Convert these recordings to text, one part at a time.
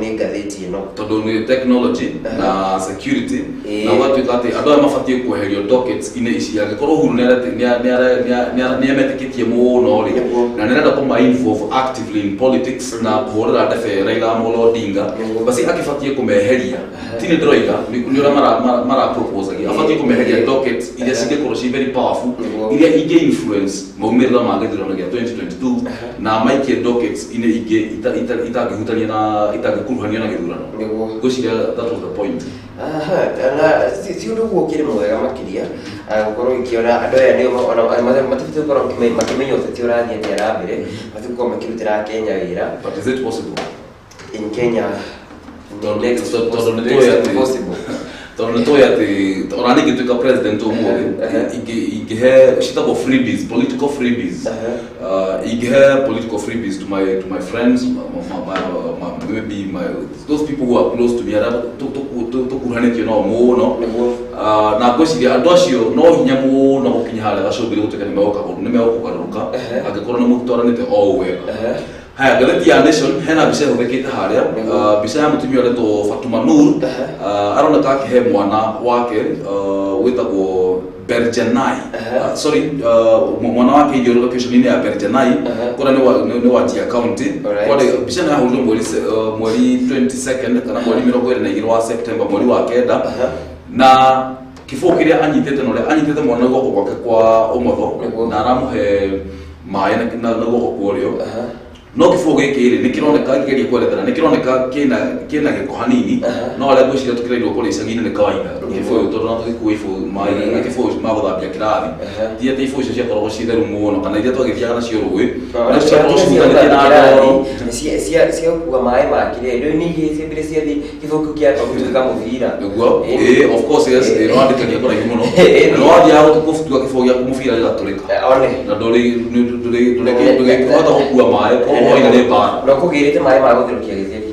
Nĩ ngathĩti ĩno. Tondũ nĩ technology na security na ũgatuĩka atĩ andũ aya mabatiĩ kweherio dockets-inĩ ici angĩkorwo Uhuru nĩametĩkĩtie mũno rĩ, na nĩarenda kũma involve actively in politics na kũhũrĩra ndebe Raila Amolo Odinga, basi akĩbatiĩ kũmeheria. Ti nĩ ndĩroiga, nĩ ũrĩa mara proposagia, abatiĩ kũmeheria dockets iria cingĩkorwo ci very powerful, iria ingĩ influence maumĩrĩra ma gĩthurano gĩa 2022, na maikie dockets inĩ ingĩ itangĩhutania na itangĩkuruhanio na gĩthurano. Ngwĩciria that was the point. Aha, na ti ũndũ ũguo ũkĩrĩ mwega makĩria, gũkorwo ũkĩona andũ aya nĩo ona matibatiĩ gũkorwo makĩmenya ũteti ũrathiĩ atĩa na mbere, mabatiĩ gũkorwo makĩrutĩra Kenya wĩra. But is it possible? In Kenya next Tondũ nĩ next tũĩ atĩ impossible. Tondũ nĩ tũĩ atĩ ona niĩ ingĩtuĩka president ũmũthĩ, ingĩhe ciĩtagwo freebies, political freebies. Ingĩhe political freebies to my friends, maybe those people who are close to me, arĩa tũkuruhanĩtio nao mũno. Na ngwĩciria andũ acio no hinya mũno gũkinya harĩa gacũmbĩrĩ gũtuĩka nĩ megũkũgarũrũka angĩkorwo nĩ mũtwaranĩte o ũũ wega. Haya, ngathĩti ya Nation hena mbica ĩhũthĩkĩte harĩa, mbica ya mũtumia ũretwo Fatuma Nur. Aroneka akĩhe mwana wake wĩtagwo Berjanai, sorry, mwana wake irio location-inĩ ya Berjanai, kũrĩa nĩ Wajir County. Kwarĩ mbica ĩno yahũrirwo mweri 22nd kana mweri 22 wa September, mweri wa kenda, na kĩbũyũ kĩrĩa anyitĩte na ũrĩa anyitĩte mwana na guoko gwake kwa ũmotho na aramũhe maĩ na guoko kwa ũrĩo. No kĩbũyũ gĩkĩ rĩ, nĩ kĩroneka, ngĩgeria kwerethera, nĩ kĩroneka kĩna gĩko hanini. No arĩa ngwĩciria tũkĩrerirwo kũrĩa icagi-inĩ nĩ kawaida kĩbũyũ, tondũ no tũgĩkua ibũyũ maĩ na kĩbũyũ ma gũthambia kĩrathi. Ti atĩ ibũyũ icio ciakoragwo ciĩ theru mũno kana iria twagĩthiaga nacio rũĩ, no ciakoragwo cihutanĩtie na ndoro. Cia gũkua maĩ ma kĩrĩa indo nĩ igĩ ciambire ciathiĩ kĩbũyũ kĩu kĩamba gũtuĩka mũbira. Nĩguo, ĩĩ, of course, yes, ĩĩ, nĩwandĩkagia kũraihu mũno. Na nĩwathiaga gũtua kĩbũyũ gĩaku mũbira gĩgatũrĩka. One. Na ndũrĩkĩhota gũkua maĩ, koguo hwainĩ nĩ mbara. Na ũkũgĩrĩte maĩ ma gũtherũkia gĩtheri.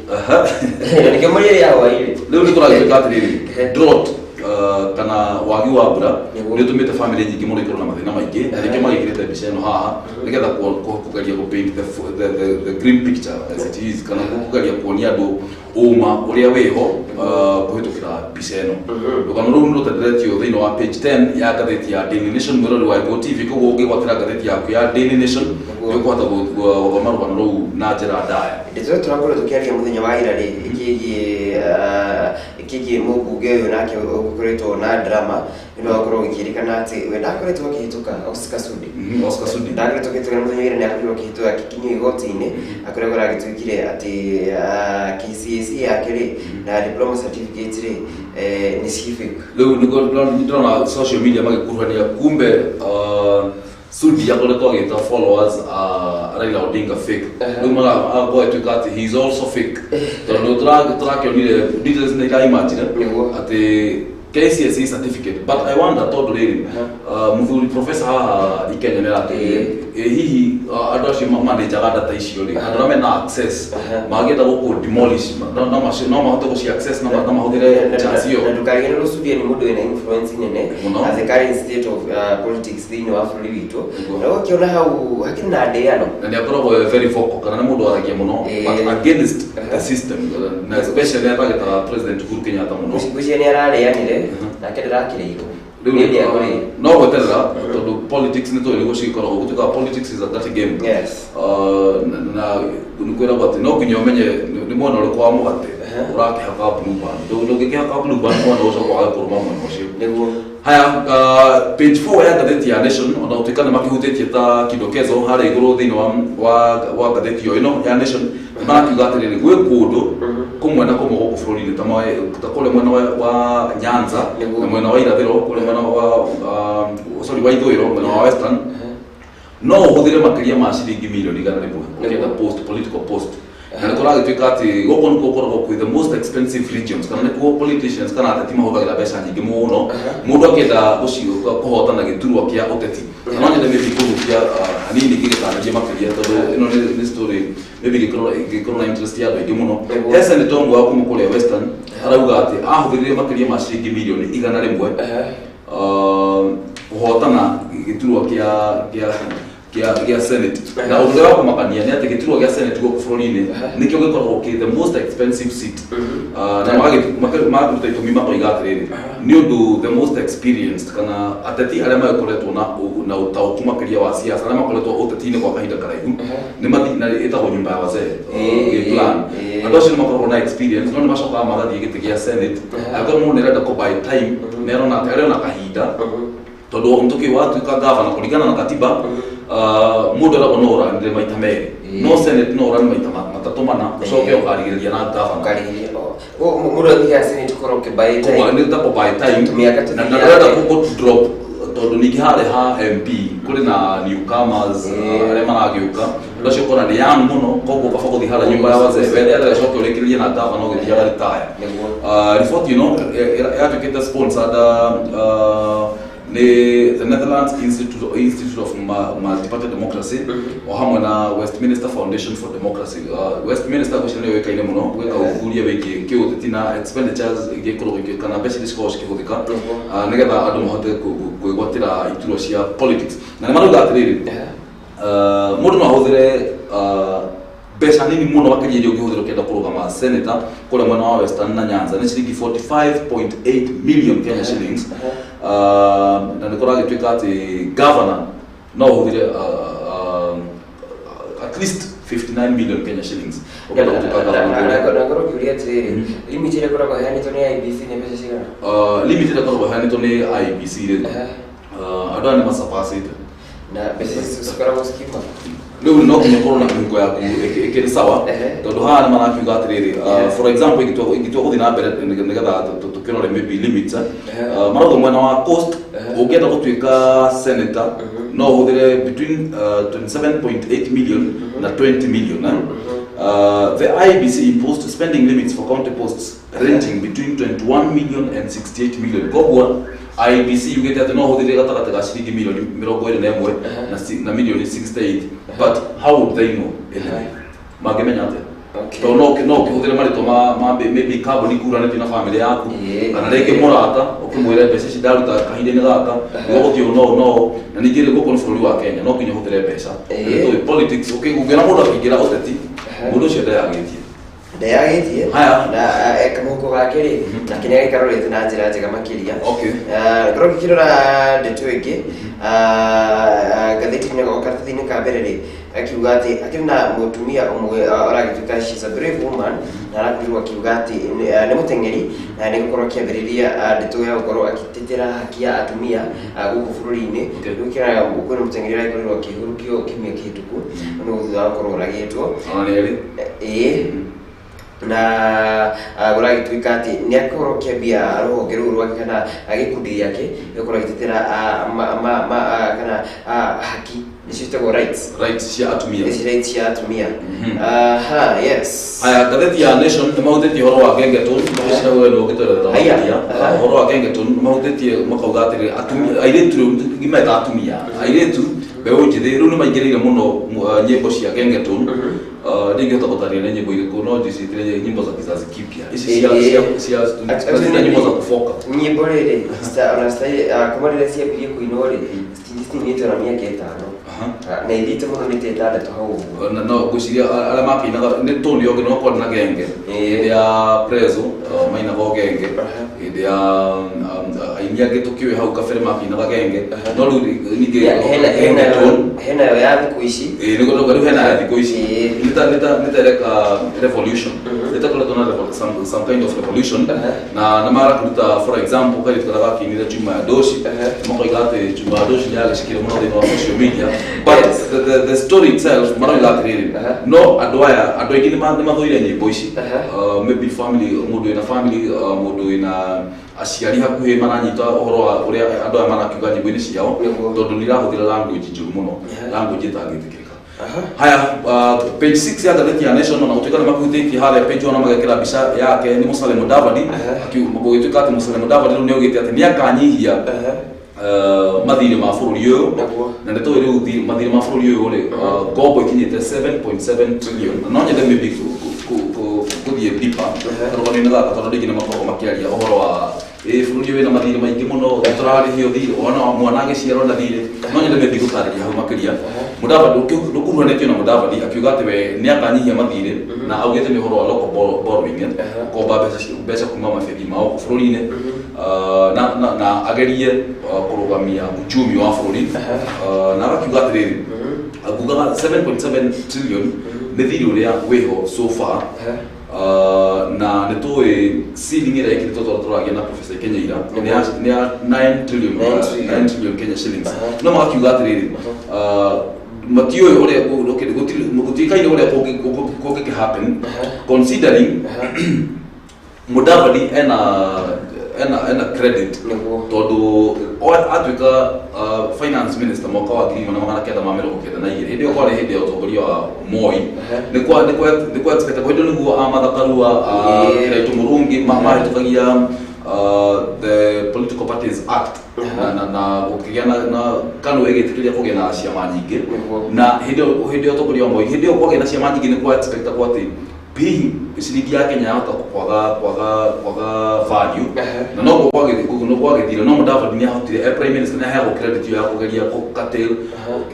Na nĩkĩo mũrĩrĩa hwainĩ. Rĩu nĩ kũragĩtuĩka atĩrĩrĩ, drought kana wagi wa mbura nĩ ũtũmĩte famĩlĩ nyingĩ mũno ikorwo na mathĩna maingĩ, na nĩkĩo magĩkĩrĩte mbica ĩno haha nĩgetha kũgeria gũ paint the green picture as it is, kana kũgeria kuonia andũ ũma ũrĩa wĩho kũhĩtũkĩra mbica ĩno. Rũgano rũu nĩ rũtenderetio thĩinĩ wa page 10 ya ngathĩti ya Daily Nation, mwĩrori wa Ĩgo TV. Koguo ũngĩgwatĩra ngathĩti yaku ya Daily Nation, nĩ ũkũhota gũthoma rũgano rũu na njĩra ndaya. Ndeto ĩyo tũrakorwo tũkĩaria mũthenya wa ira rĩ, ĩkĩgiĩ mũmbunge ũyũ nake ũkoretwo na drama nĩ ũndũ wa gũkorwo gũkĩrĩkana atĩ we ndakoretwo akĩhĩtũka, Oscar Sudi. Oscar Sudi. Ndakoretwo akĩhĩtũka, na mũthenya wa ira nĩ akorirwo akĩhĩtũka akĩkinyio igoti-inĩ akũrĩa kũragĩtuĩkire atĩ KCSE yake rĩ na diploma certificate rĩ nĩ ci fake. Rĩu nĩguo ndĩrona social media magĩkuruhania kumbe Sudi akoretwo agĩta followers a Raila Odinga fake. Rĩu marakorwo ĩtuĩka atĩ he is also fake, tondũ tũrakĩonire details nĩ iraimagine atĩ KCSE certificate. But I wonder, tondũ rĩrĩ, mũthuri professor haha Ikenya nĩ aratwĩrire, ĩ hihi andũ acio manenjaga data icio rĩ, andũ arĩa mena access mangĩenda gũkũ demolish, no mahote gũci access na mahũthĩre chance ĩyo. Na ndũkariganĩrwo Sudi nĩ mũndũ wĩna influence nene Mũno. as the current state of politics thĩinĩ wa bũrũri witũ. Na ũgakĩona hau hakĩrĩ na ndĩano. Na nĩ akoragwo e very vocal, kana nĩ mũndũ waragia mũno, but against the system, na especially atagĩtaga President Uhuru Kenyatta mũno. Ngwĩciria nĩ ararĩanire nake ndĩrakĩrĩirwo. Rĩu Nĩ nĩagũrĩire. No gweterera, tondũ politics nĩ tũĩ nĩguo cigĩkoragwo gũtuĩkaga politics is a dirty game. Na nĩ kwĩragwo atĩ no nginya ũmenye nĩ mwena ũrĩkũ wa mũgate ũrakĩhaka Blue Band. Ndũngĩkĩhaka Blue Band mwena ũcoka wage kũrũma mwena ũcio. Haya, page 4 ya ngathĩti ya Nation, ona gũtuĩka nĩ makĩhutĩtie ta kidokezo harĩa igũrũ thĩinĩ wa ngathĩti o ĩno ya Nation, nĩ marakiuga atĩrĩrĩ, gwĩ kũndũ kũmwe na kũmwe gũkũ bũrũri-inĩ ta kũrĩa mwena wa Nyanza na mwena wa irathĩro, kũrĩa mwena wa sorry, wa ithũĩro, mwena wa Western, no ũhũthĩre makĩria ma ciringi mirioni 100 ũkĩenda post, political post. Na nĩ kũragĩtuĩka atĩ gũkũ nĩkuo gũkoragwo kwĩ the most expensive regions, kana nĩkuo politicians kana ateti mahũthagĩra mbeca nyingĩ mũno mũndũ akĩenda kũhotana gĩturwa kĩa ũteti. Na no nyende maybe kũhutia hanini ngĩgĩtarĩria makĩria, tondũ ĩno nĩ story maybe ĩngĩkorwo na interest ya andũ aingĩ mũno. He senator ũmwe wa kuma kũrĩa Western arauga atĩ ahũthĩrire makĩria ma ciringi mirioni 100 kũhotana gĩturwa kĩa gĩa Senate. Na ũndũ ũrĩa wa kũmakania nĩ atĩ gĩturwa gĩa Senate gũkũ bũrũri-inĩ nĩkĩo gĩkoragwo kĩ the most expensive seat. Na magakĩruta itũmi makoiga atĩrĩrĩ, nĩ ũndũ the most experienced kana ateti arĩa magĩkoretwo na ũtaũku makĩria wa siasa, arĩa makoretwo ũteti-inĩ kwa kahinda karaihu, nĩ mathi na ĩtagwo nyumba ya wazee gĩ plan. Andũ acio nĩ makoragwo na experience, no nĩ macokaga magathiĩ gĩtĩ gĩa Senate. Angĩkorwo mũndũ nĩ arenda kũ buy time, nĩ arona atĩ arĩ ona kahinda, tondũ ntũkĩ watuĩka gavana kũringana na katiba, mũndũ eragwo no ũranĩre maita merĩ, no Senate no ũrane maita matatũ mana, ũcoke ũkarigĩrĩria na gavana. Ũkarigĩrĩria mũndũ athiaga Senate ũkorwo ũkĩ-buy time. Nĩ ta kũ buy time. Tũmĩaka na tũthiaga. Ndũrenda kũ drop, tondũ ningĩ harĩa ha MP kũrĩ na newcomers, arĩa maragĩũka. Andũ acio ũkona nĩ young mũno, koguo kaba gũthiĩ harĩa nyũmba ya wazee wetherere, ũcoke ũrĩkĩrĩrie na gavana ũgĩthiaga retire. Nĩguo. Report ĩno yatuĩkĩte sponsored nĩ the Netherlands Institute of Multiparty Democracy o hamwe na Westminster Foundation for Democracy. Westminster ngwĩciria nĩyo yũĩkaine mũno gwĩka ũthuthuria wĩgiĩ kĩũteti na expenditures iria ikoragwo kana mbeca iria cikoragwo cikĩhũthĩka nĩgetha andũ mahote kwĩgwatĩra iturwa cia politics. Na nĩ marauga atĩrĩrĩ, mũndũ no ahũthĩre mbeca nini mũno makĩria iria ũngĩhũthĩra ũkĩenda kũrũgama senator kũrĩa mwena wa Western na Nyanza, nĩ ciringi 45.8 million Kenya shillings. Na nĩ kũragĩtuĩka atĩ governor no ũhũthĩre at least 59 million Kenya shillings ũkĩenda gũtuĩka governor kũrĩa. Na ngorwo ngĩũria atĩrĩrĩ, limit ĩrĩa ĩkoragwo ĩheanĩtwo nĩ IEBC nĩ mbeca cigana? Limit ĩrĩa ĩkoragwo ĩheanĩtwo nĩ IEBC rĩ, andũ aya nĩ macapacĩte. Na mbeca icio cikoragwo cikiuma? Rĩu no nginya ũkorwo na mĩhuko yaku ĩkĩrĩ sawa, tondũ haha nĩ marakiuga atĩrĩrĩ, for example, ingĩtua gũthiĩ na mbere nĩgetha tũkĩrore maybe limits, marauga mwena wa Coast, ũngĩenda gũtuĩka senator no ũhũthĩre between 27.8 million na 20 million, eh? The IEBC imposed spending limits for county posts ranging between 21 million and 68 million. Koguo IEBC yugĩte atĩ no ũhũthĩre gatagatĩ ga ciringi milioni 21 na milioni 68. But how would they know anyway? Mangĩmenya atĩa? Tondũ no ũkĩhũthĩre marĩtwa ma maybe kambuni ikuranĩtio na family yaku, kana rĩngĩ mũrata ũkĩmwĩre mbeca ici ndaruta kahinda-inĩ gaka nĩguo gũthiĩ ũũ no no. Na ningĩ rĩ, gũkũ nĩ bũrũri wa Kenya, no nginya ũhũthĩre mbeca. Nĩ tũĩ politics, ũngĩona mũndũ akĩingĩra ũteti, mũndũ ũcio ndeyagĩtie. Ndeyagĩtie. Haya. Na kamũhuko gake rĩ, nake nĩ agĩkarorete na njĩra njega makĩria. Ngorwo ngĩkĩrora ndeto ĩngĩ ngathĩti-inĩ, o karatathi-inĩ ka mbere rĩ, akiuga atĩ akĩrĩ na mũtumia ũmwe ũragĩtuĩka, she's a brave woman, na arakorirwo akiuga atĩ nĩ mũteng'eri na nĩ gũkorwo akĩambĩrĩria ndeto ya gũkorwo agĩtetera haki ya atumia gũkũ bũrũri-inĩ. Rĩu kĩraga kwĩna mũteng'eri ũragĩkorirwo akĩhurũkio kiumia kĩhĩtũku nĩ thutha wa gũkorwo oragĩtwo. Ona nĩ erĩ. Ĩĩ, na gũragĩtuĩka atĩ nĩ akorwo akĩambia rũhonge rũu rwake kana gĩkundi gĩake gĩgũkorwo agĩtetera kana haki nĩcio ciĩtagwo rights. Rights cia atumia. Ici rights cia atumia. Aha, yes. Haya, ngathĩti ya Nation nĩ mahutĩtie ũhoro wa Gengetone, ngwĩciria we nĩ ũngĩtwerethera Haya. makĩria. Ũhoro wa Gengetone nĩ mahutĩtie makauga atĩrĩrĩ, atumia, airĩtu rĩu ngĩmeta atumia, airĩtu mbeũ njĩthĩ rĩu nĩ maingĩrĩire mũno nyĩmbo cia Gengetone. Ndingĩhota gũtarĩria nĩ nyĩmbo irĩkũ, no njĩciĩtire nyimbo za kizazi kipya ici cia cia cia nyimbo za kufoka. Nyĩmbo rĩrĩ ona kuma rĩrĩa ciambirie kũinwo rĩ, citinĩte ona mĩaka 5. Na ithiĩte mũno nĩ ta 6 hau ũguo. Na no ngwĩciria arĩa makĩinaga nĩ Tony Oge, no kwarĩ na genge hĩndĩ ya Prezo, mainaga o genge hĩndĩ ya aini angĩ tũkĩũĩ hau kabere makĩinaga genge, no rĩu ningĩ Hena Gengetone. Hena yo ya thikũ ici. Ĩĩ, nĩguo rĩu hena ya thikũ ici. Nĩ ta ĩreka revolution, nĩ ta koretwo na some kind of revolution. Na marakĩruta, for example, kairĩtu karĩa gakĩinire Chuma ya Doshi, makoiga atĩ Chuma ya Doshi nĩ yagĩcikire mũno thĩinĩ wa social media, but the story itself maroiga atĩrĩrĩ, no andũ aya, andũ aingĩ nĩ mathũire nyĩmbo ici. Maybe family, mũndũ wĩna family, mũndũ wĩna aciari hakuhĩ maranyita ũhoro wa ũrĩa andũ aya marakiuga nyĩmbo-inĩ ciao, tondũ nĩ irahũthĩra language njũru mũno, language ĩtangĩtĩkĩrĩka. Haya, page 6 ya ngathĩti ya Nation, ona gũtuĩka nĩ makuhĩtĩtie harĩa page 1 magekĩra mbica yake nĩ Musalia Mudavadi, gũgĩtuĩka atĩ Musalia Mudavadi rĩu nĩ augĩte atĩ nĩ akanyihia mathirĩ ma bũrũri ũyũ. Na nĩ tũĩ rĩu mathirĩ ma bũrũri ũyũ rĩ, ngombo ikinyĩte 7.7 trillion. Na no nyende maybe gũthiĩ deeper karũgano-inĩ gaka, tondũ andũ aingĩ nĩ makoragwo makĩaria ũhoro wa Ĩ bũrũri wĩna mathirĩ maingĩ mũno, tũrarĩhio thirĩ, ona mwana agĩciarwo na thirĩ. No nyende mĩthiĩ gũtarĩria hau makĩria. Mudavadi ndũkuruhanĩtio na Mudavadi akiuga atĩ we nĩ akanyihia mathirĩ, na augĩte nĩ ũhoro wa local borrowing, gũkomba mbeca kuma mabengi ma gũkũ bũrũri-inĩ, na agerie kũrũgamia uchumi wa bũrũri. Na agakiuga atĩrĩrĩ, akugaga 7.7 trillion nĩ thirĩ ũrĩa wĩho so far. Na nĩ tũĩ ceiling ĩrĩa ĩkĩrĩtwo tondũ tũragia na Professor Kenyaira nĩ ya 9 trillion. 9 trillion. 9 trillion Kenya shillings. No magakiuga atĩrĩrĩ, matiũĩ ũrĩa gũtiĩkaine ũrĩa kũngĩkĩ happen, considering Mudavadi ena credit, tondũ atuĩka finance minister mwaka wa 1992, hĩndĩ ĩyo kwarĩ hĩndĩ ya ũtongoria wa Moi. Nĩ kwa expect hĩndĩ ĩyo nĩguo a Martha Karua, Kiraitu Murungi mahĩtũkagia the Political Parties Act, na gũkĩgĩa na KANU ĩgĩtĩkĩria kũgĩa na ciama nyingĩ. Na hĩndĩ ĩyo ũtongoria wa Moi, hĩndĩ ĩyo kwagĩa na ciama nyingĩ, nĩ kwa expect kwa atĩ hihi ciringi ya Kenya yahota kwaga value, na noguo kwagĩthire. No Mudavadi nĩ ahotire e prime minister, nĩ aheagwo credit ĩyo ya kũgeria kũ curtail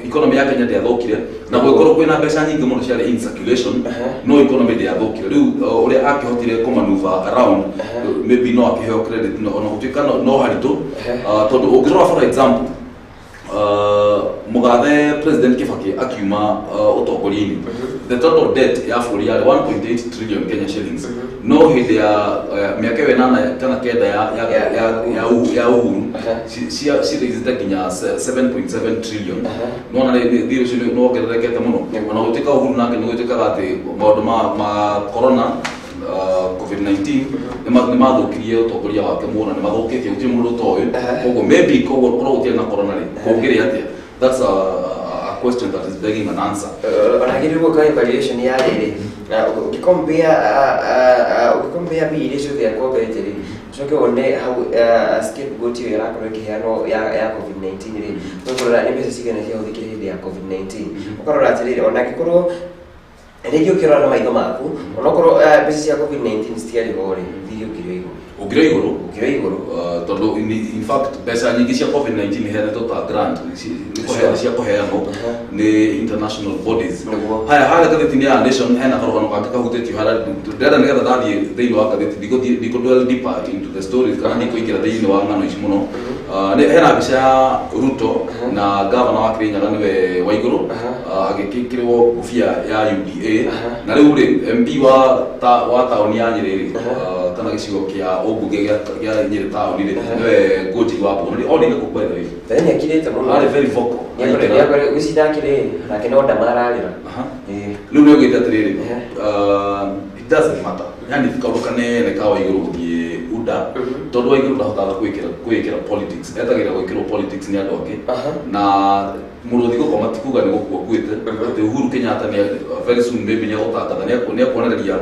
economy ya Kenya. Ndĩathũkire na gũgĩkorwo kwĩna mbeca nyingĩ mũno ciarĩ in circulation, no economy ndĩathũkire. Rĩu ũrĩa akĩhotire kũmanuva around, maybe no akĩheo credit, no ona gũtuĩka no haritũ, tondũ ũngĩrora, for example, mũgathe President Kibaki akiuma ũtongoria-inĩ, the total debt ya bũrũri yarĩ 1.8 trillion Kenya shillings. No hĩndĩ ya mĩaka ĩyo 8 kana 9 ya Uhuru, cirĩithĩte nginya 7.7 trillion. Nona thirĩ ũcio nĩ wongererekete mũno. Ona gũtuĩka Uhuru nake nĩ gũtuĩkaga atĩ maũndũ ma corona, COVID-19, nĩ mathũkirie ũtongoria wake mũno, nĩ mathũkĩtie, gũtirĩ mũndũ ũtoĩ. Koguo maybe koguo korwo gũtirĩ na corona rĩ, kũngĩrĩ atĩa? That's a question that is begging an answer. Ona gwĩka evaluation ya rĩrĩ, ũgĩcompare mbia iria ciothe akombete rĩ, ũcoke wone hau scapegoat ĩyo ĩrakorwo ĩkĩheanwo ya COVID-19 rĩ, ũkarora nĩ mbeca cigana ciahũthĩkire hĩndĩ ya COVID-19, ũkarora atĩrĩrĩ, ona angĩkorwo rĩngĩ ũkĩrora na maitho maku, onokorwo mbeca cia COVID-19 citiarĩ ho rĩ, thirĩ ũkĩrĩ o igũrũ. Ũngĩrĩ igũrũ. Ũkĩrĩ igũrũ. Tondũ in fact mbeca nyingĩ cia COVID-19 iheanĩtwo ta grant, nĩ cia kũheanwo nĩ international bodies. Haya, harĩa ngathĩti-inĩ ya Nation hena karũgano kangĩ kahutĩtio harĩa ndĩrenda, nĩgetha ndathiĩ thĩinĩ wa ngathĩti ndigũthiĩ ndikũ dwell deeper into the stories kana ndikũingĩra thĩinĩ wa ng'ano ici mũno. Hena mbica ya Ruto na gavana wa Kirinyaga nĩwe Waigũrũ, agĩkĩrwo ngũbia ya UDA. Na rĩu rĩ, MP wa taũni ya Nyĩrĩ rĩ, kana gĩcigo kĩa ũmbunge kĩa Nyĩrĩ taũni rĩ, nĩwe Ngũnji wa Mbũgũ nĩ orĩire kũ, by the way? Tene nĩ akirĩte mũno. Arĩ very vocal. Gwĩciria akĩrĩ nake no ndama ararĩra. Rĩu nĩ augĩte atĩrĩrĩ, it doesn't matter, yani kaũndũ kanene ka Waigũrũ gũthiĩ UDA, tondũ Waigũrũ ndahotaga kwĩĩkĩra politics, etagĩra gwĩkĩrwo politics nĩ andũ angĩ. Na mũrũthi gũkoma ti kuga nĩ gũkua kuĩte, atĩ Uhuru Kenyatta nĩ very soon maybe nĩ egũtangatha, nĩ ekuonereria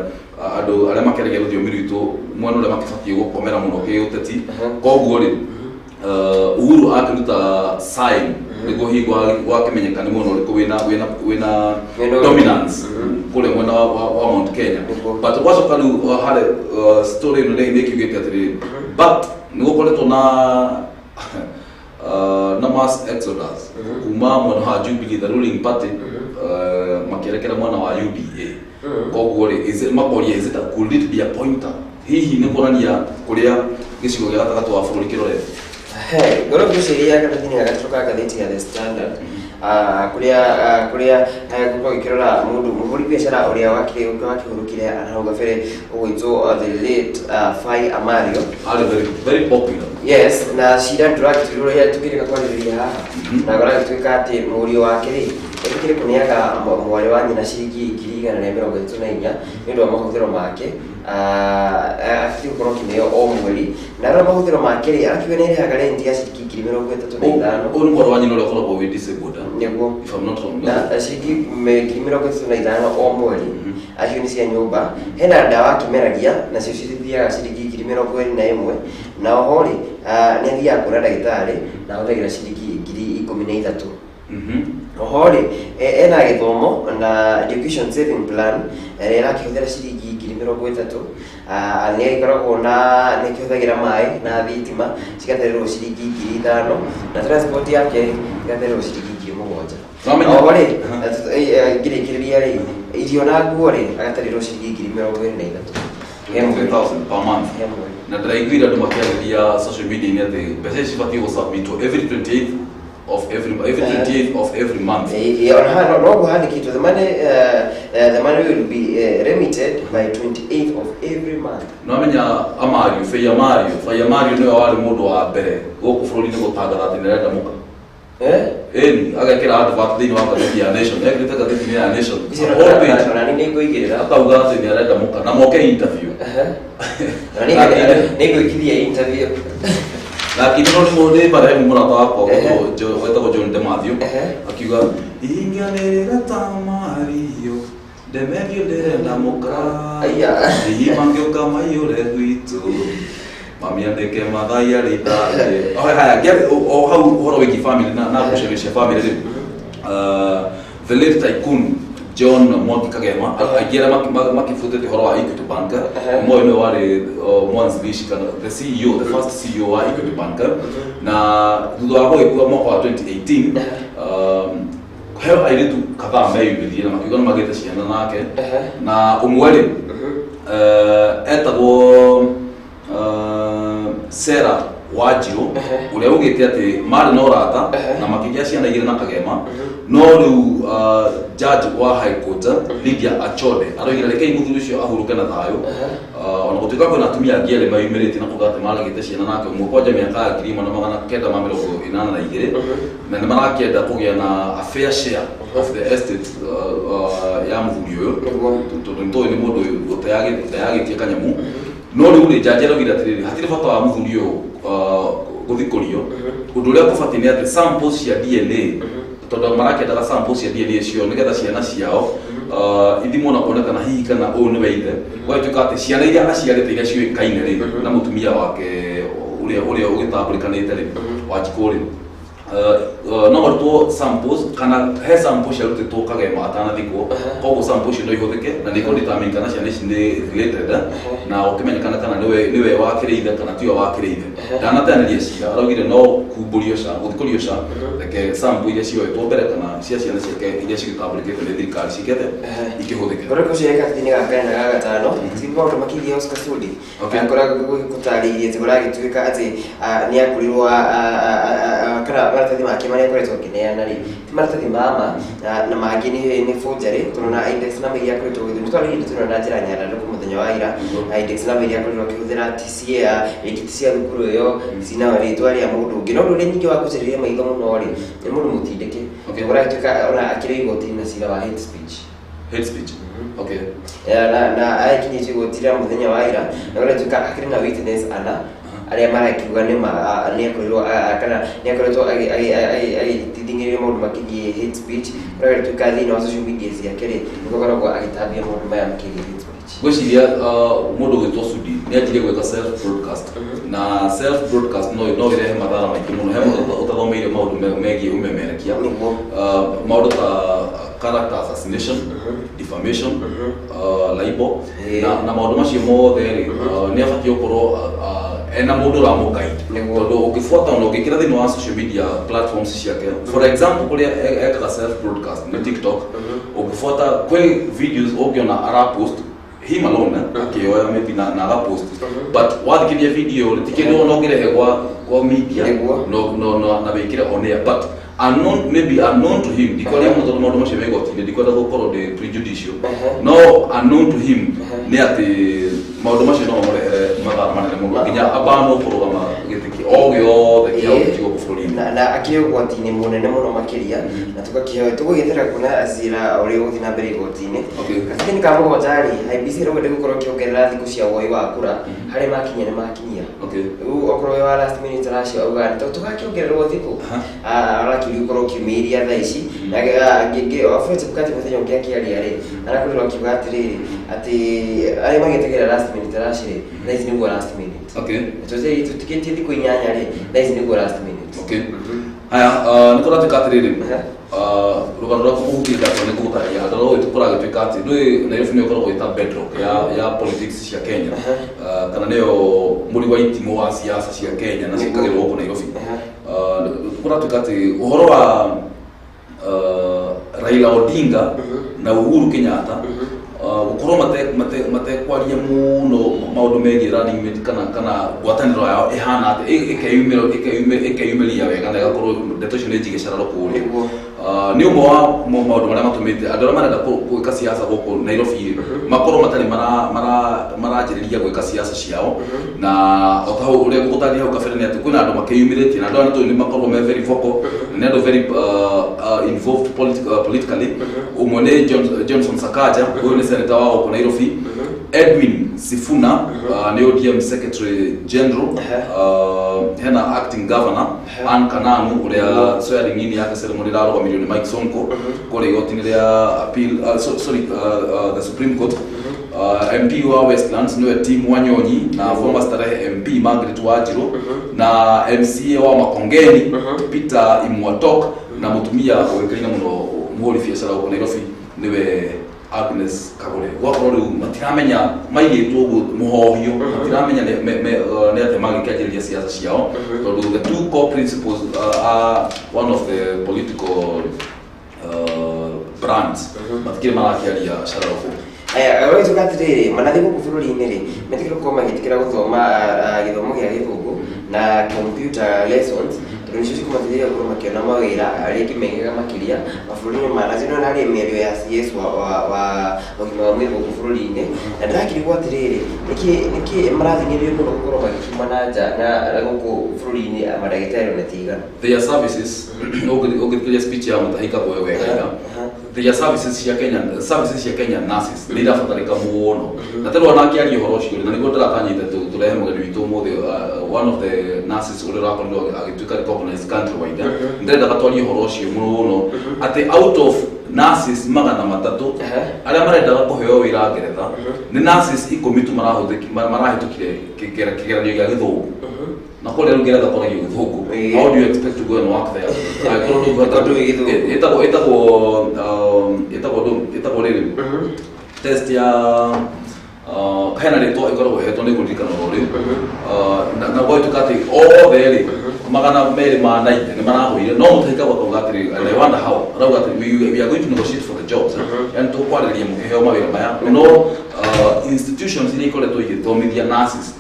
andũ arĩa makĩaragia rũthiomi rwitũ mwena ũrĩa makĩbatiĩ gũkomera mũno kĩũteti. Koguo rĩ, Uhuru akĩruta sign nĩguo hihi gwakĩmenyeka nĩ mwena ũrĩkũ wĩna Mwena ũrĩkũ. dominance kũrĩa mwena wa Mount Kenya. But gwacoka rĩu harĩ story ĩno nĩ ĩkiugĩte atĩrĩrĩ, but nĩ gũkoretwo na mass exodus kuma mwena wa Jubilee, the ruling party, makĩerekera mwena wa UDA. Koguo rĩ, is it makoria, is it a, could it be a pointer, hihi nĩ kuonania kũrĩa gĩcigo gĩa gatagatĩ wa bũrũri kĩrorete? Ngorwo ngwĩciria gathĩti-inĩ gaka ka ngathĩti ya The Standard, kũrĩa ngũkorwo ngĩkĩrora mũndũ mũhũri biacara ũrĩa wakĩhurũkire hau gabere ũgwĩtwo the late Fai Amario. Arĩ very very popular. Yes, na cira ndũragĩtuĩrwo ũrĩa tũkĩrĩka kwarĩrĩria haha, na kũragĩtuĩka atĩ mũriũ wake rĩ etĩkĩre kũneaga mwarĩ wa nyina ciringi 134,000 nĩ ũndũ wa mahũthĩro make. Abatiĩ gũkorwo akĩneo o mweri, na rĩo mahũthĩro make rĩ, arakiuga nĩ arĩhaga rent ya ciringi 35,000. Ũyũ nĩ mwarĩ wa nyina ũrĩa ũkoragwo wĩ disabled, ah? Nĩguo. If I'm not wrong. Na ciringi 35,000 o mweri, acio nĩ cia nyũmba. Hena ndawa akĩmeragia nacio cithiaga ciringi 21,000, na oho rĩ, nĩ athiaga kuona ndagĩtarĩ na ahũthagĩra ciringi 13,000. Oho rĩ, ena gĩthomo na education saving plan ĩrĩa ĩrakĩhũthĩra ciringi ngiri 30. Nĩ agĩkoragwo na nĩ akĩhũthagĩra maĩ na thitima cigatarĩrwo ciringi 5,000 na transport yake rĩ ĩgatarĩrwo ciringi 7,000. Wamenya- Oho rĩ, ngĩrĩkĩrĩria rĩ, irio na nguo rĩ agatarĩrwo ciringi 23,000. He mweri. 23,000 per month. He mweri. Na ndĩraiguire andũ makĩarĩria social media-inĩ atĩ mbeca ici cibatiĩ gũsubmitwo every 28th of every 28th of every month. Ona haha noguo handĩkĩtwo the money will be remitted by 28th of every month. Nwamenya Amario, Faye Mario, Faye Mario nĩwe warĩ mũndũ wa mbere gũkũ bũrũri-inĩ gũtangatha atĩ nĩarenda mũka. Eh? Ĩni, agekĩra advert thĩinĩ wa ngathĩti ya Nation, ekĩrĩte ngathĩti-inĩ ya Nation. Icio Whole page. ona niĩ nĩngũigĩrĩra. Akauga atĩ nĩarenda mũka na moke interview. Ona niĩ nĩngũikithia interview. Lakini no nĩ marehemu mũrata wakwa wetagwo John Demathew akiuga ingĩanĩrĩra ta Mario Demerio ndĩrenda mũka. Aya. Hihi mangĩũka maiyũre gwitũ mamiandĩke mathai arĩ ithathe. Haya, o hau ũhoro wĩgiĩ family na ngucanio cia family rĩ, the late tycoon John Mwangi Kagema, aingĩ arĩa makĩbutĩte ũhoro wa Equity Bank, Moi nĩwe warĩ mwanzilishi kana the CEO, the first CEO wa Equity Bank, na thutha wa gũgĩkua mwaka wa 2018, he airĩtu kadhaa meyumĩririe na makiuga nĩ magĩte ciana nake, na ũmwe rĩ etagwo Sarah Wanjiru, ũrĩa ugĩte atĩ marĩ na ũrata na makĩgĩa ciana igĩrĩ na Kagema, no rĩu judge wa High Court Lydia Achode aroigire rekei mũthuri ũcio ahurũke na thayũ. Ona gũtuĩka kwĩna atumia angĩ erĩ mayumĩrĩtie na kuga atĩ maragĩte ciana nake, ũmwe kwanja mĩaka ya 1982, na nĩ marakĩenda kũgĩa na a fair share of the estate ya mũthuri ũyũ, tondũ nĩ tũĩ nĩ mũndũ ũteyagĩtie kanyamũ. No rĩu rĩ, judge araugire atĩrĩrĩ, hatirĩ bata wa mũthuri ũyũ gũthikũrio. Ũndũ ũrĩa kũbatiĩ nĩ atĩ samples cia DNA, tondũ marakĩendaga samples cia DNA cio nĩgetha ciana ciao ithimwo na kuonekana hihi kana ũyũ nĩwe ithe. Gũgatuĩka atĩ ciana iria aciarĩte iria ciũĩkaine rĩ na mũtumia wake ũrĩa ũgĩtambũrĩkanĩte rĩ, Wanjikũ rĩ, no marutwo samples kana he samples ciarutĩtwo Kagema atanathikwo, koguo samples icio no ihũthĩke na nĩ ikũ-determine kana ciana ici nĩ related na ũkĩmenyekana kana nĩwe wakĩrĩ ithe kana tiwe wakĩrĩ ithe. Ndanateanĩria cira, araugire no kumbũrio ca gũthikũrio ca reke sample iria cioetwo mbere kana cia ciana ciake iria cigĩtambũrĩkĩte nĩ thirikari cikĩte ikĩhũthĩke. Ngorwo ngũciĩra gatini ga kana na ga gatano ti maũndũ makĩgiĩ Oscar Sudi. Ngorwo gũtarĩirie atĩ kũragĩtuĩka atĩ nĩ akorirwo kana maratathi make marĩa akoretwo akĩneana rĩ ti maratathi ma ma na mangĩ nĩ forgery, tondũ na index number iria akoretwo agĩthuura nĩtwarĩrĩria ndeto ĩno na njĩra nyandandũku mũthenya wa ira. Index number iria akorirwo akĩhũthĩra ti cia rĩngĩ ti cia thukuru ĩyo, cina rĩtwa rĩa mũndũ ũngĩ. No ũndũ ũrĩa ningĩ wa gũcĩrĩria maitho mũno rĩ nĩ mũndũ mũtindĩke, kũragĩtuĩka ona akĩrĩ igoti-inĩ na cira wa hate speech. Hate speech. Okay. Na akinyĩtio igoti rĩa mũthenya wa ira na kũratuĩka akĩrĩ na witness ana arĩa marakiuga nĩ ma nĩ akorirwo kana nĩ akoretwo agĩtithingĩrĩria maũndũ makĩgiĩ hate speech. Kũragĩtuĩka thĩinĩ wa social media ciake rĩ nĩguo akoragwo agĩtambia maũndũ maya makĩgiĩ hate speech. Ngwĩciria mũndũ ũgwĩtwo Sudi nĩ anjirie gwĩka self broadcast, na self broadcast no ĩrehe mathara maingĩ mũno he mũndũ ũtathomeire maũndũ megiĩ ũmemerekia. Maũndũ ta character assassination, defamation, libel, na maũndũ macio mothe rĩ, nĩ abatiĩ gũkorwo ena mũndũ ũramũguide, tondũ ũngĩbuata ona ũngĩkĩra thĩinĩ wa social media platforms ciake, for example kũrĩa ekaga self broadcast nĩ TikTok, ũngĩbuata kwĩ videos ũngĩona arapost him alone, akĩoya maybe na agapost, but wathikĩria video rĩ ti kĩndũ ona ũngĩrehe kwa media no na wĩkĩre on air, but unknown, maybe unknown to him, ndikwaria mũno tondũ maũndũ macio me igoti-inĩ, ndikwenda gũkorwo ndĩ prejudicial, no unknown to him nĩ atĩ maũndũ macio no mamũrehere mathara manene mũno nginya abanwo kũrũgama gĩtĩ o gĩothe kĩa ũteti gũkũ bũrũri-inĩ. Na akĩrĩ ũgwati-inĩ mũnene mũno makĩria, na tũgakĩhoya tũgũgĩetera kuona cira ũrĩa ũgũthiĩ na mbere igoti-inĩ. Gathĩni ka mũgwanja rĩ, IEBC ĩrauga ndĩgũkorwo ĩkĩongerera thikũ cia woi wa kura, harĩa makinyia nĩ makinyia. Rĩu okorwo wĩ wa last minute aracio auga nĩ tũgakĩongererwo thikũ, arakĩũria ũkorwo ũkiumĩria thaa ici. Na Wafula Chebukati mũthenya ũngĩ akĩaria rĩ, arakorirwo akiuga atĩrĩrĩ, atĩ arĩa magĩetagĩrĩra last minute rush rĩ, thaa ici nĩguo last minute. Tũtikĩtie thikũ 8 rĩ, thaa ici nĩguo last minute. Okay, haya, nĩ kũratuĩka atĩrĩrĩ, rũgano rwa kũhutia ngatho nĩ ngũgũtarĩria handũ rũĩ kũragĩtuĩka atĩ ndũĩ Nairobi nĩyo ĩkoragwo ĩta bedrock ya politics cia Kenya, kana nĩyo mũri wa itimũ wa siasa cia Kenya na ciĩkagĩrwo gũkũ Nairobi. Kũratuĩka atĩ ũhoro wa Raila Odinga na Uhuru Kenyatta gũkorwo matekwaria mũno maũndũ megiĩ running mate kana ngwatanĩro yao ĩhana atĩ ĩkeyumĩria wega na ĩgakorwo ndeto icio nĩ njige cararo kũrĩa. Nĩ ũmwe wa maũndũ marĩa matũmĩte andũ arĩa marenda gwĩka siasa gũkũ Nairobi rĩ, makorwo matarĩ maranjĩrĩria gwĩka siasa ciao. Na o ta hau ũrĩa ngũgũtarĩria hau kabere nĩ atĩ kwĩna andũ makĩyumĩrĩtie, na andũ aya nĩtũĩ nĩ makoragwo me very vocal na nĩ andũ very involved politically. Ũmwe nĩ Johnson Sakaja, ũyũ nĩ senator wa gũkũ Nairobi. Edwin Sifuna, nĩ ODM secretary general. Hena acting governor Ann Kananu, ũrĩa swearing in yake ceremony ĩrarũgamirio nĩ Mike Sonko kũrĩa igoti-inĩ rĩa appeal, so, sorry, the Supreme Court. MP wa Westlands niwe Tim Wanyonyi, na former Starehe MP Margaret Wanjiru, na MCA wa Makongeni Peter Imwatok, na mutumia ũĩkaine mũno mũhũri biacara gũkũ Nairobi niwe Agnes Kagure. Gwakorwo rĩu matiramenya maigĩtwo ũguo mũhohio, matiramenya nĩ atĩa mangĩkĩanjĩrĩria siasa ciao, tondũ the two core principles are one of the political brands matikĩrĩ marakĩaria cararũkũ. Aya, ũragĩtuĩka atĩrĩrĩ, manathi gũkũ bũrũri-inĩ rĩ, metĩkĩrwo gũkorwo magĩtĩkĩra gũthoma gĩthomo gĩa gĩthũngũ na computer lessons, tondũ nĩcio cikũmateithĩrĩria gũkorwo makĩona mawĩra rĩngĩ mega makĩria mabũrũri-inĩ ma na nĩ harĩ mĩario ya CS wa ũgima wa mwĩrĩ gũkũ bũrũri-inĩ. Na ndĩrakĩrigwo atĩrĩrĩ, nĩkĩ marathing'ĩrĩrio mũno gũkorwo magĩkiuma na nja na gũkũ bũrũri-inĩ mandagĩtarĩ ona ti igana? Their services, ũngĩthikĩrĩria speech ya Mutahi Kagwe wega ira, their services cia Kenya, services cia Kenya nurses nĩ irabatarĩka mũno, na tondũ ona akĩaria ũhoro ũcio rĩ, na nĩguo ndĩratanyĩte tũrehe mũgeni witũ ũmũthĩ, one of the nurses ũrĩa ũrakorirwo agĩtuĩka recognized countrywide. Ndĩrendaga twarie ũhoro ũcio mũno, atĩ out of nurses 300 arĩa marendaga kũheo wĩra Ngeretha, nĩ nurses 10 tu marahĩtũkire kĩgeranio gĩa gĩthũngũ, na kũrĩa rĩu Ngeretha kwaragio gĩthũngũ. How do you expect to go and work there angĩkorwo ndũngĩhota? Tondũ wĩ gĩthũngũ. Ĩtagwo rĩrĩ test ya hena rĩtwa ĩkoragwo ĩhetwo, nĩ ngũririkana ũhoro rĩu. Na gwatuĩka atĩ othe rĩ 290 nĩ maragũire, no Mutahi Kagwe akauga atĩrĩ, and I wonder how, arauga atĩ we are going to negotiate for the jobs, yani tũkwarĩrĩria mũkĩheo mawĩra maya, no institutions iria ikoretwo igĩthomithia nurses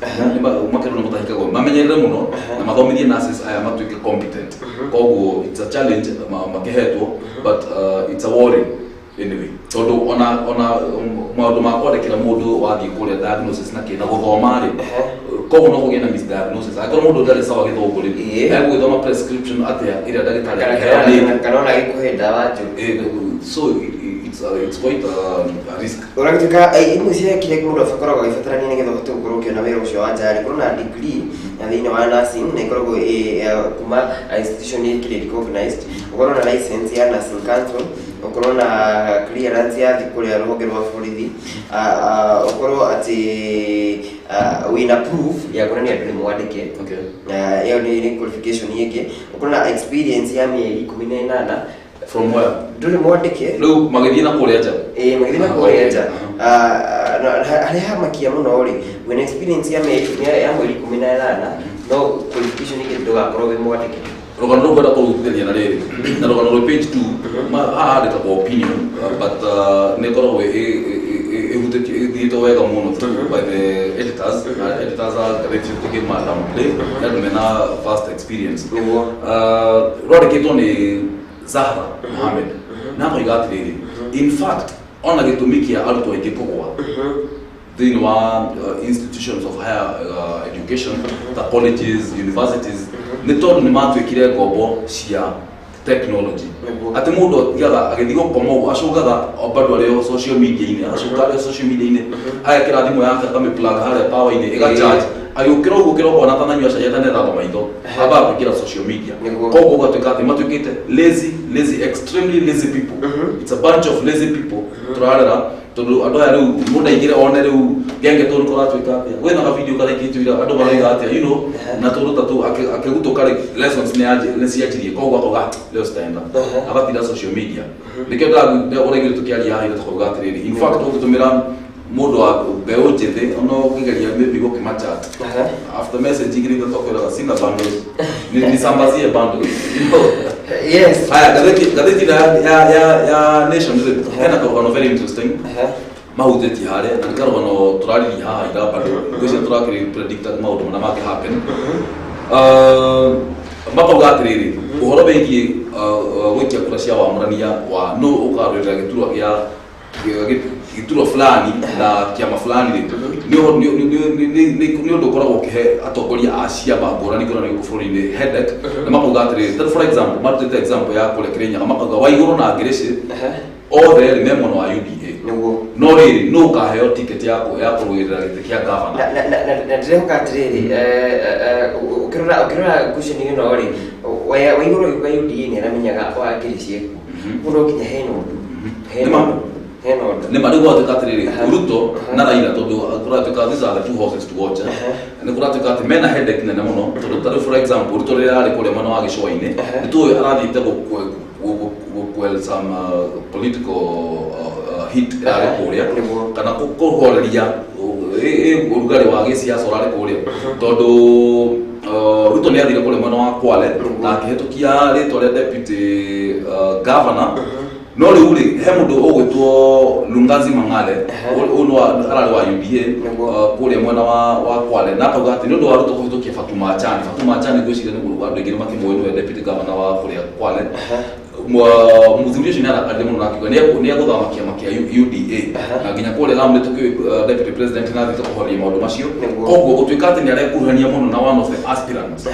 makerwo nĩ Mutahi Kagwe mamenyerere mũno na mathomithie nurses aya matuĩke competent. Koguo it's a challenge makĩhetwo, but it's a worry anyway, tondũ ona maũndũ ma kwandĩkĩra mũndũ wathiĩ kũrĩa diagnosis na kĩ na gũthoma rĩ, koguo no kũgĩe na misdiagnosis angĩkorwo mũndũ ndarĩ sawa gĩthũngũ rĩ. Egũgĩthoma prescription atĩa ĩrĩa ndagĩtarĩ aheanĩte? Kana ona gĩkũhe ndawa njũru. So it's quite a risk. Ũragĩtuĩka imwe cia kĩrĩa mũndũ akoragwo agĩbatarania nĩgetha ũhote gũkorwo ũkĩona wĩra ũcio wa nja rĩ, korwo na degree na thĩinĩ wa nursing na ĩkoragwo ĩ ya kuma institution ĩkĩrĩ recognized, ũkorwo na license ya nursing council, ũkorwo na clearance ya thiĩ kũrĩa rũhonge rwa borithi, ũkorwo atĩ wĩna proof ya kuonania andũ nĩ mwandĩke. Na ĩyo nĩ qualification ĩngĩ. Ũkorwo na experience ya mĩeri 18. From where? Ndũrĩ mwandĩke. Rĩu magĩthiĩ na kũrĩa nja. Ĩĩ, magĩthiĩ na kũrĩa nja. Na harĩa hamakia mũno rĩ, wĩna experience ya mweri 18, no qualification ĩngĩ ndũgakorwo wĩ mwandĩke. Rũgano rũu ngwenda kũrutithania na rĩrĩ, na rũgano rwĩ page 2. Haha handĩkagwo opinion, but nĩ ĩkoragwo ĩhutĩtio, ĩthiĩte wega mũno through by the editors. Editors a ngathĩti ĩyo ma downplay nĩ andũ mena vast experience. Rwandĩkĩtwo nĩ Zahra Mohammed, na akoiga atĩrĩrĩ, in fact ona gĩtũmi kĩa arutwo aingĩ kũgwa thĩinĩ wa institutions of higher education ta colleges, universities, nĩ tondũ nĩ matuĩkire ngombo cia technology. Atĩ mũndũ atigaga agĩthiĩ gũkoma ũguo, acũngaga o bado arĩ o social media-inĩ, agacũnga arĩ o social media-inĩ, agekĩra thimũ yake, akamĩplug harĩa power-inĩ, ĩgacharge. Agĩũkĩra ũguo kĩroko ona atananyua cai, atanethamba maitho, ambaga kũingĩra social media. Koguo ũgatuĩka atĩ matuĩkĩte lazy, lazy, extremely lazy people. It's a bunch of lazy people tũrarera, tondũ andũ aya rĩu mũndũ aingĩre one rĩu genge tũrũ kũratuĩka atĩa, kwĩna ka video karaikĩtio ira andũ maroiga atĩa, na tũndũ ta tũu akĩgutũka rĩ, lessons nĩ cianjirie, koguo akauga leo sitaenda, agatira social media. Nĩkĩo ũraigire tũkĩaria haha ira tũkauga atĩrĩrĩ, in fact ũngĩtũmĩra mũndũ wa mbeũ njĩthĩ ona ũkĩgeria maybe gũkĩmachat, after message igĩrĩ ithatũ akwĩraga sina bundles, nisambazie bundles. Haya, ngathĩti ya Nation rĩ, hena karũgano very interesting mahutĩtie harĩa, na nĩ karũgano tũraririe haha ira, bado ngwĩciria tũrakĩrĩ predict maũndũ marĩa mangĩ happen. Makauga atĩrĩrĩ, ũhoro wĩgiĩ gũikia kura cia wamũrania wa nũ ũkarũĩrĩra gĩturwa gĩa gĩturwa fulani na kĩama fulani rĩ, nĩ ũndũ ũkoragwo ũkĩhe atongoria a ciama ngũrani ngũrani gũkũ bũrũri-inĩ headache. Na makauga atĩrĩrĩ, ta for example marutĩte example ya kũrĩa Kĩrĩnyaga, makauga Waigũrũ na Ngĩrĩcĩ othe erĩ me mwena wa UDA, no rĩrĩ, nũ ũkaheo ticket ya kũrũĩrĩra gĩtĩ kĩa gavana? Na ndĩrehoka atĩrĩrĩ, ũkĩrora ngucanio ĩno rĩ, Waigũrũ agĩũka UDA nĩ aramenyaga wa Ngĩrĩcĩ ekuo, koguo no nginya hena ũndũ, hena ũndũ, hena ũndũ. Nĩ ma rĩu gwatuĩka atĩrĩrĩ, Ruto na Raila, tondũ kũratuĩka these are the two horses to watch, nĩ kũratuĩka atĩ mena headache nene mũno, tondũ ta rĩu for example Ruto rĩrĩa arĩ kũrĩa mwena wa gĩcũa-inĩ, nĩ tũĩ arathiĩte gũquell some political heat ĩrarĩ kũrĩa, kana kũhoreria ũrugarĩ wa gĩsiasa ũrarĩ kũrĩa, tondũ Ruto nĩ athire kũrĩa mwena wa Kwale na akĩhĩtũkia rĩtwa rĩa deputy governor. No rĩu rĩ, he mũndũ ũgwĩtwo Lungazi Mang'ale, ũyũ nĩ ararĩ wa UDA kũrĩa mwena wa Kwale, na akauga atĩ nĩ ũndũ wa Ruto kũhĩtũkia Fatuma Achani. Fatuma Achani ngwĩciria nĩ mũndũ andũ aingĩ nĩ makĩmũĩ, nĩwe deputy governor wa kũrĩa Kwale. Mũthuri ũcio nĩ arakarire mũno na akiuga nĩ egũthama kĩama kĩa UDA, na nginya kũrĩa Lamu nĩ tũkĩũĩ deputy president nĩ athiĩte kũhoria maũndũ macio. Koguo gũtuĩka atĩ nĩ arekuruhania mũno na one of the aspirants,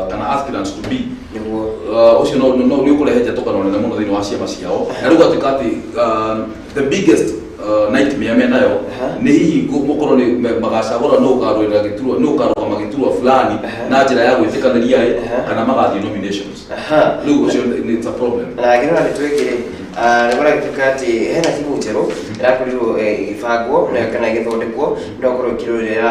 kana aspirants to be, ũcio no nĩ ũkũrehe njatũkano nene mũno thĩinĩ wa ciama ciao. Na rĩu gatuĩka atĩ the biggest nightmare menayo nĩ hihi gũkorwo nĩ magacagũra nũ ũkarũĩrĩra gĩturwa, nũ ũkarũgama gĩturwa fulani na njĩra ya gwĩtĩkanĩria ĩ, kana magathiĩ nominations. Rĩu ũcio it's a problem. Na ngĩrora ndeto ĩngĩ rĩ, nĩ kũragĩtuĩka atĩ hena timu njerũ ĩrakorirwo ĩgĩbangwo na kana ĩgĩthondekwo no ĩkorwo ĩkĩrũĩrĩra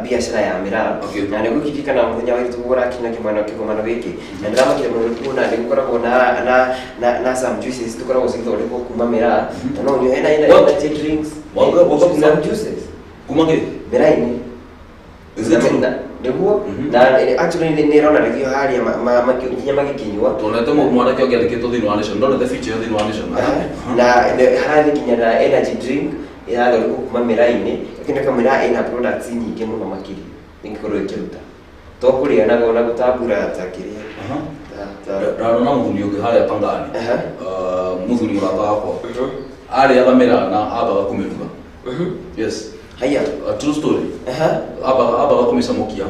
biacara ya mĩraa. Na nĩ gũkĩririkana mũthenya wa ithũ ũrakinya kĩmano kĩgomano gĩkĩ, na ndĩramakire mũno nĩ kuona nĩ gũkoragwo na some juices tũkoragwo cigĩthondekwo kuma mĩraa, na no ũnyue hena What? energy drinks. What? Some juices Kuma kĩ? mĩraa-inĩ. Is it true? Nĩguo, na actually nĩ ĩronanĩrio harĩa nginya magĩkĩnyua. Tuonete mwanake ũngĩ andĩkĩtwo thĩinĩ wa Nation, ndonete feature ĩyo thĩinĩ wa Nation. Na hararĩ nginya na energy drink ĩrathondekwo kuma mĩraa-inĩ, lakini kamĩraa ĩna products nyingĩ mũno makĩria ĩngĩkorwo ĩkĩruta to kũrĩa na gũtambura ta kĩrĩa Ndarona mũthuri ũngĩ harĩa Pangani, mũthuri mũrata wakwa, arĩaga mĩraa na ambaga kũmĩruga. Yes. Haya. A true story. Ambaga kũmĩcamũkia,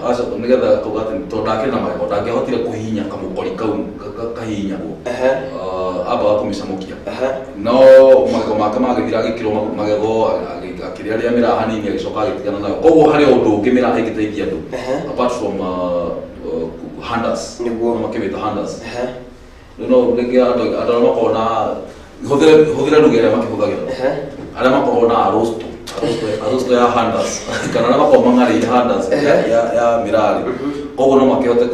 agacoka nĩgetha akauga atĩ tondũ ndakĩrĩ na magego, ndangĩahotire kũhihinya kamũkori kau kahihinyagwo. Ambaga kũmĩcamũkia, no magego make magĩthira, agĩkĩrwo magego, akĩrĩa rĩa mĩraa hanini, agĩcoka agĩtigana nayo. Koguo harĩ ũndũ ũngĩ mĩraa ĩngĩteithia andũ apart from handas. Makĩmĩta handas. Rĩu no rĩngĩ andũ arĩa makoragwo na hũthĩre lugha ĩrĩa makĩhũthagĩra, arĩa makoragwo na arosto ya handas, kana arĩa makoragwo mang'arĩire handas ya mĩrarĩ, koguo no makĩhote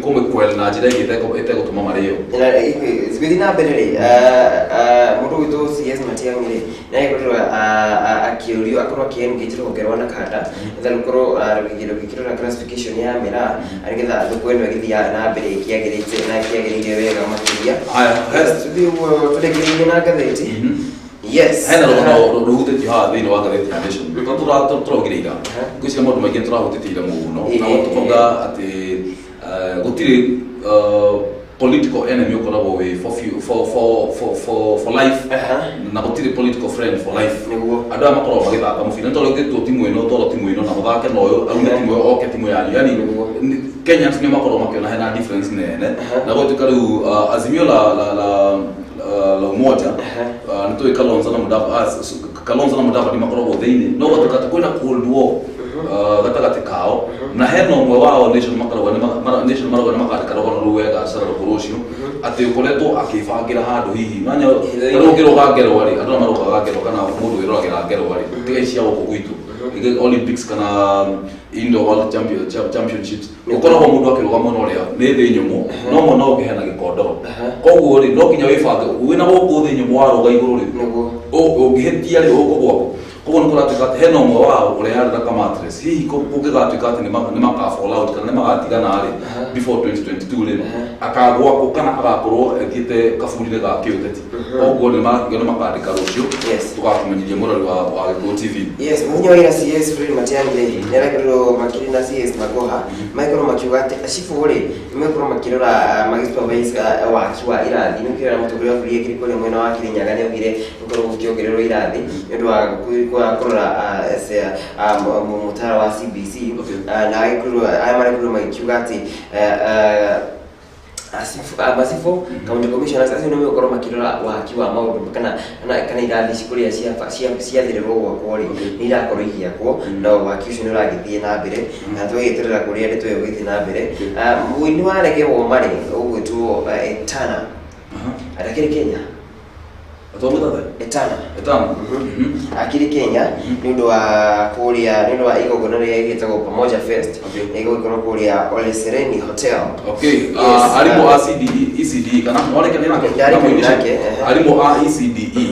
kũmĩquell na njĩra ĩngĩ ĩtegũtũma marĩo. Na tũgĩthiĩ na mbere rĩ, mũndũ ũgwĩtwo CS Matiang'i rĩ, nĩ agĩkorirwo akĩũrio akorwo akĩ-engage rũhonge rwa NACADA nĩgetha rũkorwo rũgĩkĩrora classification ya mĩraa, nĩgetha thoko ĩno ĩgĩthiĩ na mbere ĩkĩagĩrĩte na ĩkĩagĩrĩire wega makĩria. Haya. Tũthiĩ ũguo tũrĩkĩrĩrie na ngathĩti. Yes. Hena rũgano rũhutĩtio haha thĩinĩ wa ngathĩti ya Nation. Tondũ tũraugire ira, ngwĩciria maũndũ maingĩ nĩ tũrahutĩtie ira mũno, na tũkauga atĩ gũtirĩ political enemy ũkoragwo wĩ for life, na gũtirĩ political friend for life. Andũ aya makoragwo magĩthaka mũbira, nĩ tondũ ũngĩtua timu ĩno, twarwo timu ĩno na mũthake na ũyũ aume timu ĩyo oke timu yanyu, yani Kenyans nĩ makoragwo makĩona hena difference nene. Na gũtuĩka rĩu Azimio la Umoja, nĩ tũĩ Kalonzo na Mudavadi, Kalonzo na Mudavadi makoragwo thĩinĩ, no gũtuĩka atĩ kwĩna cold war gatagatĩ. marauga nĩ makandĩka rũgano rũu wega cararũkũ rũciũ atĩ ũkoretwo akĩbangĩra handũ hihi nanya Hitho-inĩ. rĩu ũngĩrũga ngerwa rĩ, andũ arĩa marũgaga ngerwa kana mũndũ wĩroragĩra ngerwa rĩ, tiga ici cia gũkũ gwitũ. Ingĩ Olympics kana Indoor World Championships, ũkoragwo mũndũ akĩrũga mwena ũrĩa nĩ thĩ nyũmũ, no mwena ũngĩ hena gĩkondoro. Koguo rĩ, no nginya wĩbange wĩna gũkũ thĩ nyũmũ warũga igũrũ rĩ, Nĩguo. Ũngĩhĩtia rĩ, ũkũgwa kũ? Koguo nĩ kũratuĩka atĩ hena ũmwe wao ũrĩa yarĩ na kamatres, hihi kũngĩgatuĩka atĩ nĩ maka fall out kana nĩ magatigana rĩ before 2022 rĩ, akagwa kũ kana agakorwo ethiĩte kaburi-inĩ ga kĩũteti. Koguo nĩ nĩ makandĩka rũciũ. Tũgakũmenyithia mũrori wa Gĩkũyũ TV. Yes, mũthenya wa ira CS Fred Matiang'i nĩ arakorirwo makĩrĩ na CS Magoha, magĩkorwo makiuga atĩ acibũ rĩ nĩ megũkorwo makĩrora, magĩsupervise waki wa irathi. Nĩ ũkĩrora mũtongoria wa bũrũri akĩrĩ kũrĩa mwena wa Kĩrĩnyaga nĩ augire gũkorwo gũkĩongererwo irathi nĩ ũndũ wa kũrora mũtaratara wa CBC. Na agĩkorwo aya marakorirwo magĩkiuga atĩ macibũ, county commissioners acio nĩ megũkorwo makĩrora waki wa maũndũ kana irathi ici kũrĩa ciathĩrĩrwo gwakwo rĩ, nĩ irakorwo igĩakwo na waki ũcio nĩ ũragĩthiĩ na mbere, na tũgagĩeterera kũrĩa ndeto ĩyo ĩgĩthiĩ na mbere. Mũini wa reggae woma rĩ, ũgwĩtwo Etana, arakĩrĩ Kenya. Atwamũtathe? Etana. Etana. Akĩrĩ Kenya nĩ ũndũ wa kũrĩa, nĩ ũndũ wa igongona rĩrĩa rĩtagwo Pamoja Fest, ĩgũgĩkorwo kũrĩa Ole Sereni Hotel. Yes, Arimũ a CDE, ECDE kana mwarĩke nĩ nake? Ndarĩ nake, ehe. Arimũ a ECDE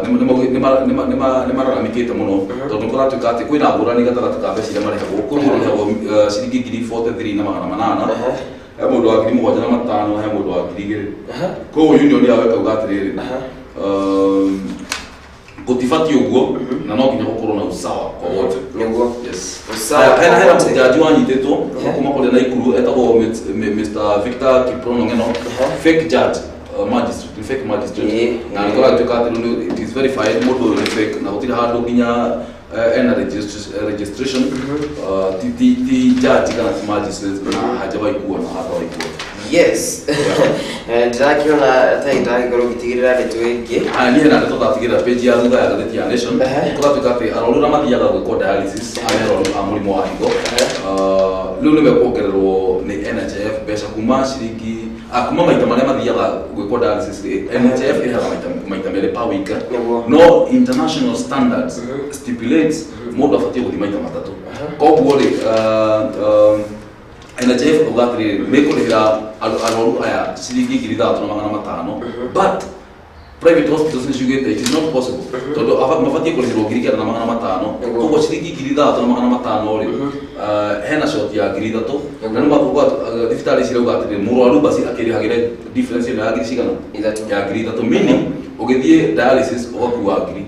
nĩ mararamikĩte mũno tondũ kũratuĩka atĩ kwĩna ngũrani gatagatĩ ka mbeca iria marĩhagwo. Kwĩ mũndũ ũrĩhagwo ciringi 43,800, he mũndũ wa 7,500, he mũndũ wa 2,000. Koguo union yao ĩkauga atĩrĩrĩ, gũtibatiĩ ũguo na no nginya gũkorwo na usawa kwa wote. Yes. Usawa Hena kwa wote. Jaji wanyitĩtwo kuma kũrĩa Naikuru etagwo Mr. Victor Kiprono Ng'eno, fake judge, magistrate, fake magistrate, na nĩ kũratuĩka atĩ rĩu it is verified mũndũ ũyũ nĩ fake na gũtirĩ handũ nginya ena registration, ti judge kana ti magistrate, na hajawahi kuwa na hatawahi kuwa. Yes, ndĩrakĩona ta ndagĩkorwo ngĩtigĩrĩra ndeto ĩngĩ. Haya, niĩ hena ndeto ndatigĩrĩra page ya thutha ya ngathĩti ya Nation. Kũratuĩka atĩ arwaru arĩa mathiaga gwĩkwo dialysis, arĩa arwaru a mũrimũ wa higo, rĩu nĩ mekuongererwo nĩ NHIF mbeca kuma ciringi kuma maita marĩa mathiaga gwĩkwo dialysis rĩ, NHIF ĩrĩhaga maita merĩ per week. No international standards stipulates mũndũ abatiĩ gũthiĩ maita matatũ. Koguo rĩ, NHIF auga atĩrĩrĩ, nĩ ĩkũrĩhĩra arwaru aya ciringi 6,500, but private hospitals nĩ ciugĩte it is not possible tondũ mabatiĩ kũrĩhĩrwo 9,500. Koguo ciringi 6,500 rĩ, hena short ya 3,000, na nĩ makuga thibitarĩ cirauga atĩrĩrĩ, mũrwaru basi akĩrĩhagĩre difference ĩno ya ngiri cigana? 3. Ya 3,000, meaning ũgĩthiĩ dialysis ũgakua ngiri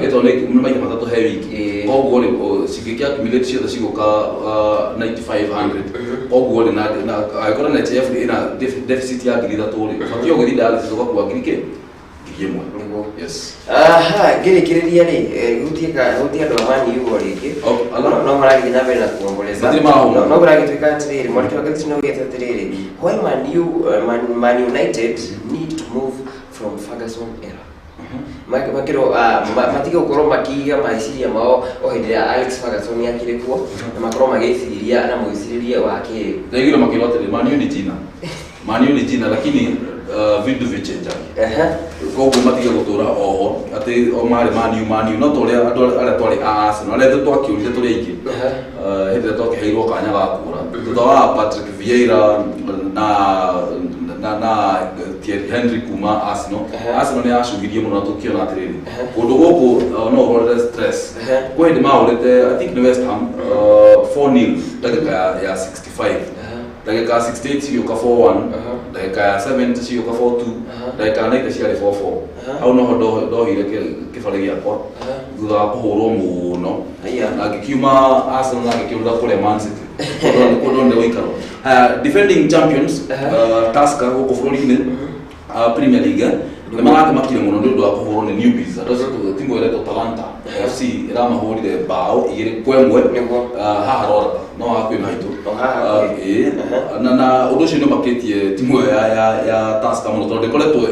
ĩtondũ nĩ maita matatũ he wiki. Koguo rĩ, cingĩkĩ accumulate ciothe cigũka 9500. Koguo rĩ, na angĩkorwo NHIF ĩna deficit ya 3,000 rĩ, ũbatiĩ ũgĩthiĩ dialysis ũgakua ngiri kĩ? 1,000. Yes. Aha, ngĩrĩkĩrĩria rĩ, hutie andũ a Man U o rĩngĩ. Oh, ala. No maragĩthiĩ na mbere na kuomboleza. Matirĩ marahũma. No kũragĩtuĩka atĩrĩrĩ, mwandĩki wa ngathĩti no augĩte atĩrĩrĩ, why Man United need to move from Ferguson era. Makĩrwo matige gũkorwo makĩiga meciria mao o hĩndĩ ĩrĩa Alex Ferguson akĩrĩ kuo, na makorwo magĩciria na mwĩcirĩrie wa kĩrĩu. Ndaiguire makĩrwo atĩrĩ, Man U ni jina, Man U ni jina, lakini vitu vichenjagi. Koguo matige gũtũra oho atĩ o marĩ Man U, Man U, no ta ũrĩa andũ arĩa twarĩ a Arsenal, arĩa ithuĩ twakĩũrire tũrĩ aingĩ, hĩndĩ ĩrĩa twakĩheirwo kanya ga kũra thutha wa Patrick Vieira na Thierry Henry kuma Arsenal, Arsenal nĩ yacugirie mũno na tũkĩona atĩrĩrĩ, kũndũ gũkũ no ũrorere stress. Kwĩ hĩndĩ mahũrĩte, I think nĩ West Ham, 4-0 ndagĩka ya 65, ndagĩka ya 68 cigĩũka 4-1, ndagĩka ya 70 cigĩũka 4-2, ndagĩka ya 90 ciarĩ 4-4. Hau noho ndohire kĩbarĩ gĩakwa thutha wa kũhũrwo mũno na ngĩkiuma Arsenal na ngĩkĩũrĩra kũrĩa Man City kũndũ ndonire ũikaro. Haya, defending champions Tusker gũkũ bũrũri-inĩ, Premier League, nĩ marakĩmakire mũno nĩ ũndũ wa kũhũrwo nĩ newbies andũ acio, timu ĩretwo Talanta FC ĩramahũrire bao 2-1. Haha Rorata no hakuhĩ na haitũ. O haha hakuhĩ. Ĩĩ. Na ũndũ ũcio nĩ ũmakĩtie timu ĩyo ya Tusker mũno tondũ ĩkoretwo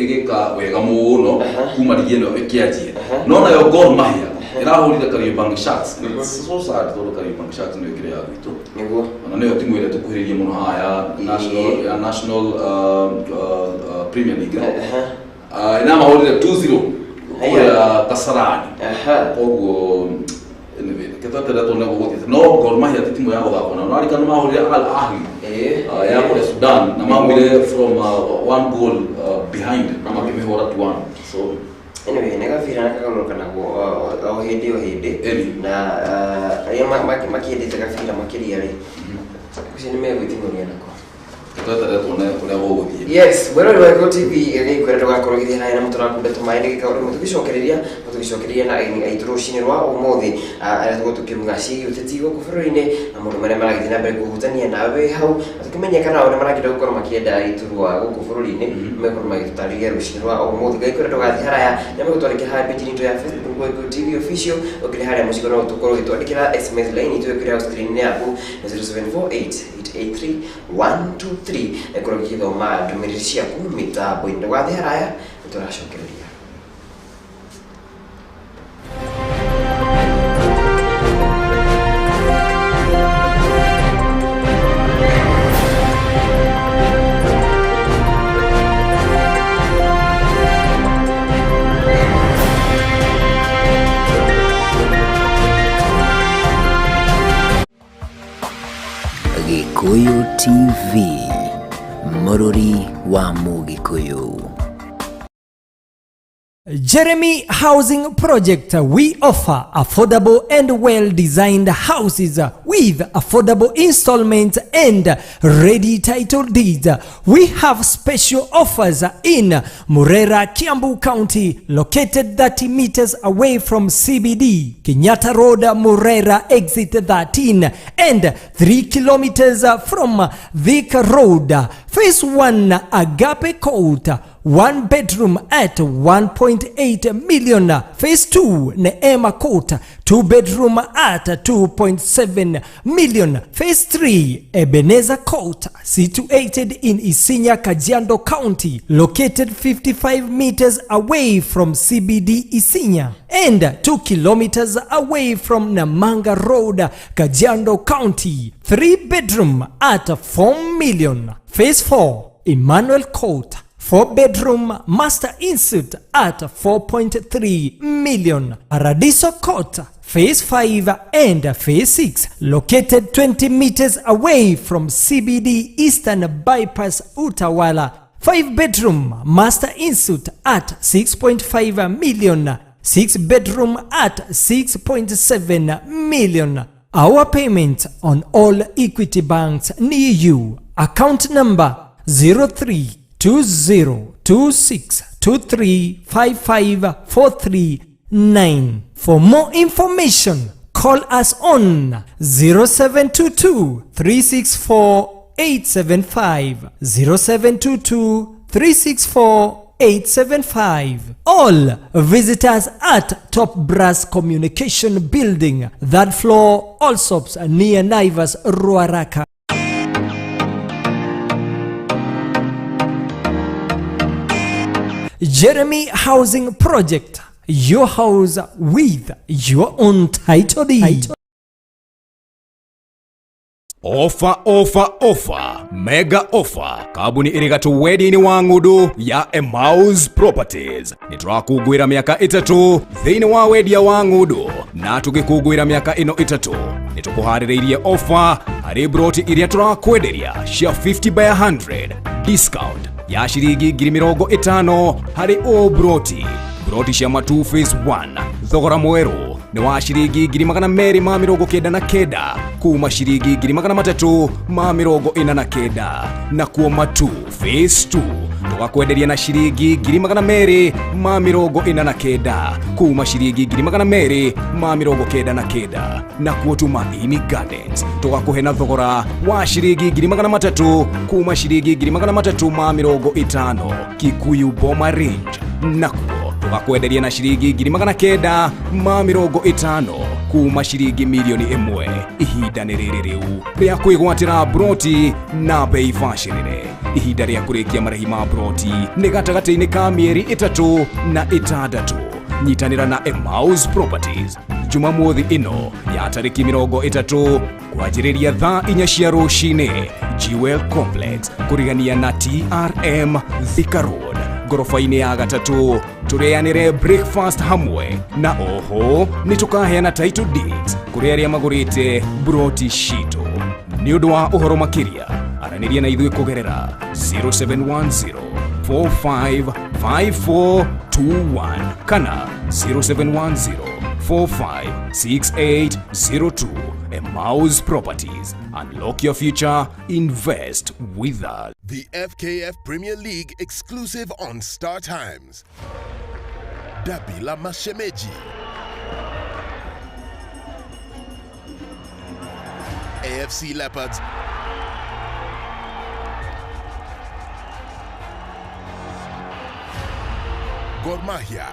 ĩgĩka wega mũno kuma ligi ĩno ĩkĩanjia. No nayo Gor Mahia Ĩrahũrire Kariobangi Sharks. It's so sad tondũ Kariobangi Sharks nĩyo ĩkĩrĩ ya gwitũ. Nĩguo. Ona nĩyo timu ĩrĩa tũkuhĩrĩirie mũno haha ya national, ya national Premier League. Ĩramahũrire 2-0 kũrĩa Kasarani. Koguo anyway, reke tweterere tuone gũgũthiĩ. No Gor Mahia ti timu ya gũthakwo nayo. Ũrarikana mahũrire Al Ahly ya kũrĩa Sudan na maumire from one goal behind na makĩmĩhũra 2-1. So anyway, nĩ gabira na kagarũrũkanagwo o hĩndĩ o hĩndĩ. Ĩni. Na arĩa makĩendete gabira makĩria rĩ, ũcio nĩ megwĩting'ũria nako. Tweterere tuone ũrĩa gũgũthiĩ. Yes, mwĩrori wa Gĩkũyũ TV gĩkwĩra ndũgakorwo ũgĩthiĩ haraya na mũtũrakunda tũmaĩ nĩ gĩkaũndũ tũgĩcokereria tũgĩcokereria na aini aitũ rũcinĩ rwa ũmũthĩ, arĩa tũgũkorwo tũkĩruga ciĩgiĩ ũteti gũkũ bũrũri-inĩ na maũndũ marĩa maragĩthiĩ na mbere kũhutania nawe hau, na tũkĩmenye kana o nĩ marakĩenda gũkorwo makĩenda iturwa gũkũ bũrũri-inĩ, megũkorwo magĩtũtarĩria rũcinĩ rwa ũmũthĩ. Ngakwĩra ndũgathiĩ haraya na megũtwandĩkĩra harĩa page itũ ya Facebook Gĩkũyũ TV Official, ũkĩrĩ harĩa mũcigo no tũkorwo ũgĩtwandĩkĩra SMS line itũ ĩkĩrĩ hau screen-inĩ yaku na 0748 883 123 ĩkorwo gĩgĩthoma ndũmĩrĩri ciaku mĩtambo-inĩ. Ndũgathiĩ haraya, nĩtũracokereria. Gĩkũyũ TV, mũrũri wa Mũgĩkũyũ. Jeremy Housing Project. We offer affordable and well-designed houses with affordable installments and ready title deeds. We have special offers in Murera, Kiambu County, located 30 meters away from CBD, Kenyatta Road, Murera, exit 13, and 3 kilometers from Thika Road. Phase 1, Agape Court, 1 bedroom at 1.8 million. Phase 2, Neema Court, 2 bedroom at 2.7 million. Phase 3, Ebenezer Court, situated in Isinya, Kajiado County, located 55 meters away from CBD Isinya and 2 kilometers away from Namanga Road, Kajiado County, 3 bedroom at 4 million. Phase 4, Emmanuel Court, 4 bedroom master insert at 4.3 million. Paradiso Court, Phase 5 and Phase 6, located 20 meters away from CBD Eastern Bypass Utawala, 5 bedroom master insert at 6.5 million, 6 bedroom at 6.7 million. Our payment on all Equity banks near you. Account number 032026235543 9. For more information, call us on 0722 364 875, 0722 364 875. All visitors at Top Brass Communication Building, third floor, Allsops, near Naivas, Ruaraka. Jeremy Housing Project, your house with your own title deed. Ofa, ofa, ofa, mega ofa. Kambuni ĩrĩ gatũ wendi-inĩ wa ng'ũndũ ya Emmaus Properties. Nĩ tũrakũngũĩra mĩaka 3 thĩinĩ wa wendia wa ng'ũndũ, na tũgĩkũngũĩra mĩaka ĩno 3 nĩ tũkũharĩrĩirie ofa harĩ broti iria tũrakwenderia cia 50 by 100, discount ya ciringi ngiri mĩrongo ĩtano harĩ o broti. Broti cia Matu Phase 1 thogora mwerũ nĩ wa ciringi ngiri magana merĩ ma mĩrongo kenda na kenda kuma ciringi ngiri magana matatũ ma mĩrongo ĩna na kenda, nakuo Matu Phase 2 tũgakwenderia na ciringi ngiri magana merĩ ma mĩrongo ĩna na kenda kuma ciringi ngiri magana merĩ ma mĩrongo kenda na kenda, nakuo Tumaini Gardens tũgakũhe na thogora wa ciringi ngiri magana matatũ kuma ciringi ngiri magana matatũ ma mĩrongo ĩtano. Kikuyu Boma Range nakuo tũgakwenderia na ciringi ngiri magana kenda ma mĩrongo ĩtano kuma ciringi milioni 1. Ihinda nĩ rĩrĩ rĩu rĩa kwĩgwatĩra broti na bei bacĩrĩre. Ihinda rĩa kũrĩkia marĩhi ma broti nĩ gatagatĩ-inĩ ka mĩeri 3 na 6. Nyitanĩra na Emmaus Properties Jumamothi ĩno ya tarĩki 30 kwanjĩrĩria thaa 4 cia rũcinĩ, Jewel Complex, kũrigania na TRM, Thika Road, ngoroba-inĩ ya gatatũ. Tũrĩanĩre breakfast hamwe na oho nĩ tũkaheana title deeds kũrĩ arĩa magũrĩte broti citũ. Nĩ ũndũ wa ũhoro makĩria, aranĩria na ithuĩ kũgerera 0710 455421 kana 0710 456802. Emmaus Properties. Unlock your future. Invest with us. The FKF Premier League exclusive on Star Times. Dabi la Mashemeji. AFC Leopards Gor Mahia.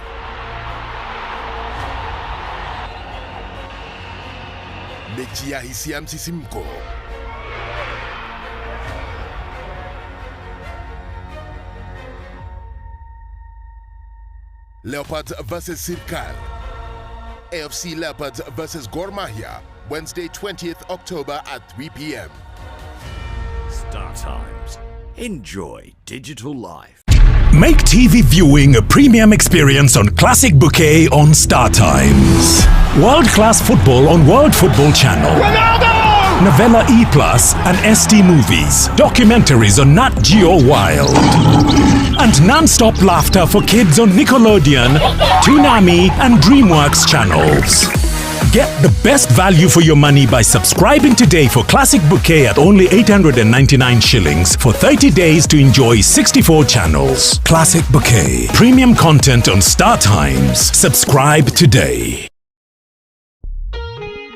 Mechi ya hisia, msisimko. Leopards versus Sirkal. AFC Leopards versus Gor Mahia, Wednesday, 20th October at 3 p.m. Star Times. Enjoy digital life. Make TV viewing a premium experience on Classic Bouquet on Star Times. World class football on World Football Channel. Ronaldo! Novella E Plus and ST Movies. Documentaries on Nat Geo Wild. And non-stop laughter for kids on Nickelodeon, Toonami, and DreamWorks channels. Get the best value for your money by subscribing today for Classic Bouquet at only 899 shillings for 30 days to enjoy 64 channels. Classic Bouquet. Premium content on Star Times. Subscribe today.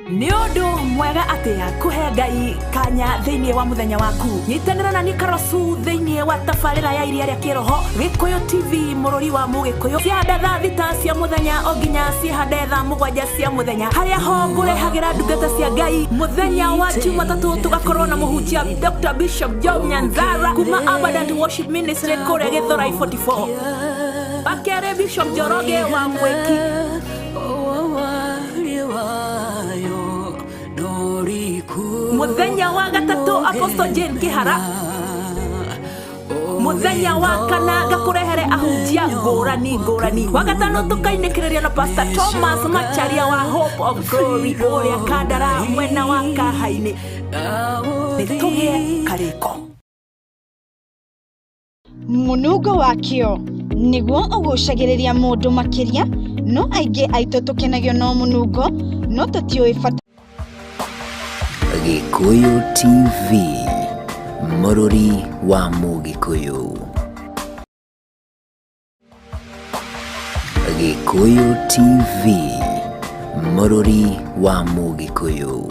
Nĩ ũndũ mwega atĩa kũhe Ngai kanya thĩinĩ wa mũthenya waku. Nyitanĩra na Nikarosu thĩinĩ wa tabarĩra ya Iria rĩa Kĩroho, Gĩkũyũ TV, mũrũri wa Mũgĩkũyũ, ciahanda thaa 6 cia mũthenya o nginya cihande thaa 7 cia mũthenya, harĩa ho ngũrehagĩra ndungata cia Ngai. Mũthenya wa Jumatatũ tũgakorwo na mũhunjia Dr. Bishop Job Nyanzara kuma Abundant Worship Ministry kũrĩa Gĩthũrai 44. Wakerĩ, Bishop Njoroge wa Mwĩki. Muthenya wa gatatũ, Apostle Jane Kihara. Muthenya wa kana ngakũrehere ahunjia ngũrani ngũrani. Wa gatano tũkainĩkĩrĩria na Pastor Thomas Macharia wa Hope of Glory kũrĩa Kandara mwena wa Kahainĩ. Nĩ tũgĩe karĩko. Mũnungo wakĩo nĩguo ũgucagĩrĩria mũndũ makĩria, no aingĩ aitũ tũkenagio no mũnungo no tũtiũĩ bata. Gĩkũyũ TV, mũrũri wa Mũgĩkũyũ. Gĩkũyũ TV, mũrũri wa Mũgĩkũyũ.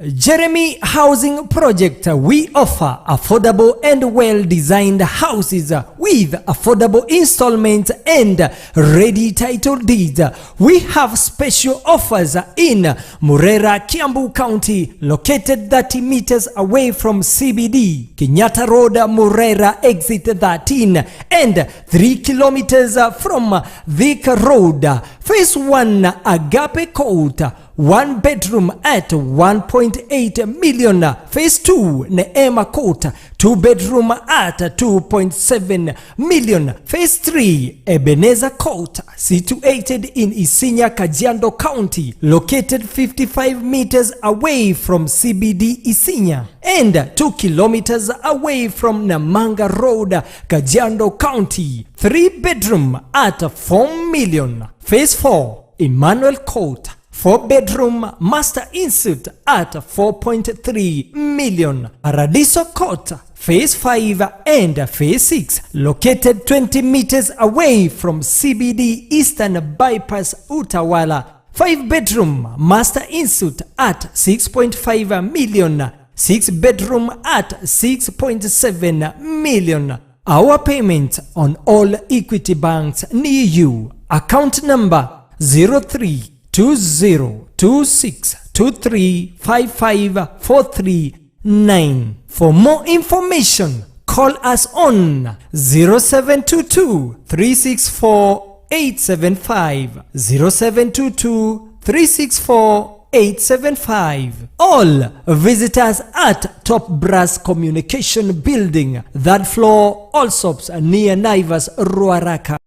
Jeremy Housing Project. We offer affordable and well-designed houses with affordable installments and ready title deeds. We have special offers in Murera, Kiambu County, located 30 meters away from CBD, Kenyatta Road, Murera, exit 13, and 3 kilometers from Thika Road. Phase 1, Agape Court, one bedroom at 1.8 million. Phase 2, Neema Court, two bedroom at 2.7 million. Phase 3, Ebenezer Court, situated in Isinya, Kajiado County, located 55 meters away from CBD Isinya and 2 kilometers away from Namanga Road, Kajiado County. Three bedroom at 4 million. Phase 4, Emmanuel Court, 4 bedroom master ensuite at 4.3 million. Paradiso Court, Phase 5 and Phase 6, located 20 meters away from CBD Eastern Bypass Utawala. 5 bedroom master ensuite at 6.5 million. 6 bedroom at 6.7 million. Our payment on all Equity banks near you. Account number 032026235543 9. For more information, Call us on 0722 364 875, 0722 364 875. All visitors at Top Brass Communication Building, third floor, Allsops, near Naivas, Ruaraka.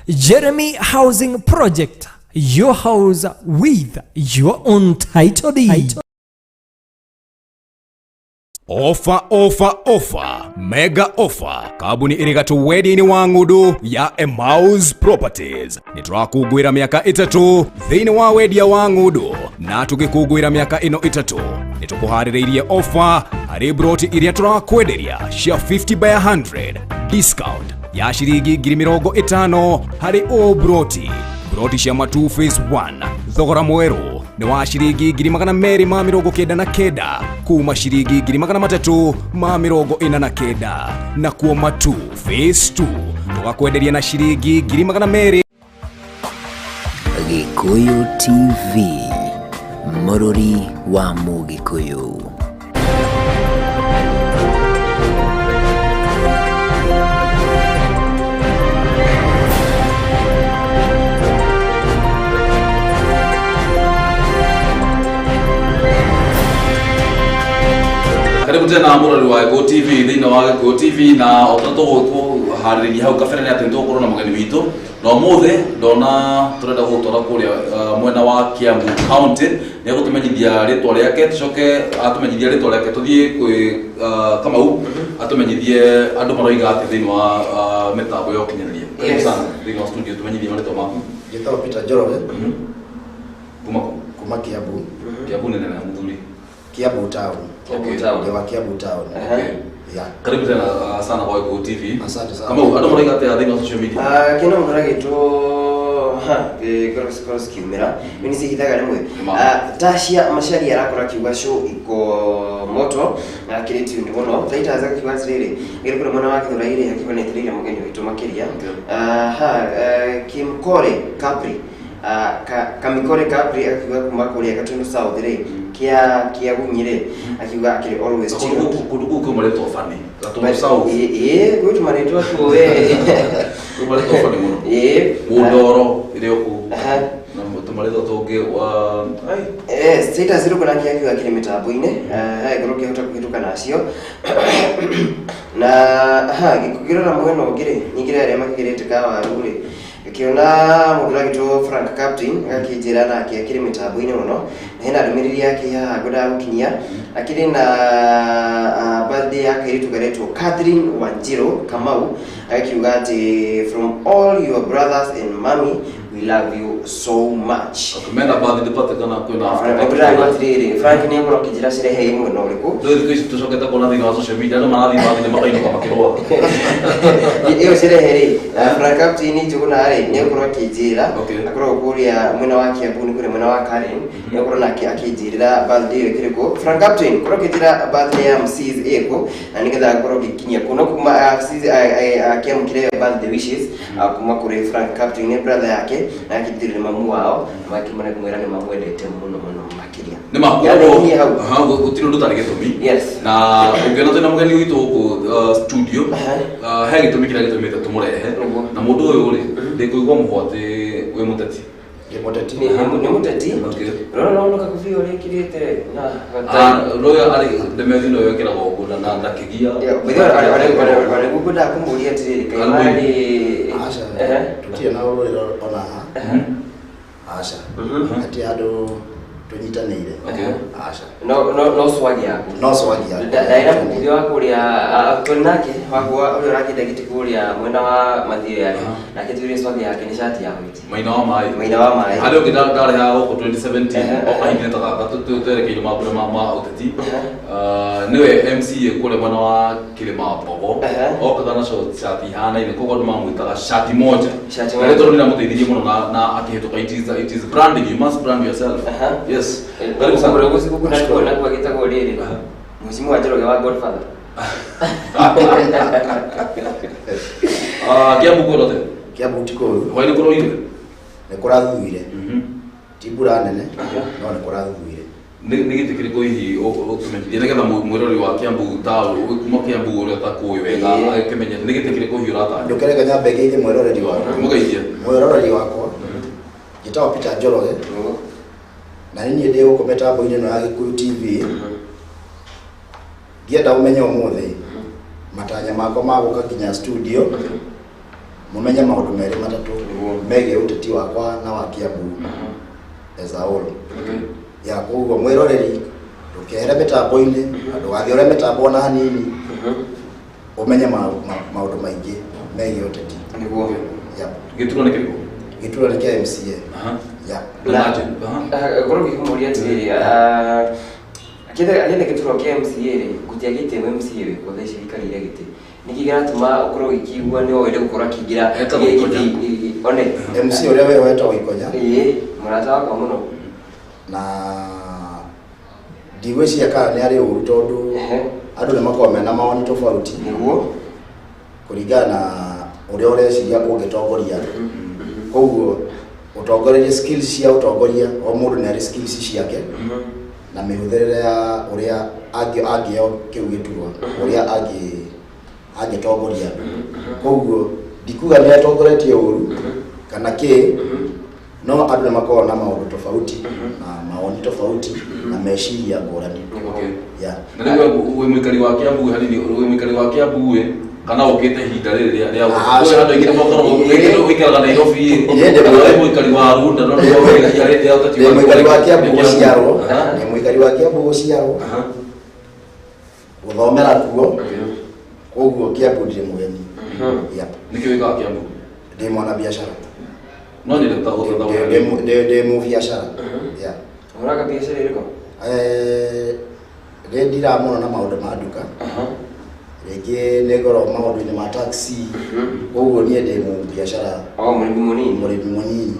Jeremy Housing Project, your house with your own title deed. Ofa, ofa, ofa, mega ofa. Kambuni ĩrĩ gatũ wendia-inĩ wa ng'ũndũ ya Emmaus Properties. Nĩ tũrakũngũĩra mĩaka 3 thĩinĩ wa wendia wa ng'ũndũ, na tũgĩkũngũĩra mĩaka ĩno 3 nĩ tũkũharĩrĩirie ofa harĩ broti iria tũrakwenderia cia 50 by 100, discount ya ciringi 50,000 harĩ o broti. Broti cia Matu Phase 1 thogora mwerũ nĩ wa ciringi 299,000 kuma ciringi 349,000, nakuo Matu Phase 2 tũgakwenderia na ciringi 200,000. Gĩkũyũ TV, mũrũri wa Mũgĩkũyũ. Karibu tena mũrori wa Gĩkũyũ TV thĩinĩ wa Gĩkũyũ TV, na o ta tũgũkũharĩrĩria hau kabere nĩ atĩ nĩtũgũkorwo na mũgeni witũ, na ũmũthĩ ndona tũrenda gũgũtwara kũrĩa mwena wa Kiambu County. Nĩ egũtũmenyithia rĩtwa rĩake, tũcoke atũmenyithia rĩtwa rĩake tũthiĩ kwĩ Kamau atũmenyithie andũ maroiga atĩ thĩinĩ wa mĩtambo ya ũkinyanĩria. Karibu sana thĩinĩ wa studio, tũmenyithie marĩtwa maku. Njĩtagwo Peter Njoroge. Kuma kũ? Kuma Kiambu. Kiambu nĩ nene mũthuri? Kiambu town. Kiambu town. Ndĩ wa Kiambu town. Yeah. Karibu tena sana kwa Gĩkũyũ TV. Asante sana. Kamau, andũ maroiga atĩa thĩinĩ wa social media? Kĩno mũndũ agĩtwo ha ngoro cikorwo cikiumĩra nĩ cihithaga rĩmwe. Tacia Macharia arakorwo akiuga show iko moto na akĩrĩ tuned mũno. Titus akiuga atĩrĩrĩ, gĩrĩ kũrĩ mwena wa Gĩthũrai-rĩ, akiuga nĩ etereire mũgeni witũ makĩria. Ha Kimkore Capri, Kamikore Capri akiuga kuma kũrĩa Gatundu South rĩ, kia Gunyi rĩ, akiuga akĩrĩ always tuned. Kũndũ kũu kwĩ marĩtwa bani. Gatundu South. Ĩĩ, gwĩ tũmarĩtwa tuo we. Kwĩ marĩtwa bani mũno. Mũndoro ĩrĩ o kũu. Na tũmarĩtwa tũngĩ wa, ai. Status rĩu nake akiuga akĩrĩ mĩtambo-inĩ, ngorwo ngĩhota kũhĩtũka nacio. Na ha ngĩrora mwena ũngĩ rĩ, ningĩ arĩa makĩgĩrĩte kawaru rĩ, ngĩona mũndũ ũragĩtwo Frank Captain agakĩnjĩra nake akĩrĩ mĩtambo-inĩ mũno, na hena ndũmĩrĩri yake haha ngwendaga gũkinyia. Akĩrĩ na birthday ya kairĩtu karetwo Catherine Wanjiru Kamau, agakiuga atĩ from all your brothers and mommy, we love you so much. Okay, mena birthday party kana kwĩna after party? Ndĩraigua atĩrĩrĩ, Frank nĩ egũkorwo akĩnjĩra cirehe ĩ mwena ũrĩkũ. Rĩu thikũ ici tũcokete kuona thĩinĩ wa social media andũ marathiĩ birthday makainũka makĩrũa. Ĩyo cirehe rĩ, Frank Captain Njuguna rĩ, nĩ egũkorwo akĩnjĩra, akoragwo kũrĩa mwena wa Kiambu, nĩ kũrĩa mwena wa Karen, nĩ egũkorwo nake akĩnjĩrĩra birthday ĩyo ĩkĩrĩ kũ. Frank Captain, korwo ũkĩnjĩra birthday ya MCs ĩkũ, na nĩgetha ngorwo ngĩkinyia kũ. No kuma MCs, akĩamũkĩra birthday wishes, kuma kũrĩ Frank Captain, nĩ brother yake, na akĩnjĩrĩra mamu wao, na makĩmwĩra kũmwĩra nĩ mamwendete mũno mũno makĩria. Nĩ ma, Yaani, koguo, niĩ hau. aha, gũtirĩ ũndũ ũtarĩ gĩtũmi. Yes. Na ũngĩona twĩna mũgeni witũ gũkũ, studio, he gĩtũmi kĩrĩa gĩtũmĩte tũmũrehe. Na mũndũ ũyũ rĩ, ndĩkũigua mũhwa atĩ wĩ mũteti. Ndĩ mũteti. Nĩ mũteti? Okay. Rora no ũka kũbia ũrĩa ĩkĩrĩte na gatai. Rũĩ arĩ ndemethi no yekĩragwo ũguo na ndakĩgia. Yeah, by the way, arĩ gũkũ ndakũmũria atĩrĩrĩ, kaĩ Arĩ marĩ- Aca, tũtirĩ na ũrũĩ ona ha. Aca. Hatirĩ handũ tũnyitanĩire. Aca. No, no, no swagi yaku. No swagi yaku. Ndaira mũbunge wa kũrĩa, tũrĩ nake, wakwa ũrĩa ũrakĩenda gĩtĩ kũrĩa mwena wa Mathioya rĩ, nake tuire swagi yake nĩ cati ya white. Maina wa maĩ. Maina wa maĩ. Harĩ ũngĩ ndarehaga gũkũ 2017, o kahinda ta gaka twerekeire mambura ma ũteti. Nĩwe MCA kũrĩa mwena wa Kĩrĩma Mbogo. Okaga na cati ihanaine, koguo andũ mamwĩtaga cati moja. Cati Na moja. rĩtwa rĩu nĩramũteithirie mũno na akĩhĩtũka. It is branding, you must brand yourself. Yes. Karibu sana. Karibu sana. Karibu sana. Karibu sana. Gĩtagwo rĩrĩ. Mheshimiwa Njoroge wa Godfather. Kiambu kwĩna atĩa? Kiambu ti kũũru. Hwaĩ-inĩ kũroire? Nĩ kũrathuire. Ti mbura nene, no nĩ kũrathuire. Nĩ gĩtĩ kĩrĩkũ hihi ũkĩmenyithia nĩgetha mwĩrori wa Kiambu town kuma Kiambu ũrĩa ũtakũĩ wega agĩkĩmenye nĩ gĩtĩ kĩrĩkũ hihi ũratanya? Ndũkereke nyambe ngeithie mwĩroreri wakwa. Mũgeithie. Mwĩroreri wakwa njĩtagwo Peter Njoroge na nĩ niĩ ndĩ gũkũ mĩtambo-inĩ ĩno ya Gĩkũyũ TV. Ndienda ũmenye ũmũthĩ matanya makwa ma gũka nginya studio mũmenye maũndũ merĩ matatũ megiĩ ũteti wakwa na wa Kiambu as a whole. Ya koguo mwĩroreri ndũkehere mĩtambo-inĩ na ndũgathiũre mĩtambo ona hanini ũmenye maũndũ maingĩ megiĩ ũteti. Nĩguo. Yep. Gĩturwa nĩ kĩrĩkũ? Gĩturwa nĩ kĩa MCA. Yep. Ngorwo ngĩkũmũria atĩrĩrĩ, akĩetha gĩturwa kĩa MCA rĩ, gũtiagĩte MCA wĩkuo thaa ici gĩikarĩire gĩtĩ, nĩkĩ kĩratũma ũkorwo ũgĩkĩigua nĩ wende gũkorwo akĩingĩra Etagwo Ikonya. One MC ũrĩa wĩho etagwo Ikonya. Ĩĩ, mũrata wakwa mũno. Na ndigwĩciria kana nĩ arĩ ũru tondũ andũ nĩ makoragwo mena mawoni tofauti. Nĩguo. Kũringana na ũrĩa ũreciria ũngĩtongoria andũ. Koguo ũtongorerie skills cia ũtongoria, o mũndũ nĩ arĩ skills ciake na mĩhũthĩrĩre ya ũrĩa angĩo kĩu gĩturwa, ũrĩa angĩtongoria andũ. Koguo ndikuga nĩ atongoretie ũru kana kĩ, no andũ nĩ makoragwo na maũndũ tofauti na mawoni tofauti na meciria ngũrani. Yeah. Na rĩu wĩ mũikari wa Kiambu hanini, wĩ mũikari wa Kiambu ĩ kana ũkĩte ihinda rĩrĩ rĩa kwĩ andũ aingĩ makoragwo ũikaraga Nairobi kana wĩ mũikari wa Runda no nĩ ihinda rĩrĩ rĩa ũteti Ndĩ mũikari wa Kiambu gũciarwo, ndĩ mũikari wa Kiambu gũciarwo, gũthomera kuo, koguo Kiambu ndirĩ mũgeni. Yep. Nĩkĩ wĩkaga Kiambu? Ndĩ mwana biacara. No nyende gũtatha Ndĩ mũbiacara. Yeah. Ũhũraga biacara ĩrĩkũ? Nĩ ndiraga mũno na maũndũ ma nduka. Rĩngĩ nĩ ngoragwo maũndũ-inĩ ma taxi. Koguo niĩ ndĩ mũbiacara. O mũrĩmi mũnini. Mũrĩmi mũnini.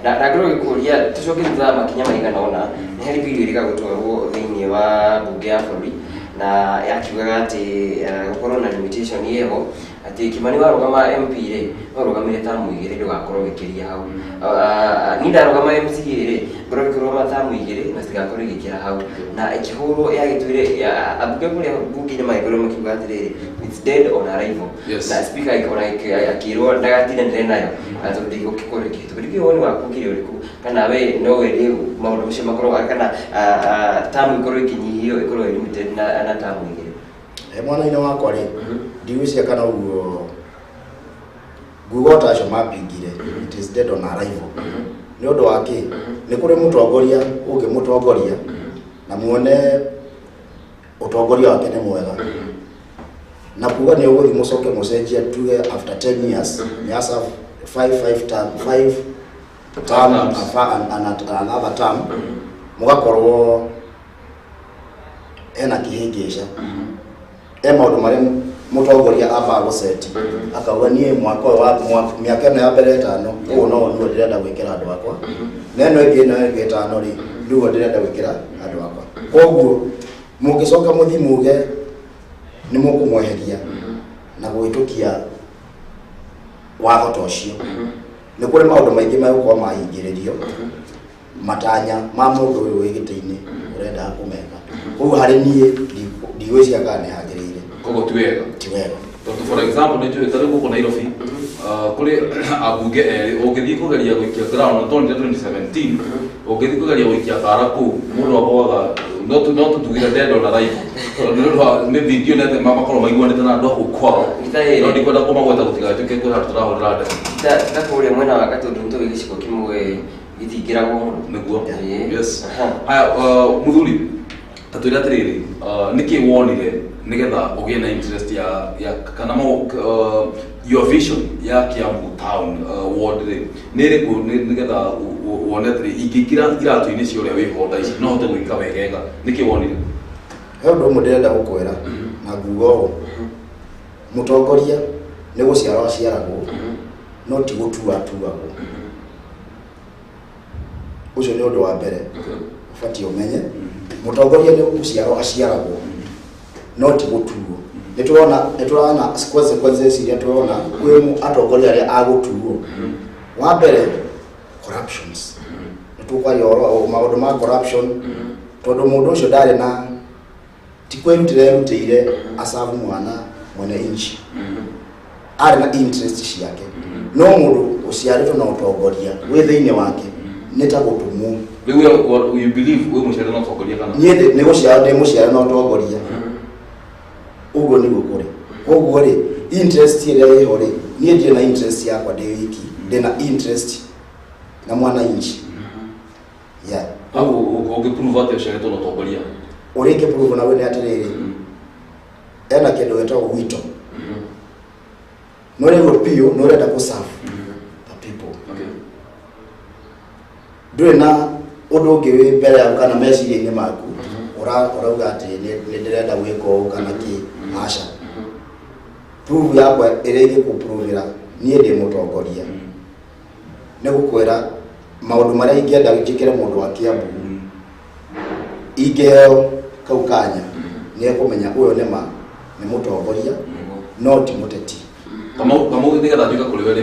Na ngorwo ngĩkũria tũcoke thutha makinya maigana ũna, nĩ harĩ bill ĩrĩga gũtwarwo thĩinĩ wa mbunge ya bũrũri na yakiugaga atĩ gũkorwo na limitation ĩho atĩ Kimani warũgama MP rĩ, no ũrũgamĩre tamu igĩrĩ ndũgakorwo ũgĩkĩria hau. Niĩ ndarũgama MCA rĩ, ngorwo ngĩrũgama tamu igĩrĩ na citigakorwo igĩkĩra hau. Na ĩkĩhũrwo yagĩtuire ambunge kũrĩa mbunge-inĩ magĩkorwo makiuga atĩrĩrĩ, it's dead on arrival. Na speaker ona akĩrwo ndagatindanĩre nayo tondũ ndĩgũgĩkorwo ĩkĩhĩtũka. Ndikĩũĩ woni waku ũkĩrĩ ũrĩkũ kana we no wende maũndũ macio makorwo kana tamu ĩkorwo ĩkĩnyihio ĩkorwo ĩ limited na tamu igĩrĩ? Mwana-inĩ wakwa rĩ, ndigwĩciria kana ũguo nguga ta acio mapingire it is dead on arrival. Nĩ ũndũ wa kĩ? Nĩ kũrĩ mũtongoria ũngĩmũtongoria na muone ũtongoria wake nĩ mwega na kuga nĩ ũgũthiĩ mũcoke mũcenjie tuge after 10 years nĩ aserve 5 term 5 term another term mũgakorwo ena kĩhĩngĩca e maũndũ marĩa mũtongoria ambaga gũceti akauga niĩ mwaka ũyũ wa mĩaka ĩno ya mbere ĩtano ũũ no nĩguo ndĩrenda gwĩkĩra andũ akwa na ĩno ĩngĩ ĩno ĩngĩ ĩtano rĩ nĩguo ndĩrenda gwĩkĩra andũ akwa. Koguo mũngĩcoka mũthiĩ muge nĩ mũkũmweheria na kũhĩtũkia watho ta ũcio, nĩ kũrĩ maũndũ maingĩ megũkorwo mahingĩrĩrio matanya ma mũndũ ũyũ wĩ gĩtĩ-inĩ ũrendaga kũmeka. Koguo harĩ niĩ ndigwĩciria kana nĩ hagĩrĩire. Koguo ti wega. Ti wega. Tondũ for example nĩ njũĩ ta rĩu gũkũ Nairobi kũrĩ ambunge erĩ ũngĩthiĩ kũgeria gũikia ground tonire 2017 ũngĩthiĩ kũgeria gũikia kara kũu mũndũ agwaga no tũtugire dead on arrival tondũ nĩ ũndũ wa maybe ndionete makorwo maiguanĩte na andũ a kũu kwao no ndikwenda kũmagweta gũtigatuĩke kwĩ handũ tũrahũrĩra ndebe. Ta kũrĩa mwena wa Gatũndũ nĩ tũĩ gĩcigo kĩmwe gĩtingĩragwo mũno. Nĩguo. Yes. Haya, mũthuri ta twĩre atĩrĩrĩ, nĩkĩ wonire nĩgetha ũgĩe na interest ya kana your vision ya Kiambu town ward rĩ nĩ ĩrĩkũ nĩgetha wone atĩrĩ ingĩingĩra iratũ-inĩ cia ũrĩa wĩho thaa ici no hote gwĩka wegega, nĩkĩ wonire? He ũndũ ũmwe ndĩrenda gũkwĩra na nguga ũũ, mũtongoria nĩ gũciarwo aciaragwo no ti gũtua atuagwo. Ũcio nĩ ũndũ wa mbere ũbatiĩ ũmenye mũtongoria nĩ gũciarwo aciaragwo no ti gũtuo. Nĩ tũrona consequences iria tũrona kwĩ atongoria arĩa a gũtuo. Wa mbere corruptions, nĩ tũkwaria ũhoro maũndũ ma corruption. Tondũ mũndũ ũcio ndarĩ na ti kwĩrutĩra erutĩire acabu mwana mwene inchi, arĩ na interest ciake. No mũndũ ũciarĩtwo na ũtongoria wĩ thĩinĩ wake nĩ ta gũtũmwo. Rĩu we you believe wĩ mũciare na ũtongoria kana? Niĩ nĩ gũciarwo ndĩ mũciare na ũtongoria, ũguo nĩguo kũrĩ. Koguo rĩ, interest ĩrĩa ĩho rĩ, niĩ ndirĩ na interest yakwa ndĩ wiki, ndĩna interest na mwananchi, yeah. Hau ũngĩprove atĩa ũciarĩtwo na ũtongoria? Ũrĩa ingĩprove naguo nĩ atĩrĩrĩ, ena kĩndũ gĩtagwo wito, no rĩu biũ nĩ ũrenda kũ serve the people. Ndũrĩ na ũndũ ũngĩ wĩ mbere yaku kana meciria-inĩ maku ũrauga atĩ nĩ ndĩrenda gwĩka ũũ kana kĩ, aca. Proof yakwa ĩrĩa ingĩkũprovĩra niĩ ndĩ mũtongoria nĩ gũkwĩra maũndũ marĩa ingĩenda njĩkĩre mũndũ wa Kiambu. Ingĩheo kau kanya, nĩ ekũmenya ũyũ nĩma nĩ mũtongoria no ti mũteti. Kamau, nĩgetha njuke kũrĩ we rĩ,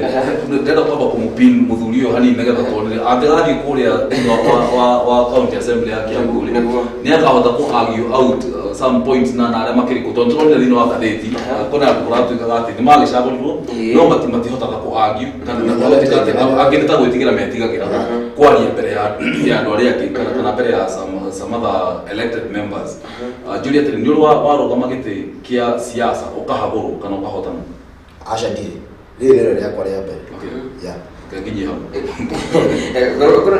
ndĩrenda kwamba kũmũpin mũthuri ũyũ hanini nĩgetha tuonere angĩgathiĩ kũrĩa thĩinĩ wa county assembly ya Kiambu rĩ, nĩ akahota kũ argue out some points na arĩa makĩrĩ kũ, tondũ tũronire thĩinĩ wa ngathĩti kwĩna andũ kũratuĩkaga atĩ nĩ magĩcagũrirwo no matihotaga kũ argue kana na kũratuĩka atĩ angĩ nĩ ta gwĩtigĩra metigagĩra kwaria mbere ya andũ arĩa angĩ kana mbere ya some other elected members. Njũrie atĩrĩ, nĩ ũrĩ warũgama gĩtĩ kĩa siasa ũkahagũrwo kana ũkahotana? Aca, ndirĩ. Rĩrĩ nĩrĩo rĩakwa rĩa mbere. Yeah. Nginyie hau.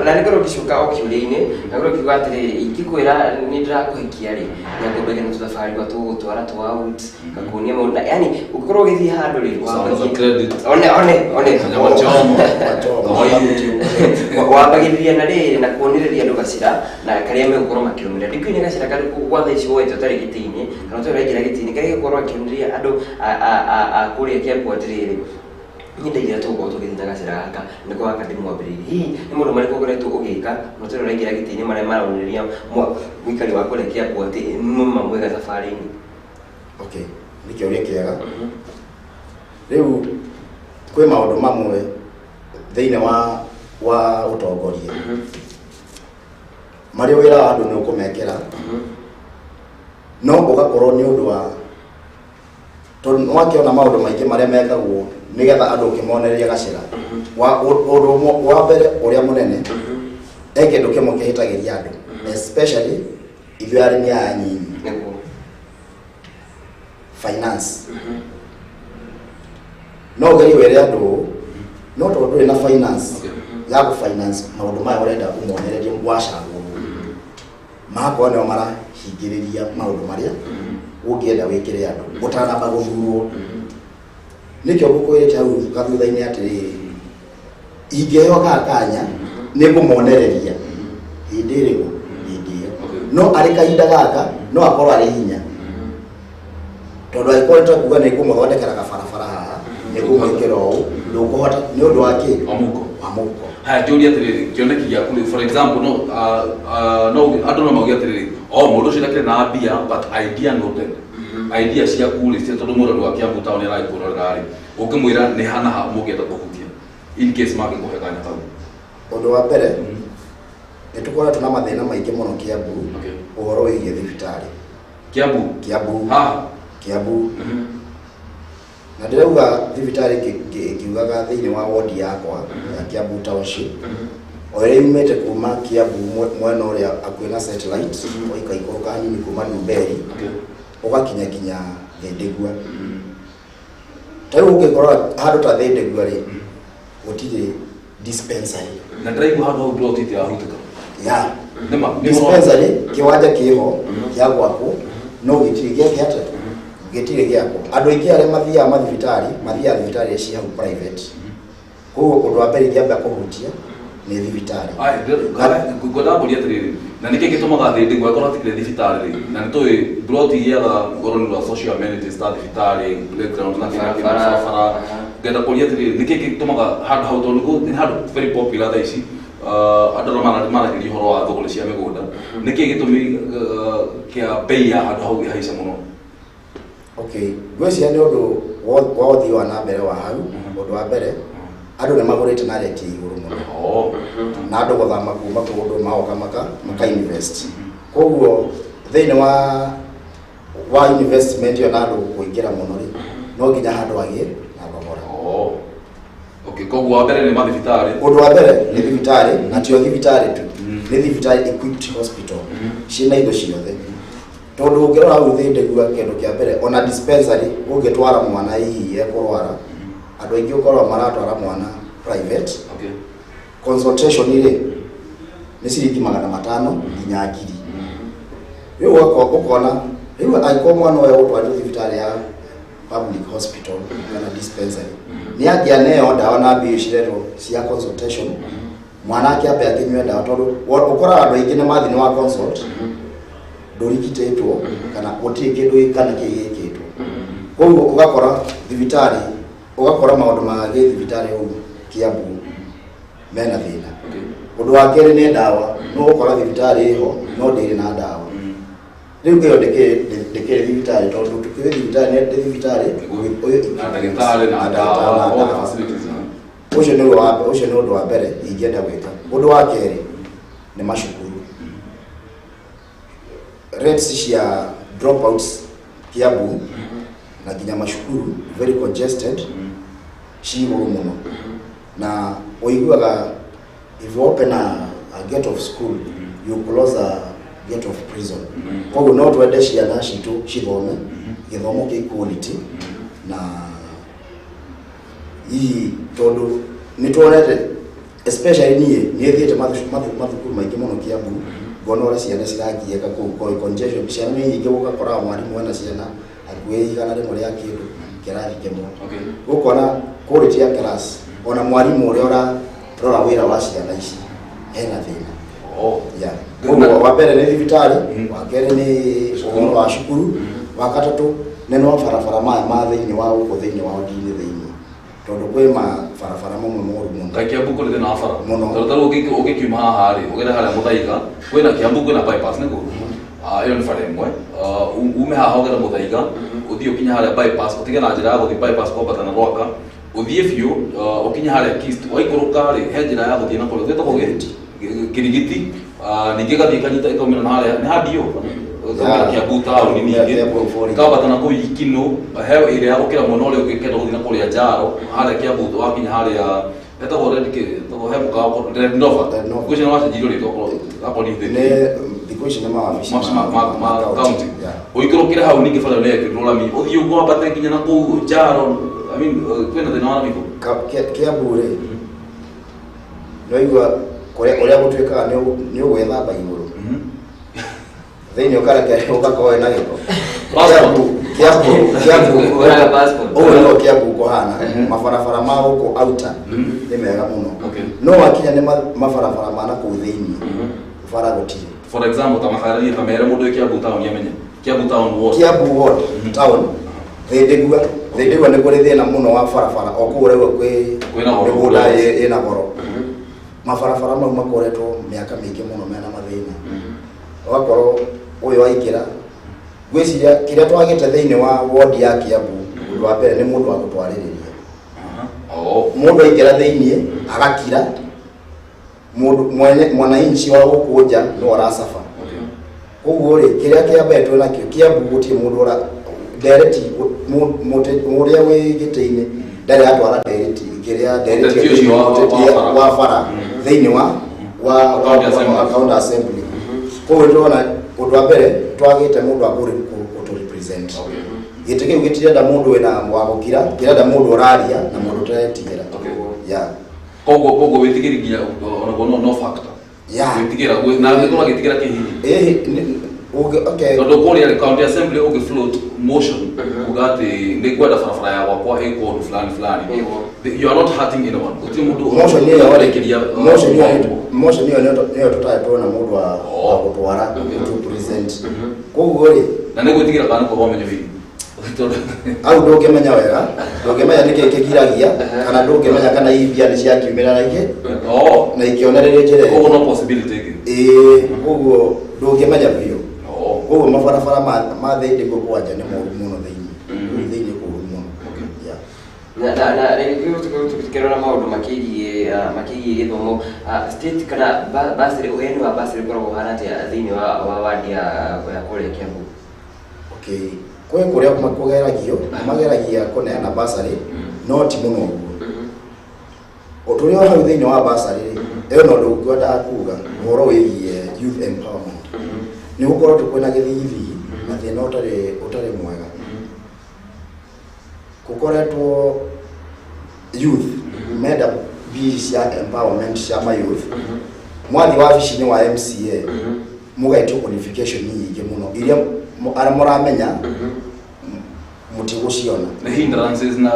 Na nĩ ngorwo ngĩcoka o kĩũria-inĩ na ngorwo ngiuga atĩrĩrĩ, ingĩkwĩra nĩ ndĩrakũhikia rĩ, nyangombe na tũthabarĩ gwa tũgũgũtwara twa out, ngakuonia maũndũ na yani ũngĩkorwo ũgĩthiĩ handũ rĩ, Gũcamũca credit. One one one. Nyama choma. Wambagĩrĩria na rĩrĩ na kuonereria andũ gacĩra na karĩa megũkorwo makĩrũmĩrĩra. Ndikũĩ nĩ gacĩra karĩkũ gwa thaa ici woete ũtarĩ gĩtĩ-inĩ kana ũtarĩ ũraingĩra gĩtĩ-inĩ karĩa gũkorwo akĩonereria andũ a kũrĩa Kiambu atĩrĩrĩ, niĩ ndaigĩra tũgũkorwo tũgĩthiĩ na gacĩra gaka nĩko gaka ndĩmwambĩrĩirie. Hihi nĩ maũndũ marĩkũ ũkoretwo ũgĩka na ũtarĩ ũraingĩra gĩtĩ-inĩ marĩa maronereria mũikari wa kũrĩa Kiambu atĩ nĩma mwega thabarĩ-inĩ? Okay, nĩ kĩũria kĩega. Rĩu kwĩ maũndũ mamwe thĩinĩ wa ũtongoria marĩa wĩra wa andũ nĩ ũkũmekĩra, no ũgakorwo nĩ ũndũ wa tondũ nĩwakĩona maũndũ maingĩ marĩa mekagwo nĩgetha andũ ũkĩmonereria gacĩra. Wa ũndũ ũmwe wa mbere ũrĩa mũnene, he kĩndũ kĩmwe kĩhĩtagĩria andũ, especially ithuĩ arĩmi aya anyinyi: finance. No ũgerie wĩre andũ ũũ, no tondũ ndũrĩ na finance ya gũ finance maũndũ maya ũrenda ũmonererie wacagũrwo, magakorwo nĩo marahingĩrĩria maũndũ marĩa ũngĩenda wĩkĩre andũ ũtanamba gũthurwo. Nĩkĩo ngũkwĩrĩte hau gathutha-inĩ atĩrĩrĩ, ingĩheo gaka kanya nĩ ngũmonereria hĩndĩ ĩrĩkũ, hĩndĩ ĩyo. No arĩ kahinda gaka no akorwo arĩ hinya, tondũ angĩkorwo nĩ kuga nĩ ngũmũthondekera gabarabara haha, nĩ ngũmwĩkĩra ũũ, ndũkũhota nĩ ũndũ wa kĩ? Wa mũhuko. Wa mũhuko. Haya, njũrie atĩrĩrĩ, kĩoneki gĩaku rĩ, for example, no andũ no mauge atĩrĩrĩ, o mũndũ ũcio ndakĩrĩ na mbia, but idea noted, idea ciaku rĩ, cia tondũ mũrori wa Kiambu town aragĩkwĩrorera rĩ, ũngĩmwĩra nĩ hana ha mũngĩenda kũhutia in case mangĩkũhe kanya kau? Ũndũ wa mbere, nĩ tũkoretwo na mathĩna maingĩ mũno Kiambu ũhoro wĩgiĩ thibitarĩ. Kiambu? Kiambu. Haha? Kiambu. Na ndĩrauga thibitarĩ ngiugaga thĩinĩ wa wodi yakwa ya Kiambu Township, o ĩrĩa yumĩte kuma Kiambu mwena ũrĩa hakuhĩ na satellite, ũikaikũrũka hanini kuma Ndumberi ũgakinya nginya Thĩndĩgua. Ta rĩu ũngĩkora handũ ta Thĩndĩgua rĩ, gũtirĩ dispensary. Na ndĩraigua handũ hau plot itirahutĩka. Ya. Nĩma nĩ ũhoro- Dispensary kĩwanja kĩho gĩa gwakwo no gĩtirĩ gĩake atĩa, gĩtirĩ gĩakwo. Andũ aingĩ arĩa mathiaga mathibitarĩ mathiaga thibitarĩ cia hau private. Koguo ũndũ wa mbere ingĩamba kũhutia nĩ thibitarĩ. Ngwendaga kũria atĩrĩrĩ, na nĩkĩ gĩtũmaga Thĩndĩgua ĩkorwo hatikĩrĩ thibitarĩ rĩ, na nĩ tũĩ plot igĩaga goro nĩ ũndũ wa social amenities ta thibitarĩ, playground na kĩrĩa kĩngĩ, Barabara. barabara. Ngenda kũria atĩrĩrĩ, nĩkĩ gĩtũmaga handũ hau, tondũ nĩ handũ very popular thaa ici, andũ arĩa maragĩria ũhoro wa thũgũrĩ cia mĩgũnda, nĩkĩ gĩtũmi kĩa bei ya handũ hau ĩhaica mũno? Okay, ngwĩciria nĩ ũndũ wa ũthii wa na mbere wa hau. Ũndũ wa mbere, andũ nĩ magũrĩte na rate ya igũrũ mũno na andũ gũthama kuma kũndũ magoka maka invest. Koguo thĩinĩ wa investment ĩyo na andũ kũingĩra mũno rĩ, no nginya handũ hagĩe na thogora. Oh. Okay, koguo wa mbere nĩ mathibitarĩ. Ũndũ wa mbere nĩ thibitarĩ, na tio thibitarĩ tu, nĩ thibitarĩ equipped hospital ciĩna indo ciothe, tondũ ũngĩrora hau Thĩndĩgua, kĩndũ kĩa mbere ona dispensary ũngĩtwara mwana hihi ekũrwara, andũ aingĩ ũkoragwo maratwara mwana private. Consultation rĩ, nĩ ciringi 500 nginya 1000. Rĩu ũkona rĩu angĩkorwo mwana ũyũ ũtwarĩtwo thibitarĩ ya public hospital kana dispensary, nĩ angĩaneo ndawa na mbia ciretwo cia consultation, mwana akĩambe akĩnyue ndawa, tondũ ũkoraga andũ aingĩ nĩ mathiĩ nĩ wa consult, ndũrigitĩtwo kana gũtirĩ kĩndũ kana kĩ gĩkĩtwo. Koguo ũgakora thibitarĩ, ũgakora maũndũ ma gĩthibitarĩ ũguo Kiambu mena thĩna. Ũndũ wa kerĩ nĩ ndawa. No ũkora thibitarĩ ĩho no ndĩrĩ na ndawa. Rĩu ĩyo ndĩkĩrĩ thibitarĩ, tondũ tũkĩrĩ thibitarĩ nĩ thibitarĩ ũyũ Na ndagĩtarĩ na na ndawa, na all the ndawa. facilities. Ũcio nĩ ũndũ wa mbere ingĩenda gwĩka. Ũndũ wa kerĩ nĩ macukuru. Rates cia dropouts Kiambu na nginya macukuru very congested, ci igũrũ mũno, na ũiguaga if you open a gate of school, you close a gate of prison. Koguo no twende ciana citũ cithome gĩthomo kĩ quality, na hihi tondũ nĩ tuonete, especially niĩ nĩ thiĩte mathukuru maingĩ mũno Kiambu, ngona ũrĩa ciana ciragiĩka kũu congestion, ciana nĩ nyingĩ, ũgakoraga mwarimũ ena ciana hakuhĩ 100 rĩa kĩndũ kĩrathi kĩmwe. Ũkona quality ya class, ona mwarimũ ũrĩa ũrarora wĩra wa ciana ici hena thĩna. Oh. Yeah. Koguo wa mbere nĩ thibitarĩ, wa kerĩ nĩ ũhoro wa cukuru, wa gatatũ nĩ no barabara maya ma thĩinĩ wa gũkũ thĩinĩ wa ndini thĩinĩ, tondũ kwĩ mabarabara mamwe moru mũno. Kaĩ Kiambu kũrĩ thĩna wa bara? Mũno. Tondũ tarĩu ũngĩkiuma haha rĩ, ũgere harĩa Mũthaiga, kwĩna Kiambu kwĩna bypass nĩguo? Ah, ĩyo nĩ bara ĩmwe. Ah, ume haha ũgere Mũthaiga, ũthiĩ ũkinye harĩa bypass, ũtige na njĩra ya gũthiĩ bypass kwambata na Rwaka, ũthiĩ biũ, ũkinye harĩa Kist, waikũrũka rĩ, he njĩra ya gũthiĩ na kũrĩa gwĩtagwo Kirigiti, ningĩ ĩgathiĩ ĩkanyita ĩkaumĩra na harĩa nĩ handio ĩkaumĩra Kiambu taũni, ningĩ Kiambu forest. ĩkambata na kũu Ikino, he ĩrĩa ya gũkĩra mwena ũrĩa ũngĩ kenda gũthiĩ na kũrĩa Njaro, harĩa Kiambu wakinya harĩa hetagwo Red kĩ, hetagwo he mũkawa Red Nova. Red Nova. Ngwĩciria nĩ wacenjirio rĩtwa akorwo nĩ Nĩ thikũ ici nĩ mawabici mawabici ma county. Yeah. Ũikũrũkĩre hau ningĩ bara ĩyo nĩ yekĩrirwo rami, ũthiĩ ũguo wambate nginya na kũu Njaro. I mean, kwĩna thĩna wa rami kũu. Kiambu rĩ, nĩwaigua kũrĩa ũrĩa gũtuĩkaga nĩ ũgwĩthamba igũrũ thĩinĩ ũkareke ũgakorwo wĩna gĩko. Passport. Kiambu Ũraga passport. ũguo nĩguo Kiambu kũhana. Mabarabara ma gũkũ outer nĩ mega mũno, no wakinya nĩ mabarabara ma na kũu thĩinĩ, bara gũtirĩ. For example, ta makarĩrie, ta mere mũndũ wĩ Kiambu town amenye Kiambu town ward. Kiambu ward town, Thĩndĩgua nĩ kũrĩ thĩna mũno wa barabara o kũu ũraigua kwĩ Kwĩna goro. mĩgũnda ĩna goro. Mabarabara mau makoretwo mĩaka mĩingĩ mũno mena mathĩna, ũgakorwo ũyũ waingĩra, ngwĩciria kĩrĩa twagĩte thĩinĩ wa ward ya Kiambu, ũndũ wa mbere nĩ mũndũ wa gũtwarĩrĩria. Oh. Mũndũ aingĩra thĩinĩ agakira, mũndũ mwene mwananchi wa gũkũ nja no aracaba. Koguo rĩ, kĩrĩa kĩa mbere twĩ nakĩo Kiambu, gũtirĩ mũndũ ũra ndereti ũrĩa wĩ gĩtĩ-inĩ ndarĩ atwara ndereti kĩrĩa ndereti Ũteti ũcio ũteti wa bara. Wa bara thĩinĩ wa County assembly. wa county assembly. Koguo ndĩrona ũndũ wa mbere twagĩte mũndũ wa gũtũ represent. Gĩtĩ kĩu gĩtirenda mũndũ wĩna wa gũkira, kĩrenda mũndũ ũraria na mũndũ ũtaretigĩra. Yeah. Koguo wĩtigĩri nginya onaguo no factor. Gwĩtigĩra na angĩkorwo agĩtigĩra kĩ hihi? Ĩhĩ, okay. Tondũ kũrĩa county assembly ũngĩ float motion kuga atĩ nĩ ngwenda barabara ya gwakwa ĩkwo ũndũ fulani fulani, you are not hurting anyone, gũtirĩ mũndũ Motion ĩyo ũrekeria. Motion ĩyo nĩyo tũtarĩ tuona mũndũ wa gũtwara to present. Koguo rĩ, na nĩ gwĩtigĩra kana nĩ kwaga ũmenyo hihi? Tondũ au ndũngĩmenya wega, ndũngĩmenya nĩkĩ kĩgiragia, kana ndũngĩmenya kana hihi mbia nĩ ciakiumĩra na ingĩ na ikĩonereria njĩra ĩyo. Koguo no possibility ĩngĩ. Ĩĩ, koguo ndũngĩmenya biũ. Koguo mabarabara ma thĩinĩ kwanja nĩ moru mũno thĩinĩ, kũu thĩinĩ kũru mũno. Yeah. Na rĩngĩ tũkĩrora maũndũ makĩgiĩ gĩthomo, state kana bursary, ũheani wa bursary ũkoragwo ũhana atĩa thĩinĩ wa wadi ya kũrĩa Kiambu? Okay, kwĩ kũrĩa kũgeragio, mageragia kũneana bursary, no ti mũno ũguo. Ũndũ ũrĩa hau thĩinĩ wa bursary rĩ, ĩyo no ũndũ ngwendaga kuga ũhoro wĩgiĩ youth empowerment. Nĩ gũkorwo kwĩna gĩthigithigi na thĩna ũtarĩ mwega. Gũkoretwo youth menda mbia cia empowerment cia ma youth, mwathi wabici-inĩ wa MCA mũgetio qualification nyingĩ mũno iria arĩa mũramenya mũtigũciona. The hindrances na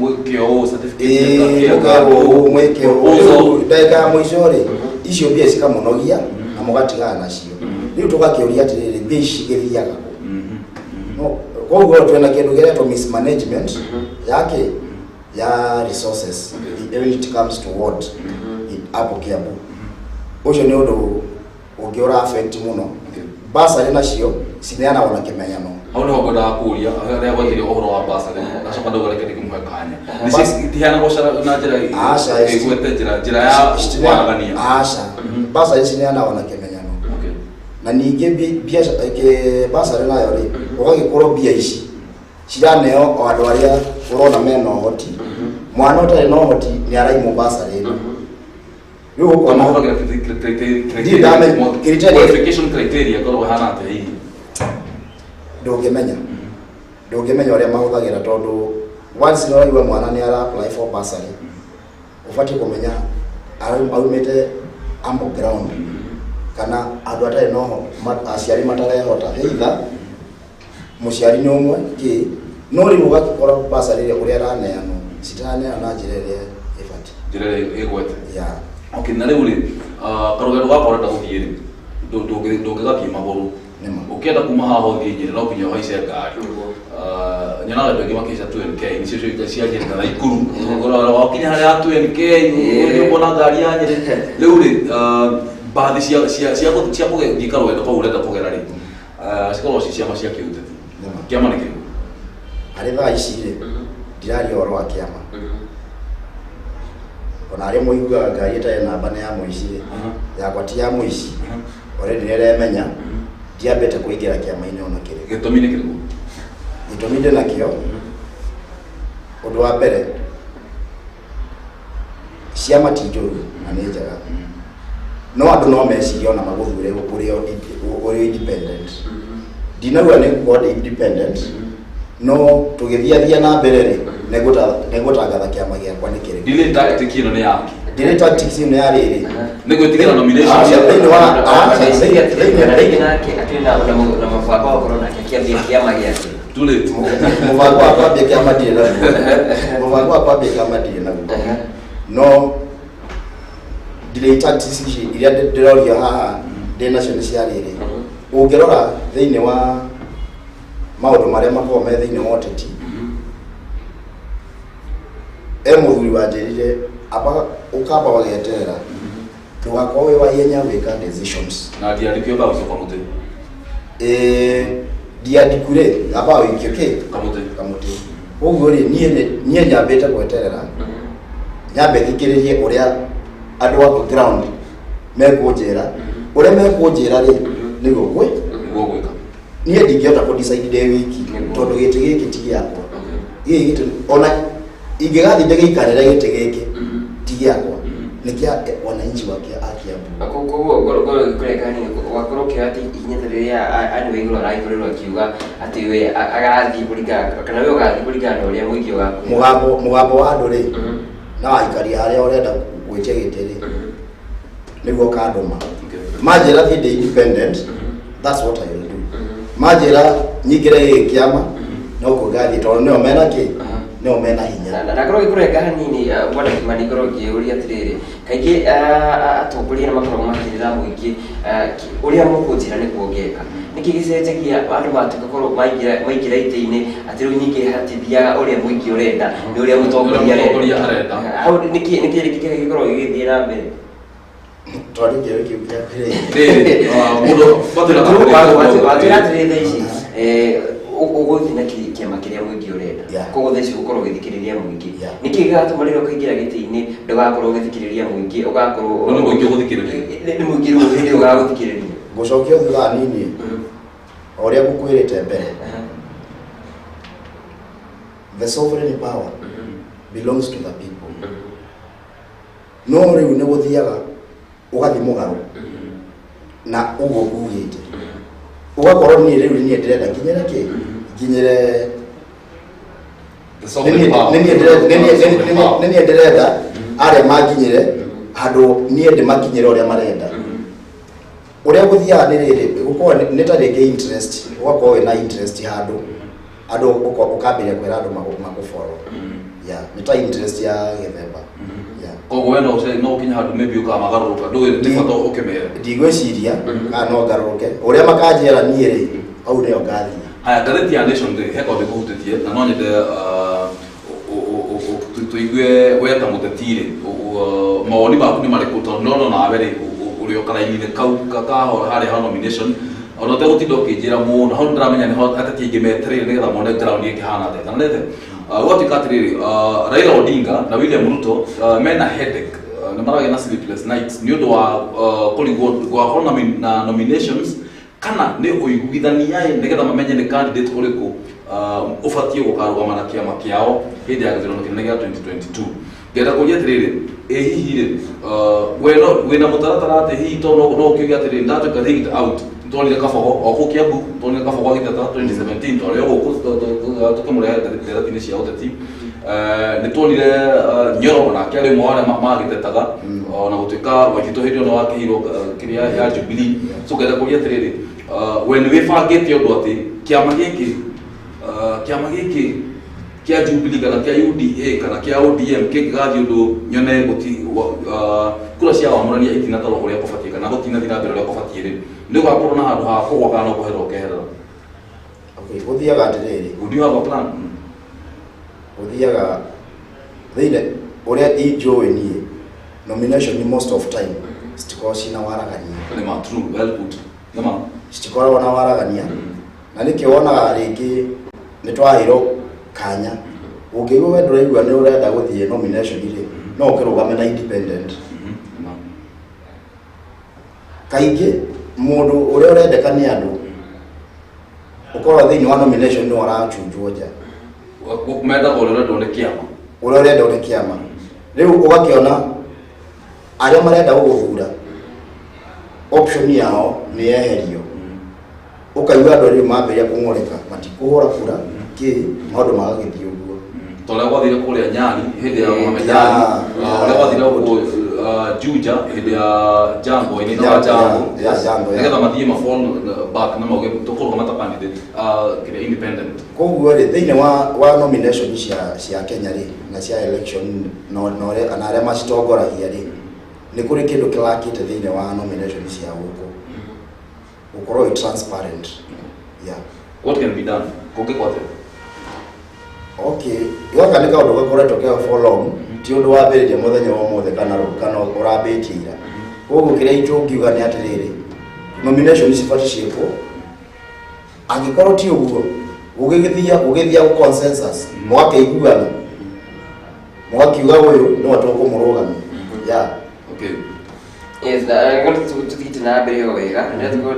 mwĩke ũũ, certificate. Mũkerwo ũũ, mwĩke ũũ. Ndagĩka ya mũico rĩ, icio mbia cikamũnogia na mũgatigana nacio. Rĩu tũgakĩũria atĩrĩrĩ, mbia ici cigĩthiaga kũ? No koguo twĩna kĩndũ kĩretwo mismanagement yake ya resources when it comes to ward hapo Kiambu. Ũcio nĩ ũndũ ũngĩ ũra affect mũno. Bursary nacio cineanagwo na kĩmenyano. Hau niho ngwendaga kũria harĩa gwetire ũhoro wa bursary, ngacoka ndauga reke ndĩkĩmũhe kanya. Nĩcio itiheanagwo na njĩra Aca, ĩgwete njĩra ya kwaragania? Aca, bursary cineanagwo na kĩmenyano. Na ningĩ bursary nayo rĩ, ũgagĩkorwo mbia ici ciraneo o andũ arĩa ũrona mena ũhoti. Mwana ũtarĩ na ũhoti nĩ araimwo bursary ĩno. Rĩu ũkona Mahũthagĩra Ndirĩ ndamenya criteria. Qualification criteria ĩkoragwo ĩhana atĩa hihi? Ndũngĩmenya ũrĩa mahũthagĩra, tondũ once nĩ ũraigua mwana nĩ ara apply for bursary, ũbatiĩ kũmenya aumĩte humble ground kana andũ atarĩ no aciari matarehota, either mũciari nĩ ũmwe kĩ. No rĩu ũgakĩkora bursary ĩrĩa ũrĩa ĩraneanwo, citiraneanwo na njĩra ĩrĩa ĩbatiĩ. Njĩra ĩrĩa ĩgwete. Yeah. Okay, na rĩu rĩ, karũgendo gaka ũrenda gũthiĩ rĩ, ndũngĩgathiĩ magũrũ. Ũkĩenda kuma haha ũthiĩ Nyĩrĩ, no nginya ũhaice ngari. Nyonaga andũ aingĩ makĩhaica 2NK, nĩcio ciũkaine cia Nyĩrĩ na Naikuru. Ũrora wakinya harĩa ha 2NK, nĩ ũkuona ngari ya Nyĩrĩ. Rĩu rĩ, mbathi cia gũthiĩ karũgendo kau ũrenda kũgera rĩ, cikoragwo ci ciama cia kĩũteti. Kĩama nĩ kĩrĩkũ? Harĩ thaa ici rĩ, ndiraria ũhoro wa kĩama. Ona arĩa mũiguaga ngari ĩtarĩ namba nĩ ya mũici rĩ, yakwa ti ya mũici. Already nĩ ĩremenya ndiambĩte kũingĩra kĩama-inĩ ona kĩrĩkũ. Gĩtũmi nĩ kĩrĩkũ? Gĩtũmi ndĩ nakĩo. Ũndũ wa mbere, ciama ti njũru na nĩ njega, no andũ no mecirie ona magũthure ũrĩ independent. Ndinauga nĩ ngũkorwo ndĩ independent, no tũgĩthiathia na mbere rĩ, nĩngũtangatha kĩama gĩakwa nĩ kĩrĩkũ. Delay tactic ĩno nĩ yaki? Delay tactics ĩno ya rĩrĩ, Nĩ gwĩtigĩra nomination? Aca, thĩinĩ wa aca, Na rĩngĩ nake akĩrĩ na mũbango wa gũkorwo nake akĩambia kĩama gĩake. Too late. Mũbango wa kwambia kĩama ndirĩ naguo. Mũbango wa kwambia kĩama ndirĩ naguo, no delay tactics ici iria ndĩrorio haha ndĩ nacio nĩ cia rĩrĩ. Ũngĩrora thĩinĩ wa maũndũ marĩa makoragwo me thĩinĩ wa ũteti, e mũthuri wanjĩrire amba ũkamba wageterera, ndũgakorwo wĩ wa ihenya gwĩka decisions. Na ndiandĩkio mbaũ icio kamũtĩ? Ĩĩ, ndiandiku rĩ, ambaga wĩikio kĩ? Kamũtĩ. Kamũtĩ. Ũguo rĩ, niĩ nyambĩte gweterera, nyambe thikĩrĩrie ũrĩa andũ a ground mekũnjĩra. Ũrĩa mekũnjĩra rĩ, nĩguo gwĩ Nĩguo gwĩka. Niĩ ndingĩhota kũ decide ndĩ wiki, tondũ gĩtĩ gĩkĩ ti gĩakwa. Gĩkĩ gĩtĩ, ona ingĩgathiĩ ndĩgĩikarĩre, gĩtĩ gĩkĩ ti gĩakwa, nĩ kĩa wananchi wa a Kiambu. Koguo ngorwo ngĩkũreka hanini, wakorwo ũkĩoya atĩ ikinya ta rĩrĩa Anne Waigũrũ aragĩkorirwo akiuga atĩ we agathiĩ kũringana, kana we ũgathiĩ kũringana na ũrĩa mũingĩ ũgakwĩra. Mũgambo wa andũ rĩ, na waikaria harĩa ũrenda gwĩtia gĩtĩ rĩ, nĩguo ũkandũma. Manjĩra thiĩ ndĩ independent, that's what I will do. Manjĩra nyingĩre gĩkĩ kĩama, no kuo ngathiĩ, tondũ nĩo mena kĩ, nĩo mena hinya. Na ngorwo ngĩkũrenga hanini, bwana Kimani, ngorwo ngĩũria atĩrĩrĩ, kaingĩ atongoria nĩ makoragwo makĩrĩra mũingĩ, ũrĩa mũkũnjĩra nĩguo ngeka. Nĩkĩ gĩcenjagia andũ matuĩka korwo maingĩra itĩ-inĩ, atĩ rĩu ningĩ hatithiaga ũrĩa mũingĩ ũrenda, nĩ ũrĩa mũtongoria Mũtongoria arenda? Hau nĩkĩ rĩngĩ kĩrĩa gĩkoragwo gĩgĩthiĩ na mbere? Tondũ kĩo kĩu kĩa Rĩrĩ, mũndũ Watwĩra atĩrĩ, thaa ici Ũgũthiĩ na kĩama kĩrĩa mũingĩ ũrenda. Koguo thaa ici ũgũkorwo ũgĩthikĩrĩria mũingĩ. Nĩkĩ gĩgatũma rĩrĩa ũkaingĩra gĩtĩ-inĩ ndũgakorwo ũgĩthikĩrĩria mũingĩ, ũgakorwo Nĩ mũingĩ ũgũthikĩrĩria. Nĩ mũingĩ rĩu hĩndĩ ĩyo ũgagũthikĩrĩria. Ngũcokia thutha hanini o ũrĩa ngũkwĩrĩte mbere, the sovereign power belongs to the people. No rĩu nĩ gũthiaga ũgathiĩ mũgarũ na ũguo ugĩte, ũgakorwo niĩ rĩu niĩ ndĩrenda nginyĩre kĩ nginyĩre. The sovereign power. Nĩ niĩ ndĩrenda arĩa manginyĩre handũ niĩ ndĩmakinyĩre ũrĩa marenda. Ũrĩa gũthiaga nĩ rĩrĩ, gũkorwo nĩ ta rĩngĩ interest, ũgakorwo wĩna interest handũ andũ ũkambĩrĩria kwĩra andũ magũfollow. Yeah, nĩ ta interest ya gĩthemba. Yeah. Koguo we no ũkinye handũ maybe ũkamagarũrũka, ndũĩ nĩ bata ũkĩmere. Ndigwĩciria kana no ngarũrũke, ũrĩa makanjĩra niĩ rĩ, hau nĩyo ngathiĩ. Haya, ngathĩti ya Nation rĩ, he kaũndũ ĩkũhutĩtie na no nyende tũigue we ta mũteti rĩ, mawoni maku nĩ marĩkũ, tondũ ndĩrona nawe rĩ ũrĩ o karaini-inĩ kau ka harĩa ha nomination, ona ũtegũtinda ũkĩnjĩra mũno hau nĩndĩramenya nĩho ateti aingĩ metereire nĩgetha mone ground ĩkĩhana atĩa, kana nĩte gwatuĩka atĩrĩrĩ, Raila Odinga na William Ruto mena headache, nĩ maragĩa na sleepless nights nĩ ũndũ wa kũrigwo gwakorwo na nominations kana nĩ ũiguithania nĩgetha mamenye nĩ candidate ũrĩkũ ũbatiĩ gũkarũgama na kĩama kĩao hĩndĩ ya gĩthurano kĩnene gĩa 2022. Ngenda kũria atĩrĩrĩ, ĩ hihi rĩ, we no wĩna mũtaratara atĩ hihi to no ũkiuge atĩrĩrĩ, ndatuĩka rigged out, twonire Kabogo o kũu Kiambu, twonire Kabogo agĩteta 2017, twarĩ o gũkũ tũkĩmũrehe ndereti-inĩ cia ũteti. Nĩ twonire Nyoro onake arĩ ũmwe wa arĩa magĩtetaga, ona gũtuĩka Waititũ hĩndĩ ĩyo no wakĩheirwo kĩrĩa ya Jubilee. So ngenda kũria atĩrĩrĩ, we nĩ wĩbangĩte ũndũ atĩ kĩama gĩkĩ kĩa Jubilee kana kĩa UDA kana kĩa ODM kĩngĩgathiĩ ũndũ nyone kura cia wamũrania itinatarwo ũrĩa kũbatiĩ kana gũtinathiĩ na mbere ũrĩa kũbatiĩ rĩ, nĩ ũgakorwo na handũ ha kũgwa kana no kweherera ũkeherera? Okay, gũthiaga atĩrĩrĩ. Would you have a plan? Gũthiaga thĩinĩ ũrĩa injũĩ niĩ, nomination most of time citikoragwo ciĩna waragania. Nĩ ma, true, well put, nĩ ma. Citikoragwo na waragania, na nĩkĩo wonaga rĩngĩ nĩ twaheirwo kanya. Ũngĩigua we ndũraigua nĩ ũrenda gũthiĩ nomination rĩ, no ũkĩrũgame na independent. Nĩ ma. Kaingĩ mũndũ ũrĩa ũrendeka nĩ andũ ũkorwo thĩinĩ wa nomination nĩ arachunjwo nja. Mendaga ũrĩa ũrendwo nĩ kĩama. Ũrĩa ũrendwo nĩ kĩama. Rĩu ũgakĩona arĩa marenda gũgũthura option yao nĩ yeherio, ũkaigua andũ rĩu mambĩrĩria kũng'ũrĩka, matikũhũra kura kĩ, maũndũ magagĩthiĩ ũguo. Ta ũrĩa gwathire kũrĩa Nyali hĩndĩ ya Mohamed Ali, ũrĩa gwathire gũkũ Juja hĩndĩ ya Jango, ĩnĩta wa Jango, Jango, yeah. nĩgetha mathiĩ ma fall back na mauge tũkũrũgama ta candidate kĩrĩa independent. Koguo rĩ, thĩinĩ wa nomination cia Kenya rĩ, na cia election na arĩa macitongoragia rĩ, nĩ kũrĩ kĩndũ kĩrakĩte thĩinĩ wa nomination cia gũkũ gũkorwo wĩ transparent, yeah. What can be done, kũngĩkwo atĩa? Okay, gaka nĩ kaũndũ gakoretwo keho for long, ti ũndũ wambĩrĩria mũthenya wa ũmũthĩ kana ũrambĩtie ira. Koguo kĩrĩa tũngiuga nĩ atĩrĩrĩ, nomination cibatiĩ ciĩkwo, angĩkorwo ti ũguo gũgĩthia consensus, mũgakĩiguana, mũgakiuga ũyũ nĩwe tũkũmũrũgamia, yeah. Okay. Yes, na ngoro tuthiĩte na mbere o wega na tukorwo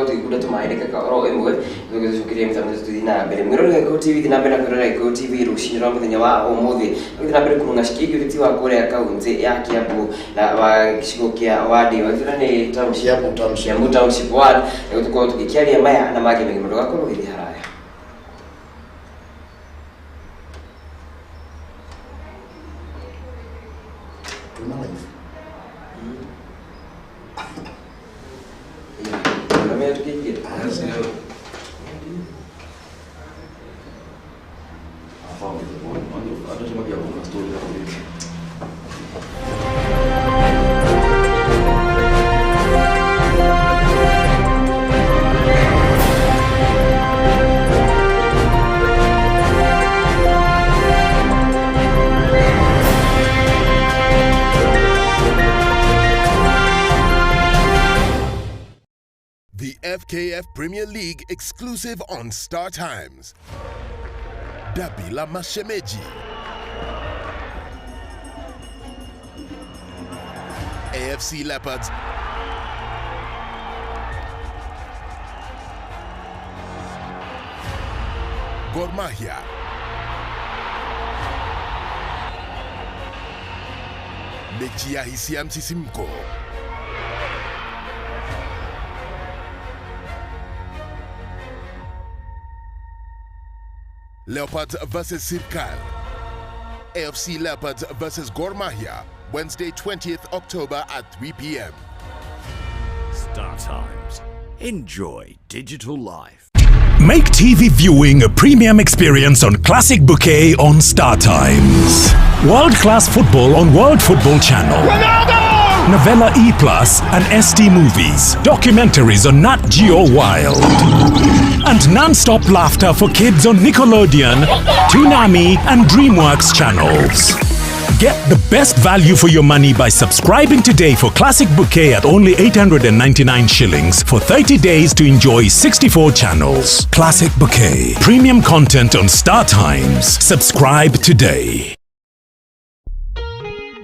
tũgĩkunda tũmaĩ ndagĩka oro ĩmwe tũgĩcokeria mĩtambo tũthiĩ na mbere. Mwĩroreri wa Gĩkũyũ TV, thiĩ na mbere na kwĩrorera Gĩkũyũ TV rũcinĩ rwa mũthenya wa ũmũthĩ, tũgĩthiĩ na mbere kũrũng'a cikiĩgiĩ ũteti wa kũrĩa kaunti ya Kiambu na wa gĩcigo kĩa wadi wa gĩthurano nĩ township. Kiambu Township. Kiambu Township Ward, nĩguo tũkorwo tũgĩkĩaria maya na mangĩ maingĩ. Ndũgakorwo ũgĩthiĩ haraya. Tuna live. Ndamenya tukĩingĩra. I found it. Andũ acio makĩambũka story ya kũrĩkia. The FKF Premier League exclusive on Star Times. Dabi la Mashemeji. AFC Leopards Gor Mahia. Mechi ya hisia msisimko. Leopards versus Sirkal. AFC Leopards versus Gor Mahia, Wednesday 20th October at 3 p.m. Star Times. Enjoy digital life. Make TV viewing a premium experience on Classic Bouquet on Star Times. World class football on World Football Channel. Ronaldo! Novella E Plus and ST Movies. Documentaries on Nat Geo Wild. And non-stop laughter for kids on Nickelodeon, Toonami, and DreamWorks channels. Get the best value for your money by subscribing today for Classic Bouquet at only 899 shillings for 30 days to enjoy 64 channels. Classic Bouquet. Premium content on Star Times. Subscribe today.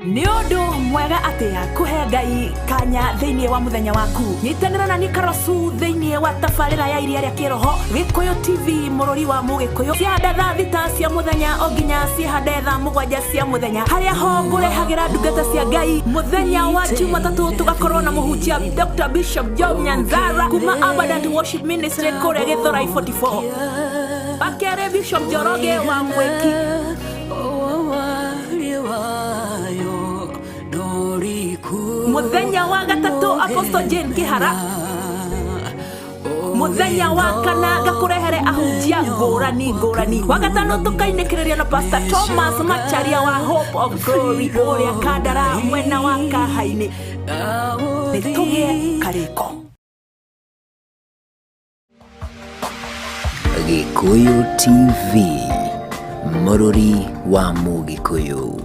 Nĩ ũndũ mwega atĩa kũhe Ngai kanya thĩinĩ wa mũthenya waku. Nyitanĩra na Nikarosu thĩinĩ wa tabarĩra ya iria rĩa kĩroho, Gĩkũyũ TV, mũrũri wa Mũgĩkũyũ, ciahanda thaa 6 cia mũthenya o nginya cihande thaa 7 cia mũthenya, harĩa ho ngũrehagĩra ndungata cia Ngai. Mũthenya wa Jumatatũ tũgakorwo na mũhunjia Dr. Bishop Job Nyanzara kuma Abundant Worship Ministry kũrĩa Gĩthũrai 44. Wakerĩ, Bishop Njoroge wa Mwĩki. Muthenya wa gatatũ, Apostle Jane Kihara. Muthenya wa kana ngakũrehere ahunjia ngũrani ngũrani. Wa gatano tũkainĩkĩrĩria na Pastor Thomas Macharia wa Hope of Glory kũrĩa Kandara mwena wa Kahainĩ. Nĩ tũgĩe karĩko. Gĩkũyũ TV, mũrũri wa Mũgĩkũyũ.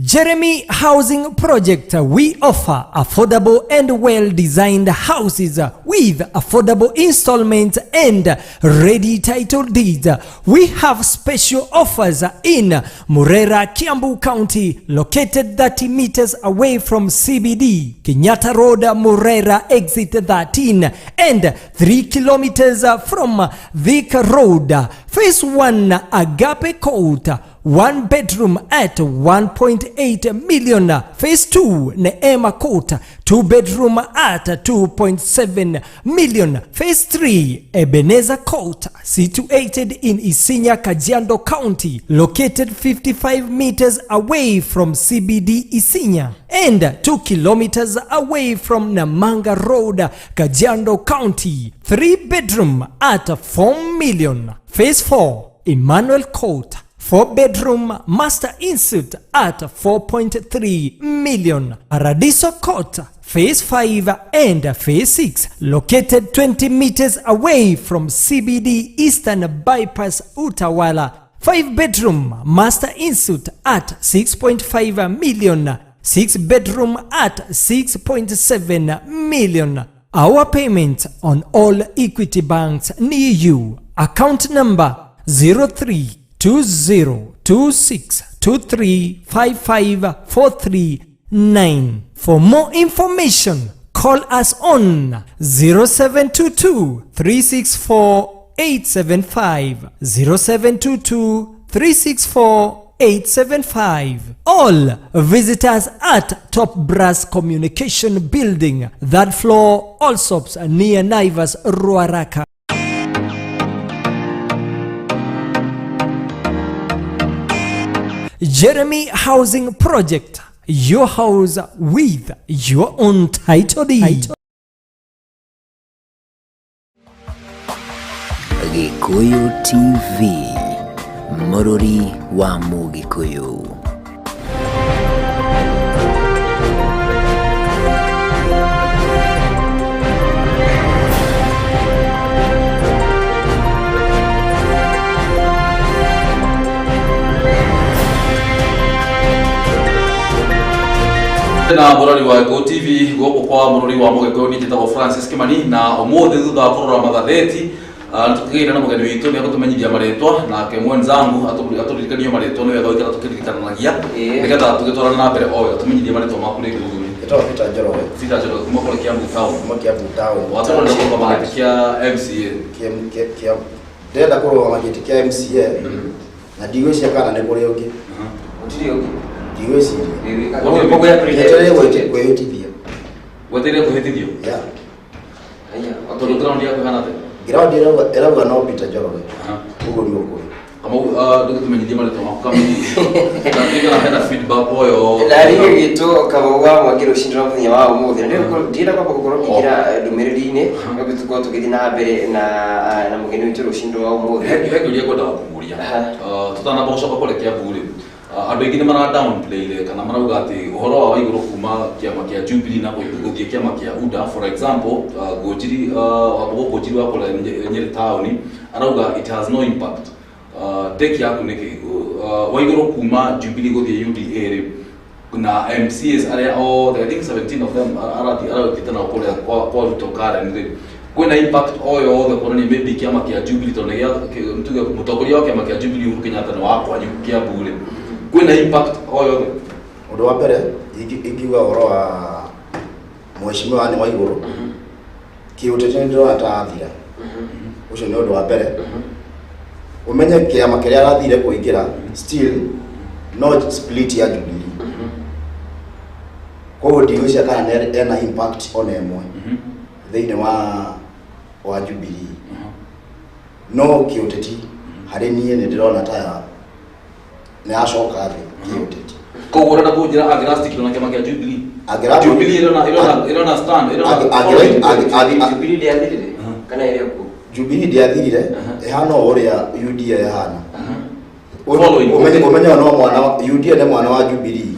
Jeremy Housing Project. We offer affordable and well-designed houses with affordable installments and ready title deeds. We have special offers in Murera, Kiambu County, located 30 meters away from CBD, Kenyatta Road, Murera, exit 13, and 3 kilometers from Thika Road. Phase 1, Agape Court, one bedroom at 1.8 million. Phase 2, Neema Court, two bedroom at 2.7 million. Phase 3, Ebenezer Court, situated in Isinya, Kajiado County, located 55 meters away from CBD Isinya and 2 kilometers away from Namanga Road, Kajiado County. Three bedroom at 4 million. Phase 4, Emmanuel Court, 4 bedroom master ensuite at 4.3 million. Paradiso Court, Phase 5 and Phase 6, located 20 meters away from CBD Eastern Bypass Utawala. 5 bedroom master ensuite at 6.5 million. 6 bedroom at 6.7 million. Our payment on all Equity banks near you. Account number 032026235543. For more information, call us on 0722 364 875, 0722 364 875. All visitors at Top Brass Communication Building, third floor, Allsops, near Naivas, Ruaraka. Jeremy Housing Project, your house with your own title deed. Gĩkũyũ TV, mũrũri wa Mũgĩkũyũ. Na mũrori wa Gĩkũyũ TV gũkũ kwa mũrori wa Mũgĩkũyũ, niĩ njĩtagwo Francis Kimani, na ũmũthĩ thutha wa kũrora magathĩti, nĩtũkĩgĩire na mũgeni witũ, nĩ egũtũmenyithia marĩtwa, nake mwenzangu atũririkanie marĩtwa. Nĩ wega gũikara tũkĩririkanagia nĩgetha tũgĩtwarana na mbere o wega. Tũmenyithie marĩtwa maku rĩngĩ, mũthuri. Ĩtagwo Peter Njoroge. Peter Njoroge kuma kũrĩa Kiambu Town. Kuma Kiambu Town. Watũrora kũrũgama gĩtĩ kĩa MCA. Ndĩrenda kũrũgama gĩtĩ kĩa MCA na ndigwĩciria kana nĩ kũrĩ ũngĩ. Gũtirĩ ũngĩ. Ndigwĩciria. Njetereire kwĩhĩtithio. Wetereire kwĩhĩtithio? Yeah. Tondũ ground yaku ĩhana atĩa? Ground ĩrauga no Peter Njoroge, ũguo nĩguo kũrĩ. Kamau, ndũgĩtũmenyithie marĩtwa maku kamini kana hena feedback o yothe. Na rĩngĩ gĩtwo Kamau wa Mwangi rũcinĩ rwa mũthenya wa ũmũthĩ, na ndĩrenda kwamba gũkorwo ngĩingĩra ndũmĩrĩri-inĩ nĩguo tũkorwo tũgĩthiĩ na mbere na mũgeni witũ rũcinĩ rwa ũmũthĩ. He kĩũria ngwendaga kũmũria tũtanamba gũcoka kũrĩa Kiambu rĩ. Andũ aingĩ nĩ mara downplay kana marauga atĩ ũhoro wa Waigũrũ kuma kĩama kĩa Jubilee na gũthiĩ kĩama kĩa UDA, for example, Ngũnjiri, Wamũgũ Ngũnjiri wa kũrĩa Nyĩrĩ town, arauga it has no impact. Take yaku nĩkĩ? Waigũrũ kuma Jubilee gũthiĩ UDA rĩ, na MCAs arĩa othe, I think 17 of them, arathiĩ arathiĩte nao kũrĩa kwa Ruto Karen rĩ, kwĩna impact o yothe kuonania maybe kĩama kĩa Jubilee, tondũ nĩ tuge mũtongoria wa kĩama kĩa Jubilee Uhuru Kenyatta nĩ wa kwanyu Kiambu rĩ, kwĩna impact o yothe? Ũndũ wa mbere ingiuga ũhoro wa mheshimiwa Anne Waigũrũ, kĩũteti nĩ ndĩrona ta athira. Ũcio nĩ ũndũ wa mbere. Ũmenye kĩama kĩrĩa arathire kũingĩra still no split ya Jubilee, koguo ndigwĩciria kana ena impact ona ĩmwe thĩinĩ wa Jubilee. No kĩũteti harĩ niĩ nĩ ndĩrona ta nĩ acoka thĩ kĩũteti. Koguo ũrenda kũnjĩra angĩrastick na kĩama kĩa Jubilee, Jubilee ĩrona stand ĩrona Jubilee ndĩathirire kana ĩrĩ okuo? Jubilee ndĩathirire, ĩhana o ũrĩa UDA ĩhana. Following. Ũmenye no mwana UDA nĩ mwana wa Jubilee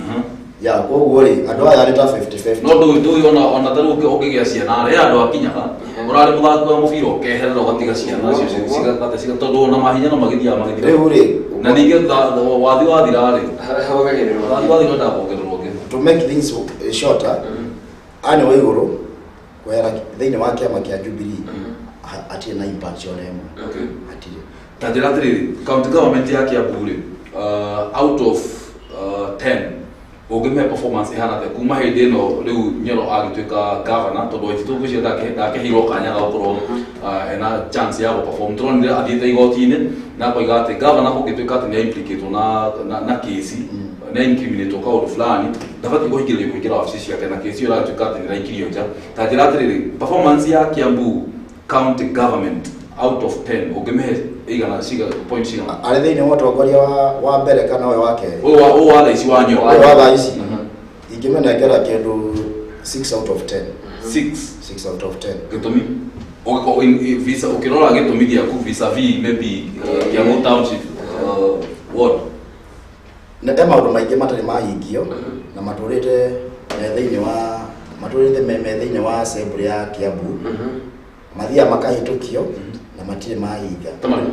ya, koguo rĩ, andũ aya nĩ ta 50-50. No ndũĩ ona ta rĩu ũngĩgĩa ciana rĩ, andũ akinyaga ũrarĩ mũthaki wa mũbira, ũkeherera ũgatiga ciana acio ciga tondũ ona mahinya no magĩthiaga magĩthira. Rĩu rĩ, na ningĩ wathi wathira rĩ, wongagĩrĩrwo. Wathi wathira wendaga kuongererwo ũngĩ. To make things shorter, Anne Waigũrũ kwehera thĩinĩ wa kĩama kĩa Jubilee hatirĩ na impact ona ĩmwe. Hatirĩ. Ta njĩra atĩrĩrĩ, county government ya Kiambu rĩ, out of 10 ũngĩmĩhe performance ĩhana atĩa kuma hĩndĩ ĩno rĩu Nyoro agĩtuĩka governor? Tondũ Waititũ ngwĩciria ndakeheirwo kanya ga gũkorwo ena chance ya gũperform. Tũronire athiĩte igoti-inĩ na akoiga atĩ governor kũngĩtuĩka atĩ nĩ implicatwo na kesi, nĩ incriminatwo kaũndũ fulani, ndabatiĩ kũhingĩrĩrio kũingĩra wabici ciake, na kesi ĩyo ĩratuĩka atĩ nĩ ĩraikirio nja. Ta njĩra atĩrĩrĩ, performance ya Kiambu county government out of 10 ũngĩmĩhe igana ciga point cigana? Arĩ thĩinĩ wa ũtongoria wa mbere kana ũyũ wa kerĩ? Ũyũ wa thaa ici, wa Nyoro. Ũyũ wa thaa ici ingĩmĩnengera kĩndũ 6 out of 10. 6? 6 out of 10. Gĩtũmi? Visa ũkĩrora gĩtũmi gĩaku vis-a-vis maybe Kiambu township ward. Nĩ he maũndũ maingĩ matarĩ mahingio na matũrĩte me thĩinĩ wa matũrĩte me thĩinĩ wa assembly ya Kiambu, mathiaga makahĩtũkio na matirĩ mahinga. Tamarĩ?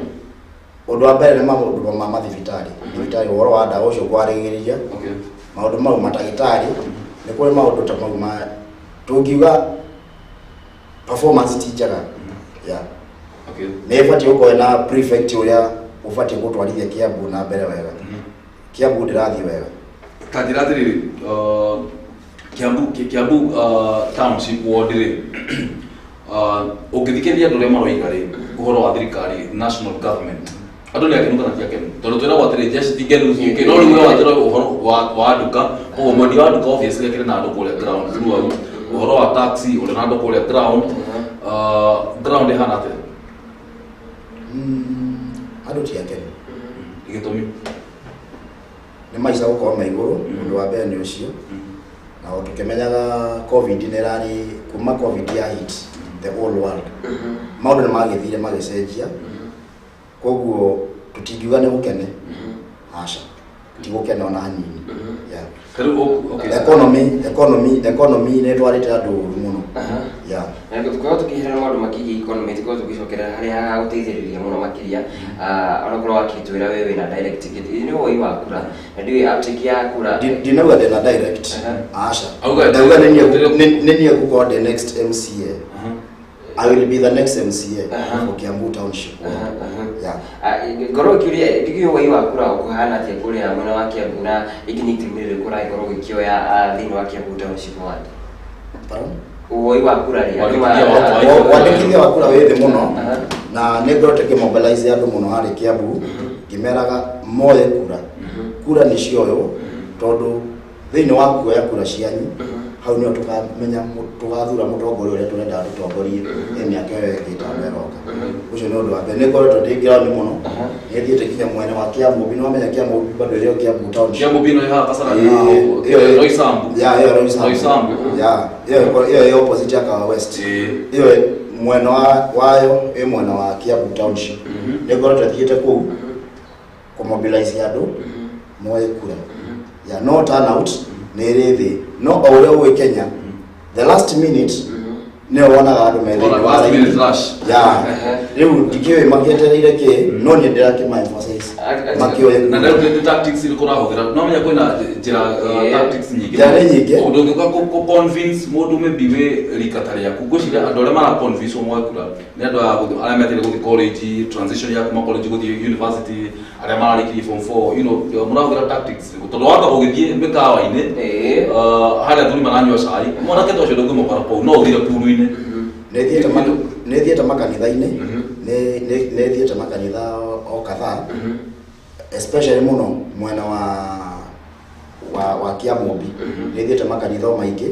Ũndũ wa mbere nĩ maũndũ ma mathibitarĩ, thibitarĩ, ũhoro wa ndawa ũcio kwarĩgĩrĩria maũndũ mau, matagĩtarĩ, nĩ kũrĩ maũndũ ta mau ma tũngiuga performance ti njega, yeah. Nĩ ĩbatiĩ gũkorwo na prefect ũrĩa ũbatiĩ gũtwarithia Kiambu na mbere wega. Kiambu ndĩrathiĩ wega. Ta njĩra atĩrĩrĩ, Kiambu township ward rĩ, ũngĩthikĩrĩria andũ arĩa maroiga rĩ, ũhoro wa thirikari, national government, andũ nĩ akenu kana ti akenu? Tondũ twĩragwo atĩrĩ jeshi ti ngenu ciũke, no rĩu we watĩra ũhoro wa nduka, koguo mwendia wa nduka obviously akĩrĩ na andũ kũrĩa ground throughout, ũhoro wa taxi ũrĩ na andũ kũrĩa ground, ground ĩhana atĩa? Andũ ti akenu. Gĩtũmi? Nĩ maica gũkorwo me igũrũ, ũndũ wa mbere nĩ ũcio, na o tũkĩmenyaga COVID nĩ ĩrarĩ, kuma COVID ya hit the whole world, maũndũ nĩ magĩthire magĩcenjia, koguo tũtingiuga nĩ gũkene, aca, ti gũkena ona hanini, yeah. Tarĩu okay. Economy nĩ ĩtwarĩte andũ ũru mũno, yeah. Na tũkorwo tũkĩherera maũndũ makĩgiĩ economy, tũkorwo tũgĩcokera harĩa hagũteithĩrĩria mũno makĩria, onakorwo wakĩtwĩra we wĩna direct ticket nĩ woi wa kura na ndiũĩ uptake ya kura. Ndinauga ndĩna direct, aca. Auga Ndauga nĩ niĩ ngũkorwo ndĩ next MCA. I will be the next MCA for Kiambu Township. Yeah. Ngorwo ngĩũria, ndiũĩ woi wa kura ũkũhana atĩa kũrĩa mwena wa Kiambu, na ĩngĩ nĩ itemi rĩrĩkũ ũragĩkorwo ũgĩkĩoya thĩinĩ wa Kiambu Township Ward? Pardon? Woi wa kura rĩ, andũ Wandĩkithia wa kura wĩ thĩ mũno, na nĩ ngoretwo ngĩmobilize andũ mũno harĩ Kiambu, ngĩmeraga moye kura. Kura nĩ cioywo, tondũ thĩinĩ wa kuoya kura cianyu hau nĩho tũkamenya tũgathura mũtongoria ũrĩa tũrenda tũtongorie mĩaka ĩyo ĩngĩ 5 ĩroka. Ũcio nĩ ũndũ wa mbere. Nĩ ngoretwo ndĩ ground mũno, nĩ thiĩte nginya mwena wa Kiambu. Nĩ wamenya Kiambu bado ĩrĩ o Kiambu Township. Kiambu bino ĩhaha Kasarani. Ĩyo Roysambu. Ya, ĩyo Roysambu. Roysambu. Ya, ĩyo ĩ opposite ya Kahawa West. Ĩyo mwena wa wayo ĩ mwena wa Kiambu Township. Nĩ ngoretwo thiĩte kũu kũmobilize andũ moye kura. Ya, no turnout nĩ ĩrĩ thĩ, no o ũrĩa ũĩ Kenya, the last minute nĩyo wonaga andũ me thĩinĩ wa Last raini. minute rush. Ya, rĩu ndikĩũĩ makĩetereire kĩ, no niĩ ndĩrakĩma emphasize makĩoye Na kura. rĩu nĩ tactics irĩkũ ũrahũthĩra? No menya kwĩna njĩra, tactics nyingĩ. Njĩra nĩ nyingĩ. Ũndũ ũngĩũka kũ convince mũndũ maybe wĩ rika ta rĩaku, ngwĩciria andũ arĩa mara convince moe kura nĩ andũ arĩa metereire gũthiĩ college, transition ya kuma college gũthiĩ university, arĩa mararĩkirie form 4, mũrahũthĩra tactics irĩkũ? Tondũ wamba ũgĩthiĩ mĩkawa-inĩ, harĩa athuri maranyua cai, mwanake ta ũcio ndũngĩmũkora kũu, no ũthire puru-inĩ. Nĩ thiĩte makanitha-inĩ, nĩ thiĩte makanitha o kadhaa, especially mũno mwena wa Kiamũmbi. Nĩ thiĩte makanitha o maingĩ,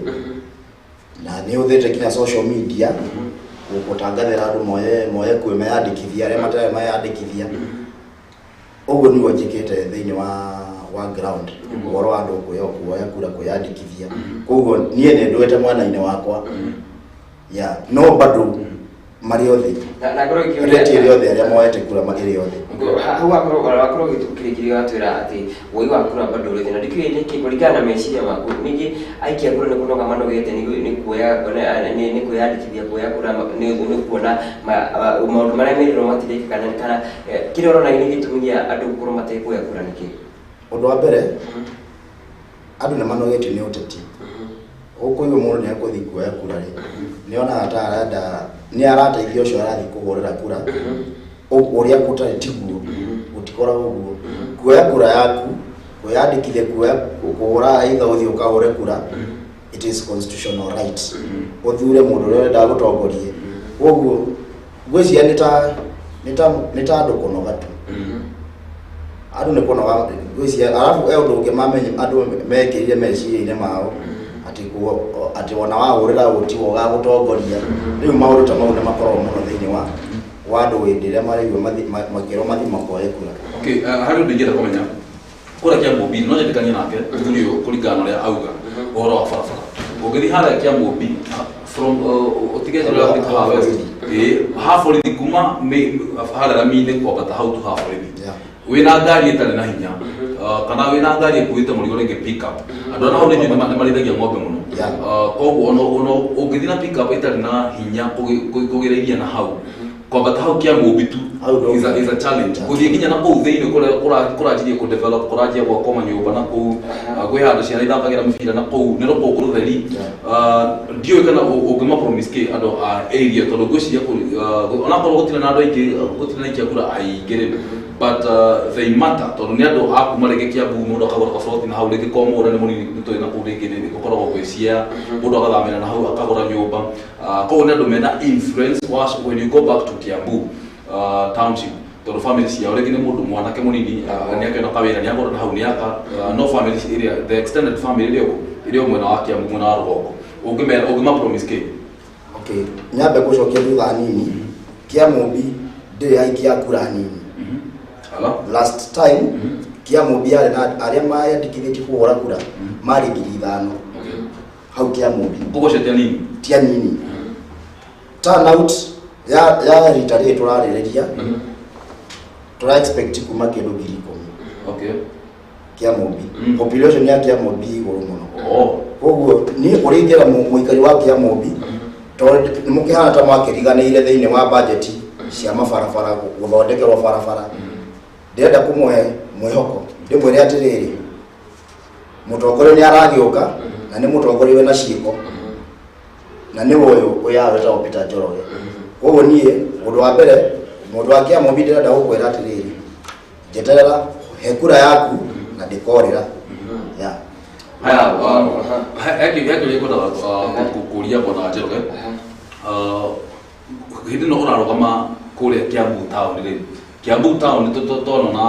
na nĩ hũthĩrĩte nginya social media gũtangathĩra andũ moye kwĩyandĩkithia, arĩa matarĩ mayandĩkithia. Ũguo nĩguo njĩkĩte thĩinĩ wa ground, ũhoro wa andũ kuoya kura, kwĩyandĩkithia. Koguo niĩ nĩ ndũĩte mwena-inĩ wakwa ya, no bado marĩ othe Na ngorwo ngĩũria rate ĩrĩ othe arĩa moete kura ĩrĩ othe. Hau wakorwo ũgĩtũkĩrĩkĩria, watwĩra atĩ woi wa kura bado ũrĩ thĩ, na ndikĩũĩ nĩkĩ kũringana na meciria maku. Ningĩ aikia kura nĩ kũnoga manogete nĩ kuoya nĩ kwĩyandĩkithia kuoya kura, nĩ kuona maũndũ marĩa merĩrwo matirĩkĩka, kana kĩrĩa ũrona nĩ gĩtũmi gĩa andũ gũkorwo matekuoya kura nĩkĩ? Ũndũ wa mbere, andũ nĩ manogetio nĩ ũteti. Ũkũigua mũndũ nĩ ekũthiĩ kuoya kura rĩ, nĩ onaga ta arenda nĩ arateithia ũcio arathiĩ kũhũrĩra kura, ũrĩa gũtarĩ tiguo. Gũtikoragwo ũguo. Kuoya kura yaku, kwĩyandĩkithia kuoya, kũhũra, either ũthiĩ ũkahũre kura, it is constitutional right, ũthure mũndũ ũrĩa ũrenda gũtongorie. Koguo ngwĩciria nĩ ta andũ kũnoga tu, andũ nĩ kũnoga ngwĩciria. Arabu he ũndũ ũngĩ mamenye, andũ mekĩrire meciria-inĩ mao atĩ ona wahũrĩra ũtiwo ũgagũtongoria. Rĩu maũndũ ta mau nĩ makoragwo mũno thĩinĩ wa andũ hĩndĩ ĩrĩa maraigua makĩrwo mathiĩ makoe kura. Okay, harĩ ũndũ ingĩenda kũmenya kũrĩa Kĩamũmbi. No njĩtĩkanie nake mũthuri ũyũ kũringana na ũrĩa auga ũhoro wa barabara. Ũngĩthiĩ harĩa Kĩamũmbi from ũtige njĩra ya gũthiĩ Kahawa West, ĩĩ, ha borithi, kuma harĩa rami-inĩ kwambata hau tu ha borithi, wĩna ngari ĩtarĩ na hinya, kana wĩna ngari ĩkuĩte mũrigo, rĩngĩ pick up, andũ arĩa hau nĩ nĩ marĩithagia ng'ombe mũno. Koguo ona ũngĩthiĩ na pick up ĩtarĩ na hinya kũgĩra iria na hau kwambata hau Kĩamũmbi tu is a challenge gũthiĩ nginya na kũu thĩinĩ kũrĩa kũranjirie kũ develop, kũranjia gwakwo manyũmba na kũu, kwĩ handũ ciana ithakagĩra mĩbira na kũu nĩ rũkũngũ rũtheri. Ndiũĩ kana ũngĩma promise kĩ andũ a area, tondũ ngwĩciria onakorwo gũtirĩ na andũ aingĩ, gũtirĩ na aikia kura aingĩ rĩ, but they matter, tondũ nĩ andũ a kuma rĩngĩ Kiambu, mũndũ akagũra kaburoti na hau, rĩngĩ kwa mũgũnda nĩ mũnini, nĩ tũĩ na kũu rĩngĩ nĩ gũkoragwo gwĩ Siaya, mũndũ agathamĩra na hau akagũra nyũmba. Koguo nĩ andũ mena influence when you go back to Kiambu township, tondũ family ciao rĩngĩ nĩ mũndũ mwanake mũnini, nĩ akĩona kawĩra, nĩ agũra na hau, nĩ aka, no family ĩrĩa the extended family ĩrĩa mwena wa Kiambu, mwena wa rũgongo, ũngĩmera, ũngĩma promise kĩ? Okay, nyambe gũcokia thutha hanini. Kĩamũmbi ndĩrĩ aikia kura nini. Ala. Last time Kĩamũmbi yarĩ na arĩa mayandĩkithĩtie kũhũra kura marĩ 5,000 hau Kĩamũmbi. Koguo cio ti anini. Ti anini. Turnout ya rita rĩrĩ tũrarĩrĩria, tũra expect kuma kĩndũ 10,000. Kĩamũmbi, population ya Kĩamũmbi igũrũ mũno. Oh. Koguo niĩ ũrĩa ingĩra mũikari wa Kĩamũmbi, Tondũ nĩ mũkĩhana ta mwakĩriganĩire thĩinĩ wa budget cia mabarabara, gũthondekerwo barabara, ndĩrenda kũmũhe mwĩhoko, ndĩmwĩre atĩrĩrĩ, mũtongoria nĩ aragĩũka, na nĩ mũtongoria wĩna ciĩko, na nĩ ũyũ ũyũ wetagwo Peter Njoroge. Koguo niĩ, ũndũ wa mbere, mũndũ wa Kĩamũmbi, ndĩrenda gũkwĩra atĩrĩrĩ, njeterera, he kura yaku na ndĩkorĩra ya. Haya, he kĩũria ngwendaga kũria Bwana Njoroge. Hĩndĩ ĩno ũrarũgama kũrĩa Kiambu town rĩ, Kiambu town tona na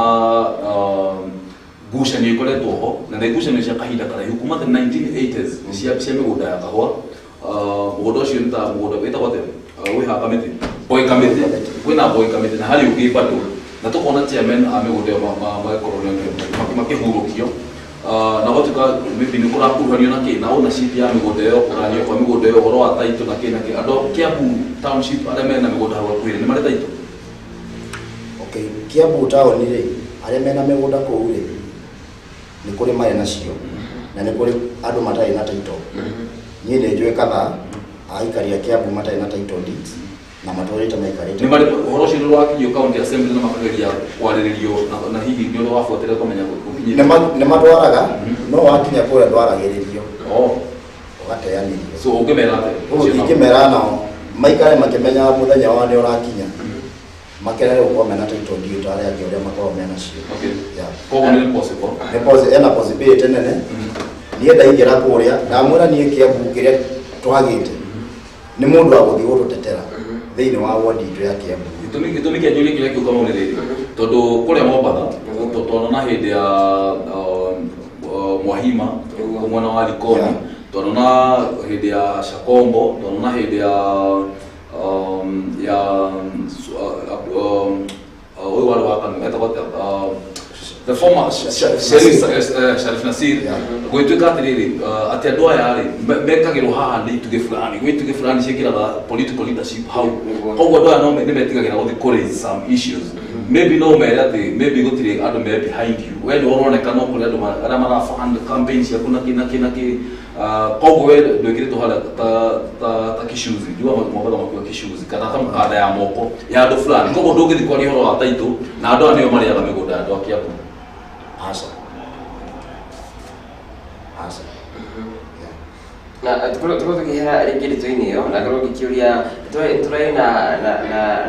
ngucanio ikoretwo ho, na nĩ ngucanio cia kahinda karaihu kuma the 1980s cia mĩgũnda ya kahũa. Mũgũnda ũcio nĩ ta mũgũnda wĩtagwo atĩa? Wĩ haha Kamĩtĩ, Boy Kamĩtĩ, kwĩna Boy Kamĩtĩ na harĩ ũngĩ bado, na tũkona chairman a mĩgũnda ĩyo magakorwo makĩhurũkio, na gwatuĩka maybe nĩ kũrakuruhanio na kĩ na ownership ya mĩgũnda ĩyo, kũgayanio kwa mĩgũnda ĩyo, ũhoro wa title na kĩ na kĩ. Andũ a Kiambu township arĩa mena mĩgũnda hau hakuhĩ nĩ marĩ title? Okay, Kiambu town rĩ, arĩa mena mĩgũnda kũu rĩ, nĩ kũrĩ marĩ nacio na nĩ kũrĩ andũ matarĩ na title. Niĩ nĩ njũĩ kadhaa aikari a Kiambu matarĩ na title deeds na matũrĩte maikarĩte. Nĩ marĩ ũhoro ũcio nĩ ũrakinyio county assembly na makageria kwarĩrĩrio, na hihi nĩ ũrĩa wabuatĩra kũmenya gũkinyĩte? Nĩ matwaraga, no wakinya kũrĩa ndwaragĩrĩrio. Oh. Ũgateanĩrio. So ũngĩmera atĩa? Ũguo ingĩmera nao maikare makĩmenyaga mũthenya wao nĩ ũrakinya, makenere gũkorwo mena title deed ta arĩa angĩ ũrĩa makoragwo mena cio. Yeah. Koguo nĩ possible? Nĩ ena possibility nene. Niĩ ndaingĩra kũrĩa, ndamwĩra niĩ Kiambu kĩrĩa twagĩte nĩ mũndũ wa gũthiĩ gũtũtetera thĩinĩ wa ward itũ ya Kiambu. Gĩtũmi kĩa njũrie kĩrĩa kĩu, Kamau, nĩ rĩrĩ, tondũ kũrĩa Mombatha twanona hĩndĩ ya Mwahima mwena wa Likoni, twanona hĩndĩ ya Shakombo, twanona hĩndĩ ya ũyũ warĩ wa Kanu etagwo atĩa? The former Sharif Nasir, gwĩtuĩka atĩrĩrĩ, atĩ andũ aya rĩ mekagĩrwo haha nĩ itugĩ fulani, gwĩ itugĩ fulani ciĩkĩraga political leadership hau. Koguo andũ aya no nĩ metigagĩra gũthiĩ kũ raise some issues. Maybe no mere atĩ maybe gũtirĩ andũ me behind you, we nĩ ũroneka, no kũrĩ andũ arĩa mara fund campaign ciaku na kĩ na kĩ na kĩ. Koguo we ndwĩkĩrĩtwo harĩa ta kishuzi njuga Mombatha makiuga kishuzi kana ta mũkanda ya moko ya andũ fulani, koguo ndũngĩthiĩ kwaria ũhoro wa title na andũ aya nĩo marĩaga mĩgũnda ya andũ a Kiambu. Aca, aca. Na tukorwo tukĩhera rĩngĩ ndeto-inĩ ĩyo, na ngorwo ngĩkĩũria, tũrarĩ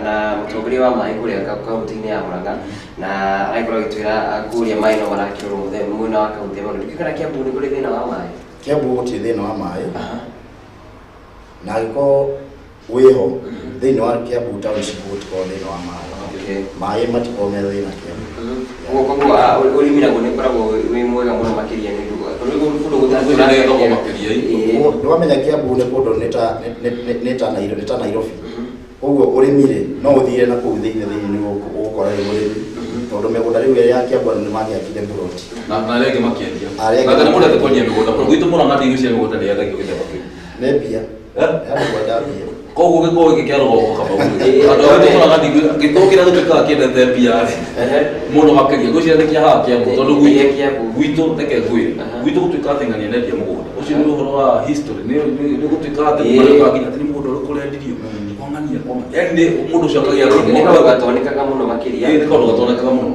na mũtongoria wa maĩ kũrĩa kaunti-inĩ ya Murang'a, na aragĩkorwo agĩtwĩra kũrĩa maĩ no marakĩrorwo mũthenya mwena wa kaunti ya Murang'a. Ndikĩũĩ kana Kiambu nĩ kũrĩ thĩna wa maĩ? Kiambu gũtirĩ thĩna wa maĩ, na angĩkorwo wĩho thĩinĩ wa Kiambu township gũtikorwo thĩna wa maĩ. Maĩ matikorwo me thĩna Kiambu. Koguo ũrĩmi naguo nĩ ũkoragwo wĩ mwega mũno makĩria, nĩ ũndũ kũndũ Ngwĩciria nĩ thoko makĩria, ĩ. Nĩwamenya Kiambu nĩ kũndũ nĩ ta Nairobi, koguo ũrĩmi rĩ, no ũthire na kũu thĩinĩ nĩguo ũgũkora rĩu ũrĩmi, tondũ mĩgũnda rĩu ya Kiambu andũ nĩ mangĩakire buroti. Na arĩa angĩ makĩendia. Arĩa angĩ Na kana mũndũ ate kwendia mĩgũnda kũrĩa gwitũ Murang'a, ndigũ cia mĩgũnda nĩ yendagio gĩthemba kĩu. Nĩ mbia. Eh? Andũ kwenda mbia. Koguo gĩkorwo gĩkĩ kĩa rũgongo, Kamau, andũ a gwitũ Murang'a ndigũ gĩkorwo kĩrĩa gĩtuĩkaga kĩendete mbia rĩ mũno makĩria, ngwĩciria nĩ kĩa haha Kiambu, tondũ gwitũ, reke ngwĩre, gwitũ gũtuĩka atĩ ng'ania nendia mũgũnda ũcio nĩ ũhoro wa history, nĩ gũtuĩka atĩ marĩũkaga nginya atĩ nĩ mũgũnda ũrĩkũ ũrendirio kwa ng'ania kwa ng'ania, yani nĩ mũndũ ũcio akagĩa Nĩ kaũndũ gatonekaga mũno makĩria. Ĩĩ, nĩ kaũndũ gatonekaga mũno,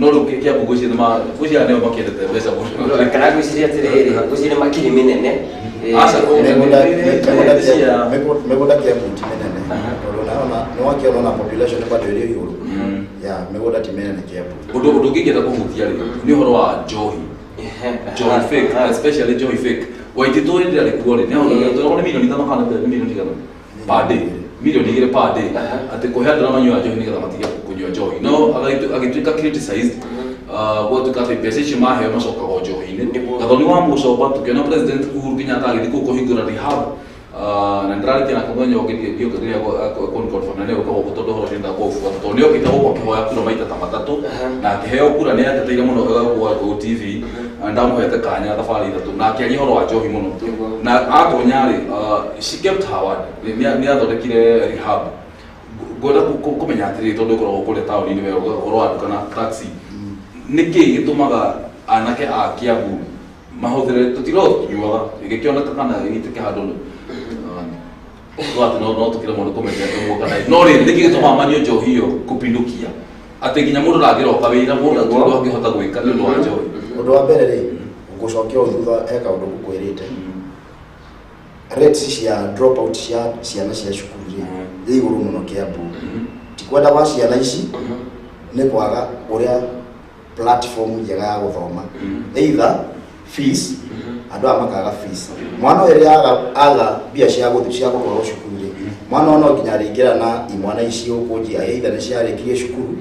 no rĩu Kiambu ngwĩciria nĩ ngwĩciria nĩo makĩendete mbeca mũno. Kana ngwĩciria atĩrĩrĩ, ngwĩciria nĩ makiri mĩnene. Aca, Mĩgũnda Kiambu ti mĩnene, tondũ naona nĩwakĩona ona population bado ĩrĩ igũrũ ya mĩgũnda ti mĩnene Kiambu. Ũndũ ũngĩ ingĩenda kũhutia rĩ nĩ ũhoro wa njohi, njohi fake, especially njohi fake. Waititũ hĩndĩ ĩrĩa arĩ kuo rĩ, nĩ 5 milioni kana nĩ milioni cigana per day, 2 milioni per day, atĩ kũhe andũ arĩa manyuaga njohi nĩgetha matige kũnyua njohi, no agĩtuĩka criticized, gwatuĩka atĩ mbeca icio maheo macokaga o njohi-inĩ. Gathoni wa Mũcomba, tũkĩona President Uhuru Kenyatta agĩthiĩ kũu kũhingũra rehab, na ndĩrarĩkia nake mũthenya ũngĩ ngĩũka rĩrĩa kũnconfirm na nĩgũka gũkũ, tondũ ũhoro ũcio nĩndakũũbuata, tondũ nĩokĩte gũkũ akĩhoya kura maita ta matatũ na akĩheo kura. Nĩ ateteire mũno gũkũ TV, na ndamũhete kanya thabarĩ ithatũ na akĩaria ũhoro wa njohi mũno, na atonya rĩ, she kept her word. Nĩ athondekire rehab. Ngwenda kũmenya atĩrĩrĩ, tondũ ũkoragwo kũrĩa taũni-inĩ we, ũhoro wa nduka na taxi, nĩ kĩĩ gĩtũmaga anake a Kiambu mahũthĩre tũtiroo tũkinyuaga ĩgĩkĩoneka kana ĩgĩtĩke handũ? No atĩ no tũkĩremwo nĩ kũmenya ũguo kana no rĩ, nĩkĩ gĩtũmaga manyue njohi ĩyo kũpindukia atĩ nginya mũndũ ndangĩroka wĩra, mũndũ hatirĩ ũndũ angĩhota gwĩka nĩ ũndũ wa njohi? Ũndũ wa mbere rĩ, ngũcokia ũũ thutha, he kaũndũ ngũkwĩrĩte. Rates cia drop out cia ciana cia cukuru rĩ, ĩ igũrũ mũno Kiambu. Ti kwenda gwa ciana ici, nĩ kwaga ũrĩa platform njega ya gũthoma, either fees, andũ aya makaga fees. Mwana ũyũ rĩrĩa aga mbia cia gũthiĩ, cia gũtwarwo cukuru rĩ, mwana ũyũ no nginya arĩingĩra na imwana ici gũkũ njia, either nĩ ciarĩkirie cukuru,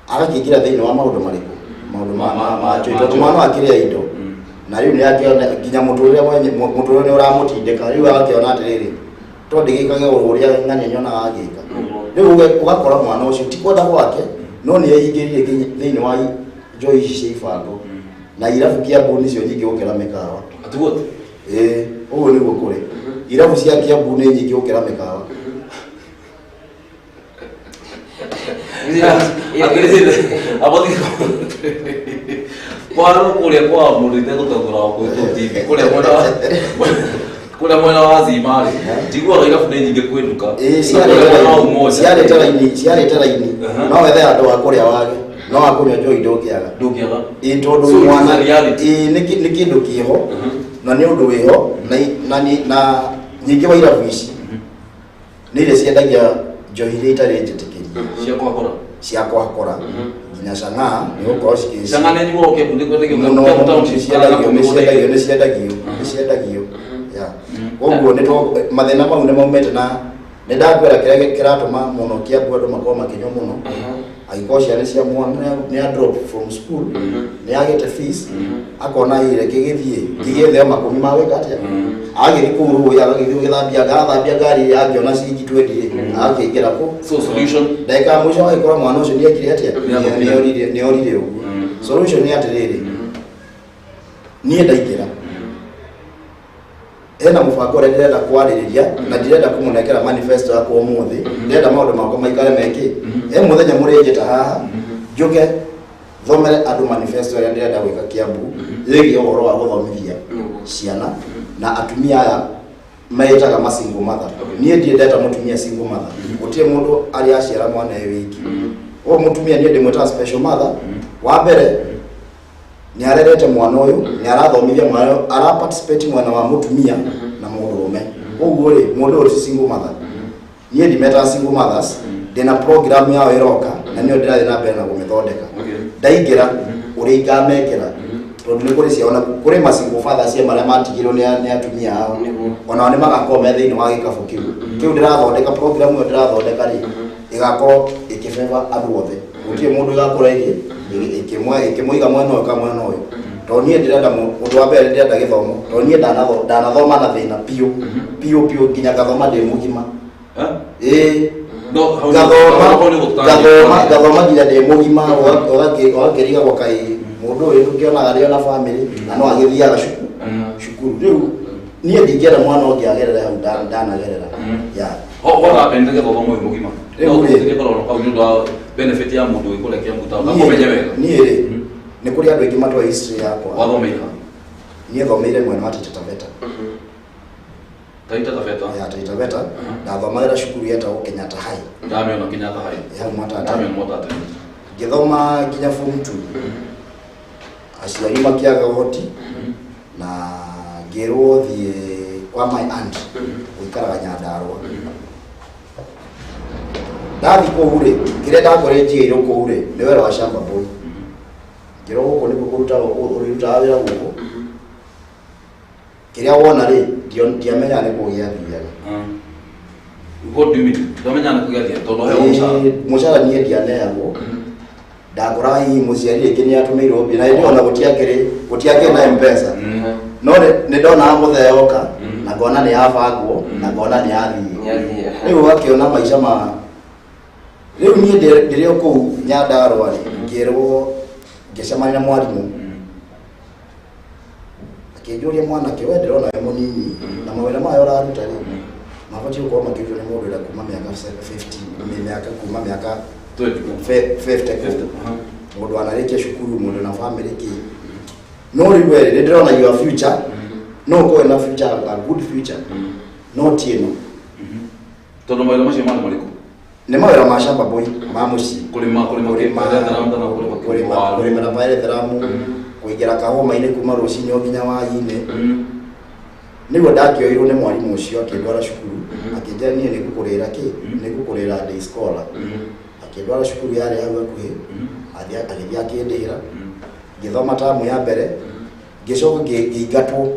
agakĩingĩra thĩinĩ wa maũndũ marĩkũ, maũndũ ma njohi, tondũ mwana ũyũ akĩrĩa indo na rĩu nĩ akĩona nginya mũtũrĩre mwenye, mũtũrĩre nĩ ũramũtindĩka. Rĩu agakĩona atĩrĩrĩ, to ndĩgĩkage o ũrĩa ng'ania nyonaga agĩka. Rĩu ũgakora mwana ũcio ti kwenda gwake, no nĩ eingĩrire nginya thĩinĩ wa njohi ici cia ibango, na irabu Kiambu nĩcio nyingĩ gũkĩra mĩkawa. Atiguo? Ĩĩ, ũguo nĩguo kũrĩ. Irabu cia Kiambu nĩ nyingĩ gũkĩra mĩkawa. Atĩrĩrĩ, abathi kwarwo kũrĩa kwa mũndũ itegũtongora wa kwĩtwo TV kũrĩa mwena wa Zima rĩ, njiguaga irabu nĩ nyingĩ kwĩnduka. Ĩĩ, Kũrĩa mwena wa Umoja. Ciarĩte raini, ciarĩte raini. No wethe andũ a kũrĩa wage, no akũnyua njohi ndũngĩaga. Ndũngĩaga. Ĩĩ, tondũ So it is mwana a reality. Ĩĩ, nĩ kĩndũ kĩho na nĩ ũndũ wĩho, na nyingĩ wa irabu ici nĩ iria ciendagia njohi iria itarĩ njĩtĩkĩrie. Cia kwakora. Cia kwakora, nginya cang'aa nĩ gũkorwo cikĩ Cang'aa nĩ nyuagwo Kiambu, nĩ kwendagio mũno. Kiambu township. Nĩ ciendagio, nĩ ciendagio ya koguo nĩ mathĩna mau nĩ maumĩte, na nĩ ndakwĩra kĩrĩa kĩratũma mũno Kiambu andũ makorwo makĩnyua mũno, angĩkorwo ciana cia mwana nĩ a drop from school, nĩ agĩte fees, akona ĩ reke gĩthiĩ ngĩgĩethe makũmi ma gwĩka atĩa, agagĩthiĩ kũu rũĩ, agagĩthiĩ gũgĩthambia, agathambia ngari, akĩona ciringi 20 rĩ, agakĩingĩra kũ. So solution? Ndagĩka ya mũico agĩkora mwana ũcio nĩ ekire atĩa? Nĩathũkire. Nĩ orire ũguo. Solution nĩ atĩrĩrĩ, niĩ ndaingĩra hena mũbango ũrĩa ndĩrenda kwarĩrĩria, na ndirenda kũmũnengera manifesto yakwa ũmũthĩ. Ndĩrenda maũndũ makwa maikare mekĩ. He mũthenya mũrĩnjĩta haha njũke thomere andũ manifesto ĩrĩa ndĩrenda gwĩka Kiambu ĩgiĩ ũhoro wa gũthomithia ciana na atumia aya meĩtaga ma single mother. Niĩ ndirĩ ndeta mũtumia single mother. Gũtirĩ mũndũ arĩ aciara mwana e wiki. Ũyũ mũtumia niĩ ndĩmwĩtaga special mother. Wa mbere, nĩ arerete mwana ũyũ, nĩ arathomithia mwana ũyũ, ara participate mwena wa mũtumia na mũndũrũme. Koguo rĩ, mũndũ ũyũ ti single mother, niĩ ndimetaga single mothers. Ndĩna program yao ĩroka na nĩyo ndĩrathiĩ na mbere na kũmĩthondeka ndaingĩra ũrĩa ingamekĩra, tondũ nĩ kũrĩ ciana, kũrĩ ma single fathers marĩa matigirwo nĩ atumia ao, onao nĩ magakorwo me thĩinĩ wa gĩkabũ kĩu. Kĩu ndĩrathondeka, program ĩyo ndĩrathondeka rĩ, ĩgakorwo ĩkĩbeba andũ othe. Gũtirĩ mũndũ ĩgakorwo ĩkĩmũiga mwena ũyũ kana mwena ũyũ, tondũ niĩ ndĩrenda ũndũ wa mbere ndĩrenda gĩthomo, tondũ niĩ ndanathoma na thĩna biũ biũ biũ, nginya ngathoma ndĩ mũgima. Ĩĩ. No hau Ngathoma hau nĩ gũtangĩka. Ngathoma nginya ndĩ mũgima, ũgakĩrigagwo kaĩ mũndũ ũyũ ndũkĩonaga arĩ ona family na no agĩthiaga cukuru. Rĩu niĩ ndingĩenda mwana ũngĩ agerere hau ndanagerera ya. What happened nĩgetha ũthome wĩ mũgima? Rĩu No rĩ- tũtigĩkorwo korwo kau nĩ ũndũ wa benefit ya mũndũ wĩ kũrĩa Kiambu town akũmenye wega. Niĩ rĩ, nĩ kũrĩ andũ aingĩ matoĩ history yakwa. Wathomeire ha? Niĩ thomeire mwena wa Taita Taveta. Taita Taveta. Ya Taita Taveta. Ndathomagĩra cukuru yetagwo Kenyatta High. Ndamĩona Kenyatta High. Hau Mwatate. Ndamĩona Mwatate. Ngĩthoma nginya form 2, aciari makĩaga ũhoti na ngĩrwo thiĩ kwa my aunt gũikaraga Nyandarũa. Ndathi kũu rĩ, kĩrĩa ndakorire njigĩirwo kũu rĩ nĩ wĩra wa shamba boy. Ngĩrwo gũkũ nĩkuo kũrutaga, ũrĩrutaga wĩra gũkũ. Kĩrĩa wona rĩ, ndiamenyaga nĩ kũu gĩathiaga. What do you mean? Ndamenya nĩ kũgĩathia tondũ he mũcara. Ĩĩ, mũcara niĩ ndianeagwo. Ndakoraga hihi mũciari rĩngĩ nĩ atũmĩirwo mbia, na hĩndĩ ĩyo ona gũtiakĩrĩ na Mpesa, no nĩ ndonaga mũthee oka na ngona nĩ yabangwo na ngona nĩ yathiĩ. Rĩu ũgakĩona maica ma rĩu. Niĩ ndĩrĩ o kũu Nyandarũa rĩ, ngĩrwo, ngĩcemania na mwarimũ, akĩnjũria, "Mwanake, we ndĩrona wĩ mũnini na mawĩra maya ũraruta rĩ, mabatiĩ gũkorwo makĩrutwo nĩ mũndũ ũrĩa kuma mĩaka 15, mĩaka kuma mĩaka 50 kũu, mũndũ anarĩkia cukuru, mũndũ na family kĩ. No rĩu we nĩ ndĩrona your future, no ũkorwo na future, a good future, no ti ĩno." Tondu mawĩra macio marĩ marĩkũ? Nĩ mawĩra ma shamba boy ma mũciĩ. Kũrĩma kũrĩma kũrĩma na pyrethrum, kũingĩra kahũma-inĩ kuma rũcinĩ o nginya hwaĩ-inĩ. Nĩguo ndakĩoirwo nĩ mwarimũ ũcio akĩndwara cukuru, akĩnjĩra niĩ nĩngũkũrĩra kĩ, nĩngũkũrĩra day scholar. Akĩndwara cukuru yarĩ hau hakuhĩ, agĩthiĩ akĩndĩhĩra, ngĩthoma tamu ya mbere, ngĩcoka ngĩingatwo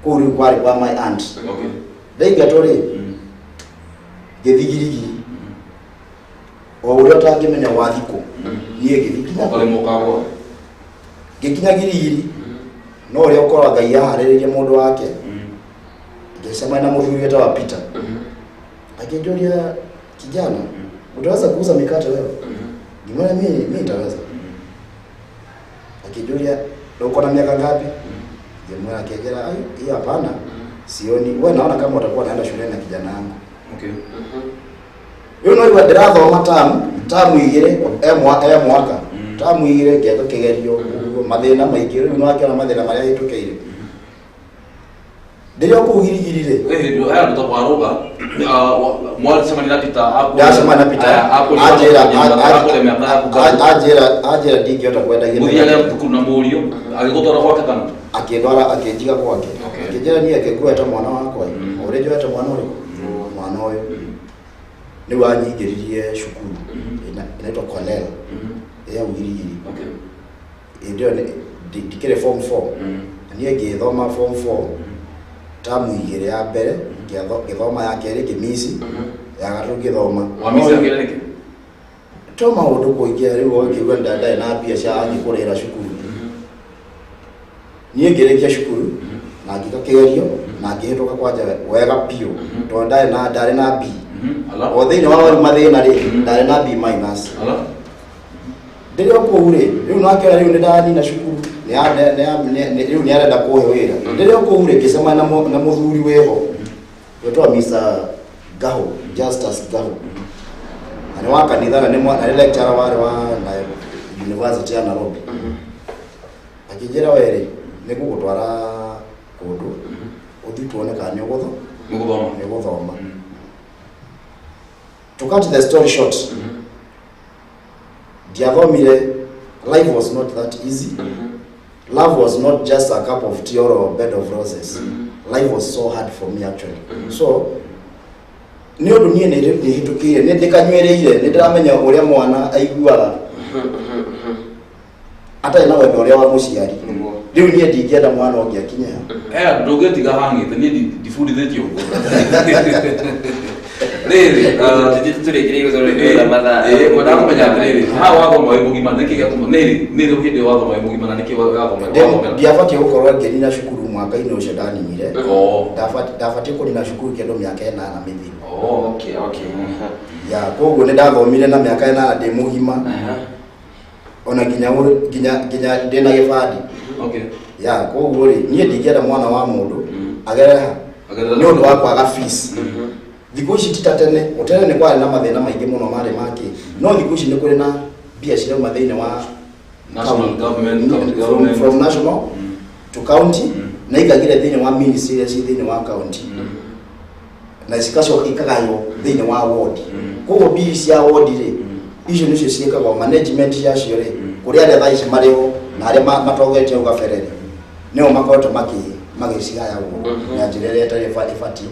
kũu rĩu kwarĩ kwa my aunt. Ndaingatwo rĩ, ngĩthiĩ Girigiri, o ũrĩa ũtangĩmenya wa thikũ, niĩ ngĩthiĩ nginya Girigiri, no ũrĩa ũkoragwo Ngai aharĩrĩirie mũndũ wake, ngĩcemania na mũthuri wĩtagwo Peter. Akĩnjũria, kijana, utaweza kuuza mikate wewe? Ngimwambia mimi nitaweza. Akijua uko na miaka ngapi? Ngimwambia, akijera, ai, hiyo hapana. Sioni. Wewe naona kama utakuwa unaenda shule na kijana wangu. Okay. Rĩu no igua ndĩrathoma tamu igĩrĩ e mwaka. Tamu igĩrĩ ngeka kĩgerio, mathĩna maingĩ, rĩu no akĩona mathĩna marĩa hĩtũkĩire. Ndĩrĩ o kũu Girigiri rĩ. Haya ndo twaruga. Mwacemania na Peter Ndacemania na Peter. Anjĩra ndingĩhota kwendagia. Mũthiaga thukuru na mũriũ, agĩgũtwara gwake kana? Akĩndwara, akĩnjiga gwake. Akĩnjĩra niĩ ngĩkuoete mwana wakwa. Ũrĩa njoete mwana ũrĩkũ? Mwana ũyũ. Nĩguo anyingĩririe cukuru inaitwa Cornell ya Girigiri. Hĩndĩ ĩyo ndikĩrĩ form 4. Niĩ ngĩthoma form 4 tamu igĩrĩ ya mbere, ngĩthoma ya kerĩ ngĩmici, ya gatatũ ngĩthoma. Wamici ya kerĩ nĩkĩ? To maũndũ kũingĩra rĩu ũgakĩigua ndarĩ na mbia cia kũrĩhĩra cukuru. Niĩ ngĩrĩkia cukuru na ngĩka kĩgerio na ngĩhĩtũka kwanja wega biũ, tondũ ndarĩ na B. O thĩinĩ wa mathĩna rĩ, ndarĩ na B minus. Ndĩrĩ o kũu rĩ, rĩu no akĩona rĩu nĩndanina cukuru, rĩu nĩarenda kũhe wĩra. Ndĩrĩ o kũu rĩ, ngĩcemania na mũthuri wĩho wĩtagwo Mr. Gaho, Justus Gaho. Na nĩ wa kanitha na nĩ lecturer warĩ wa University ya Nairobi. Akĩnjĩra we rĩ, nĩngũgũtwara kũndũ, ũthiĩ tuone kana nĩũgũthoma. To cut the story short, ndiathomire, life was not that easy. Love was not just a cup of tea or a bed of roses. Life was so hard for me actually. So, nĩ ũndũ niĩ nĩhĩtũkĩire, nĩ ndĩkanyuĩrĩire, nĩ ndĩramenya ũrĩa mwana aiguaga atarĩ na wendo ũrĩa wa mũciari. Rĩu niĩ ndingĩenda mwana ũngĩ akinye ha. Ndũngĩtiga hang'ĩte, niĩ ndibundithĩtio ũguo. Rĩrĩ, tũrĩkĩrĩire gũthoma mathaa. Ngwendaga kũmenya atĩrĩrĩ, haha wathoma wĩ mũgima, nĩkĩ gĩatũma, nĩ hĩndĩ wathoma wĩ mũgima na nĩkĩ wathoma? Ndiabatiĩ gũkorwo ngĩnina cukuru mwaka-inĩ ũcio ndaninire. Ndabatiĩ kũnina cukuru kĩndũ mĩaka 8 mĩthiru. Okay. Ya, koguo nĩ ndathomire na mĩaka 8 ndĩ mũgima. Ona nginya ndĩna gĩbandĩ. Okay. Ya, koguo rĩ, niĩ ndingĩenda mwana wa mũndũ agerere ha nĩ ũndũ wa kwaga fees. Thikũ ici ti ta tene, tene nĩ kwarĩ na mathĩna maingĩ mũno marĩ ma kĩ. No thikũ ici nĩ kũrĩ na mbia cirauma thĩinĩ wa national government, county government, from national to county, na ikagira thĩinĩ wa ministry iria ci thĩinĩ wa county. Na cigacoka ikagaywo thĩinĩ wa ward. Koguo mbia cia ward rĩ, icio nĩcio ciĩkagwo management yacio rĩ, kũrĩ arĩa thaa ici marĩ ho na arĩa matongoretie hau kabere rĩ, nĩo makoretwo magĩcigaya ũguo na njĩra ĩrĩa ĩtarĩ ĩbatiĩ,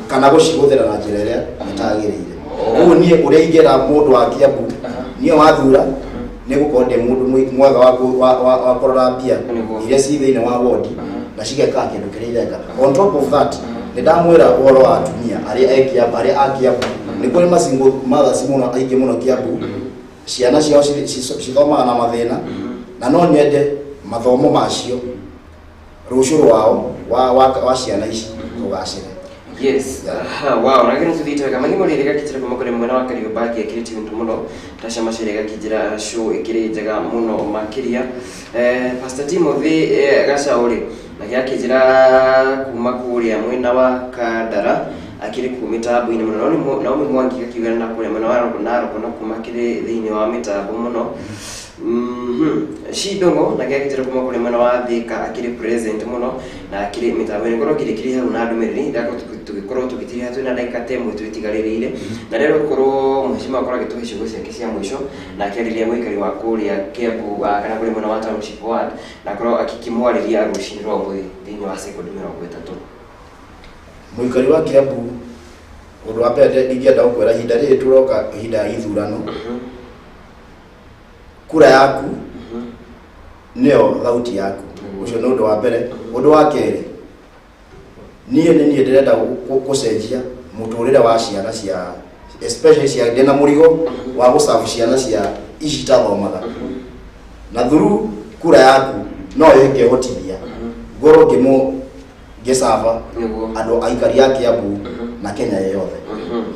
kana gũcihũthĩra na njĩra ĩrĩa ĩtagĩrĩire. Koguo niĩ ũrĩa ingĩra mũndũ wa Kiambu, niĩ wathura nĩ gũkorwo ndĩ mũndũ mwega wa kũrora mbia iria ci thĩinĩ wa ward na cigeka kĩndũ kĩrĩa ireka. On top of that, nĩ ndamwĩra ũhoro wa atumia arĩa e Kiambu, arĩa a Kiambu, nĩ kũrĩ ma single mothers mũno aingĩ mũno Kiambu, ciana ciao cithomaga na mathĩna, na no nyende mathomo macio rũciũ rwao wa ciana ici rũgacĩre. Yes. Wow, na gĩnĩ tũthiĩte wega. Mangĩ mũrĩrĩ gakĩnjĩra kuma kũrĩ mwena wa Kariobangi akĩrĩ tuned mũno. Tasha Macere gakĩnjĩra show ĩkĩrĩ njega mũno makĩria. Pastor Timothy Gacaũrĩ nake akĩnjĩra kuma kũrĩa mwena wa Kandara akĩrĩ kũu mĩtambo-inĩ mũno. Naomi Mwangi akiuga na kũrĩa mwena wa Narok na kuma akĩrĩ thĩinĩ wa mĩtambo mũno. Shidongo na gĩakĩtĩra kuma kũrĩ mwena wa Thika akĩrĩ present mũno na akĩrĩ mĩtambo-inĩ. Ngorwo ngĩrĩkĩria hau na ndũmĩrĩri ndakorwo tũgĩkorwo tũgĩtirĩha twĩna ndagĩka ta ĩmwe twĩtigarĩrĩire, na rĩrĩa gũkorwo mheshimiwa akorwo agĩtũhe ciugo ciake cia mũico na akĩarĩria mũikari wa kũrĩa Kiambu, kana kũrĩ mwena wa Township Ward, na akorwo akĩmwarĩria rũcinĩ rwa ũmũthĩ thĩinĩ wa sekondi 30. Mũikari wa Kiambu, ũndũ wa mbere ingĩenda gũkwĩra, ihinda rĩrĩ tũroka, ihinda rĩa ithurano, kura yaku nĩyo thauti yaku. Ũcio nĩ ũndũ wa mbere. Ũndũ wa kerĩ, niĩ nĩ niĩ ndĩrenda gũcenjia mũtũrĩre wa ciana cia, especially cia, ndĩna mũrigo wa gũcabu ciana cia ici itathomaga, na through kura yaku no ĩngĩhotithia ngorwo ngĩmũ ngĩcaba andũ aikari a Kiambu na Kenya yothe,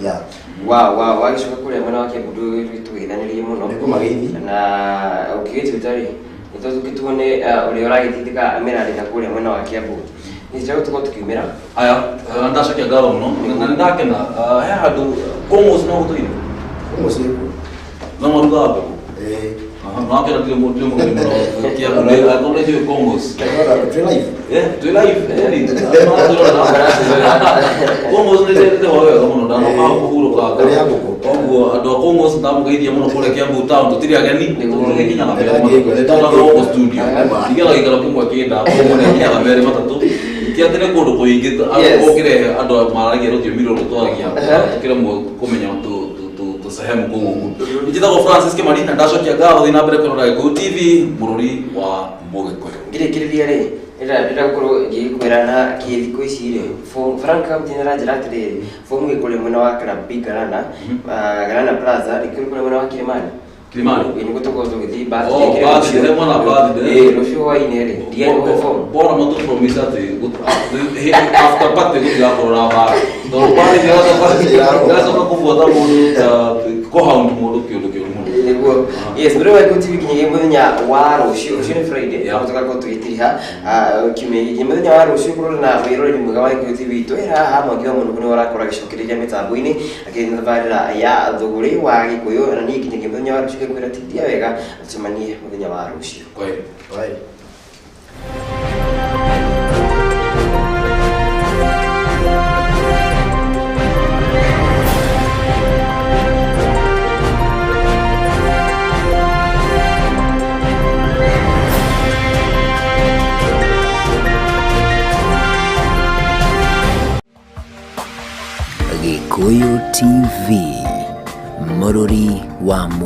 yeah. Wa wagĩcoka kũrĩa mwena wa Kiambu tũgeithanĩrie mũno. Nĩngũmageithi. Na ũkĩgĩtuĩta rĩ, nĩtũ tũgĩtuone ũrĩa ũragĩtindĩka mĩrandi na kũrĩa mwena wa Kiambu nĩ tũkorwo tũkiumĩra. Aya, ndacokia ngatho mũno na nĩ ndakena. He handũ Kongos no gũtũire. Kongos ĩkuo. No marugaga mbegũ. Ĩĩ. Aha, no kĩra ndirĩ mũgeni mũno Kiambu nĩ angĩkorwo nĩ njũĩ Kongos. Twĩ live. Eh, twĩ live, ĩni. Kongos nĩ ndĩte wega mũno, ndanoka kũhurũka. Kũrĩa ngũkũ. Koguo andũ a Kongos ndamũgeithia mũno kũrĩa Kiambu town, tũtirĩ ageni, tũgĩkinyaga merĩ. Nĩndangĩigua. Gũkũ studio. Ndigera gĩikaro kĩmwe kĩnda, koguo nĩ nginyaga merĩ matatũ. Ti atĩ nĩ kũndũ kũingĩ ũkĩrehe andũ maragia rũthiomi rũrũ twaragia, tũkĩremwo kũmenya tũcehemu kũu ũguo. Njĩtagwo Francis Kimani na ndacokia ngatho. Thiĩ na mbere kũrora Gĩkũyũ TV, mũrũri wa Mũgĩkũyũ. Ngĩrĩkĩrĩria rĩ, ndĩrenda gũkorwo ngĩkwĩra na kĩ thikũ ici rĩ, Frank Kauti nĩ aranjĩra atĩrĩrĩ, fomu ĩ kũrĩa mwena wa Club B Galana, Galana Plaza, nĩkĩo kũrĩa mwena wa Kilimani. Kilimani. Ĩ, nĩguo tũkorwo tũgĩthiĩ Oh, birthday birthday, rũciũ. mwana birthday. Ĩ, rũciũ hwaĩ-inĩ rĩ, ndigani fomu. Bora matu promise atĩ after party gũtigakorwo na mbara, tondũ mbara iracoka kũbuata mũndũ ta kũhound mũndũ kĩũndũ kĩũru mũno. Nĩguo, yes, mũrĩ wa Gĩkũyũ TV, nginyagia mũthenya wa rũciũ. Rũciũ nĩ Friday. Tũgakorwo tũgĩtiriha kiumia gĩkĩ. Mũthenya wa rũciũ kũrora na wĩroreri mwega wa Gĩkũyũ TV. Twĩ haha Mwangi wa Mũnũkũ nĩwe ũrakorwo agĩcokereria mĩtambo-inĩ akĩrĩ na tabarĩra ya Thũgũrĩ wa Gĩkũyũ, na niĩ nginyagia mũthenya wa rũciũ ngĩkwĩra tindia wega, tũcemanie mũthenya wa rũciũ. Kwaheri. Bye. Gĩkũyũ TV, mũrũri wa.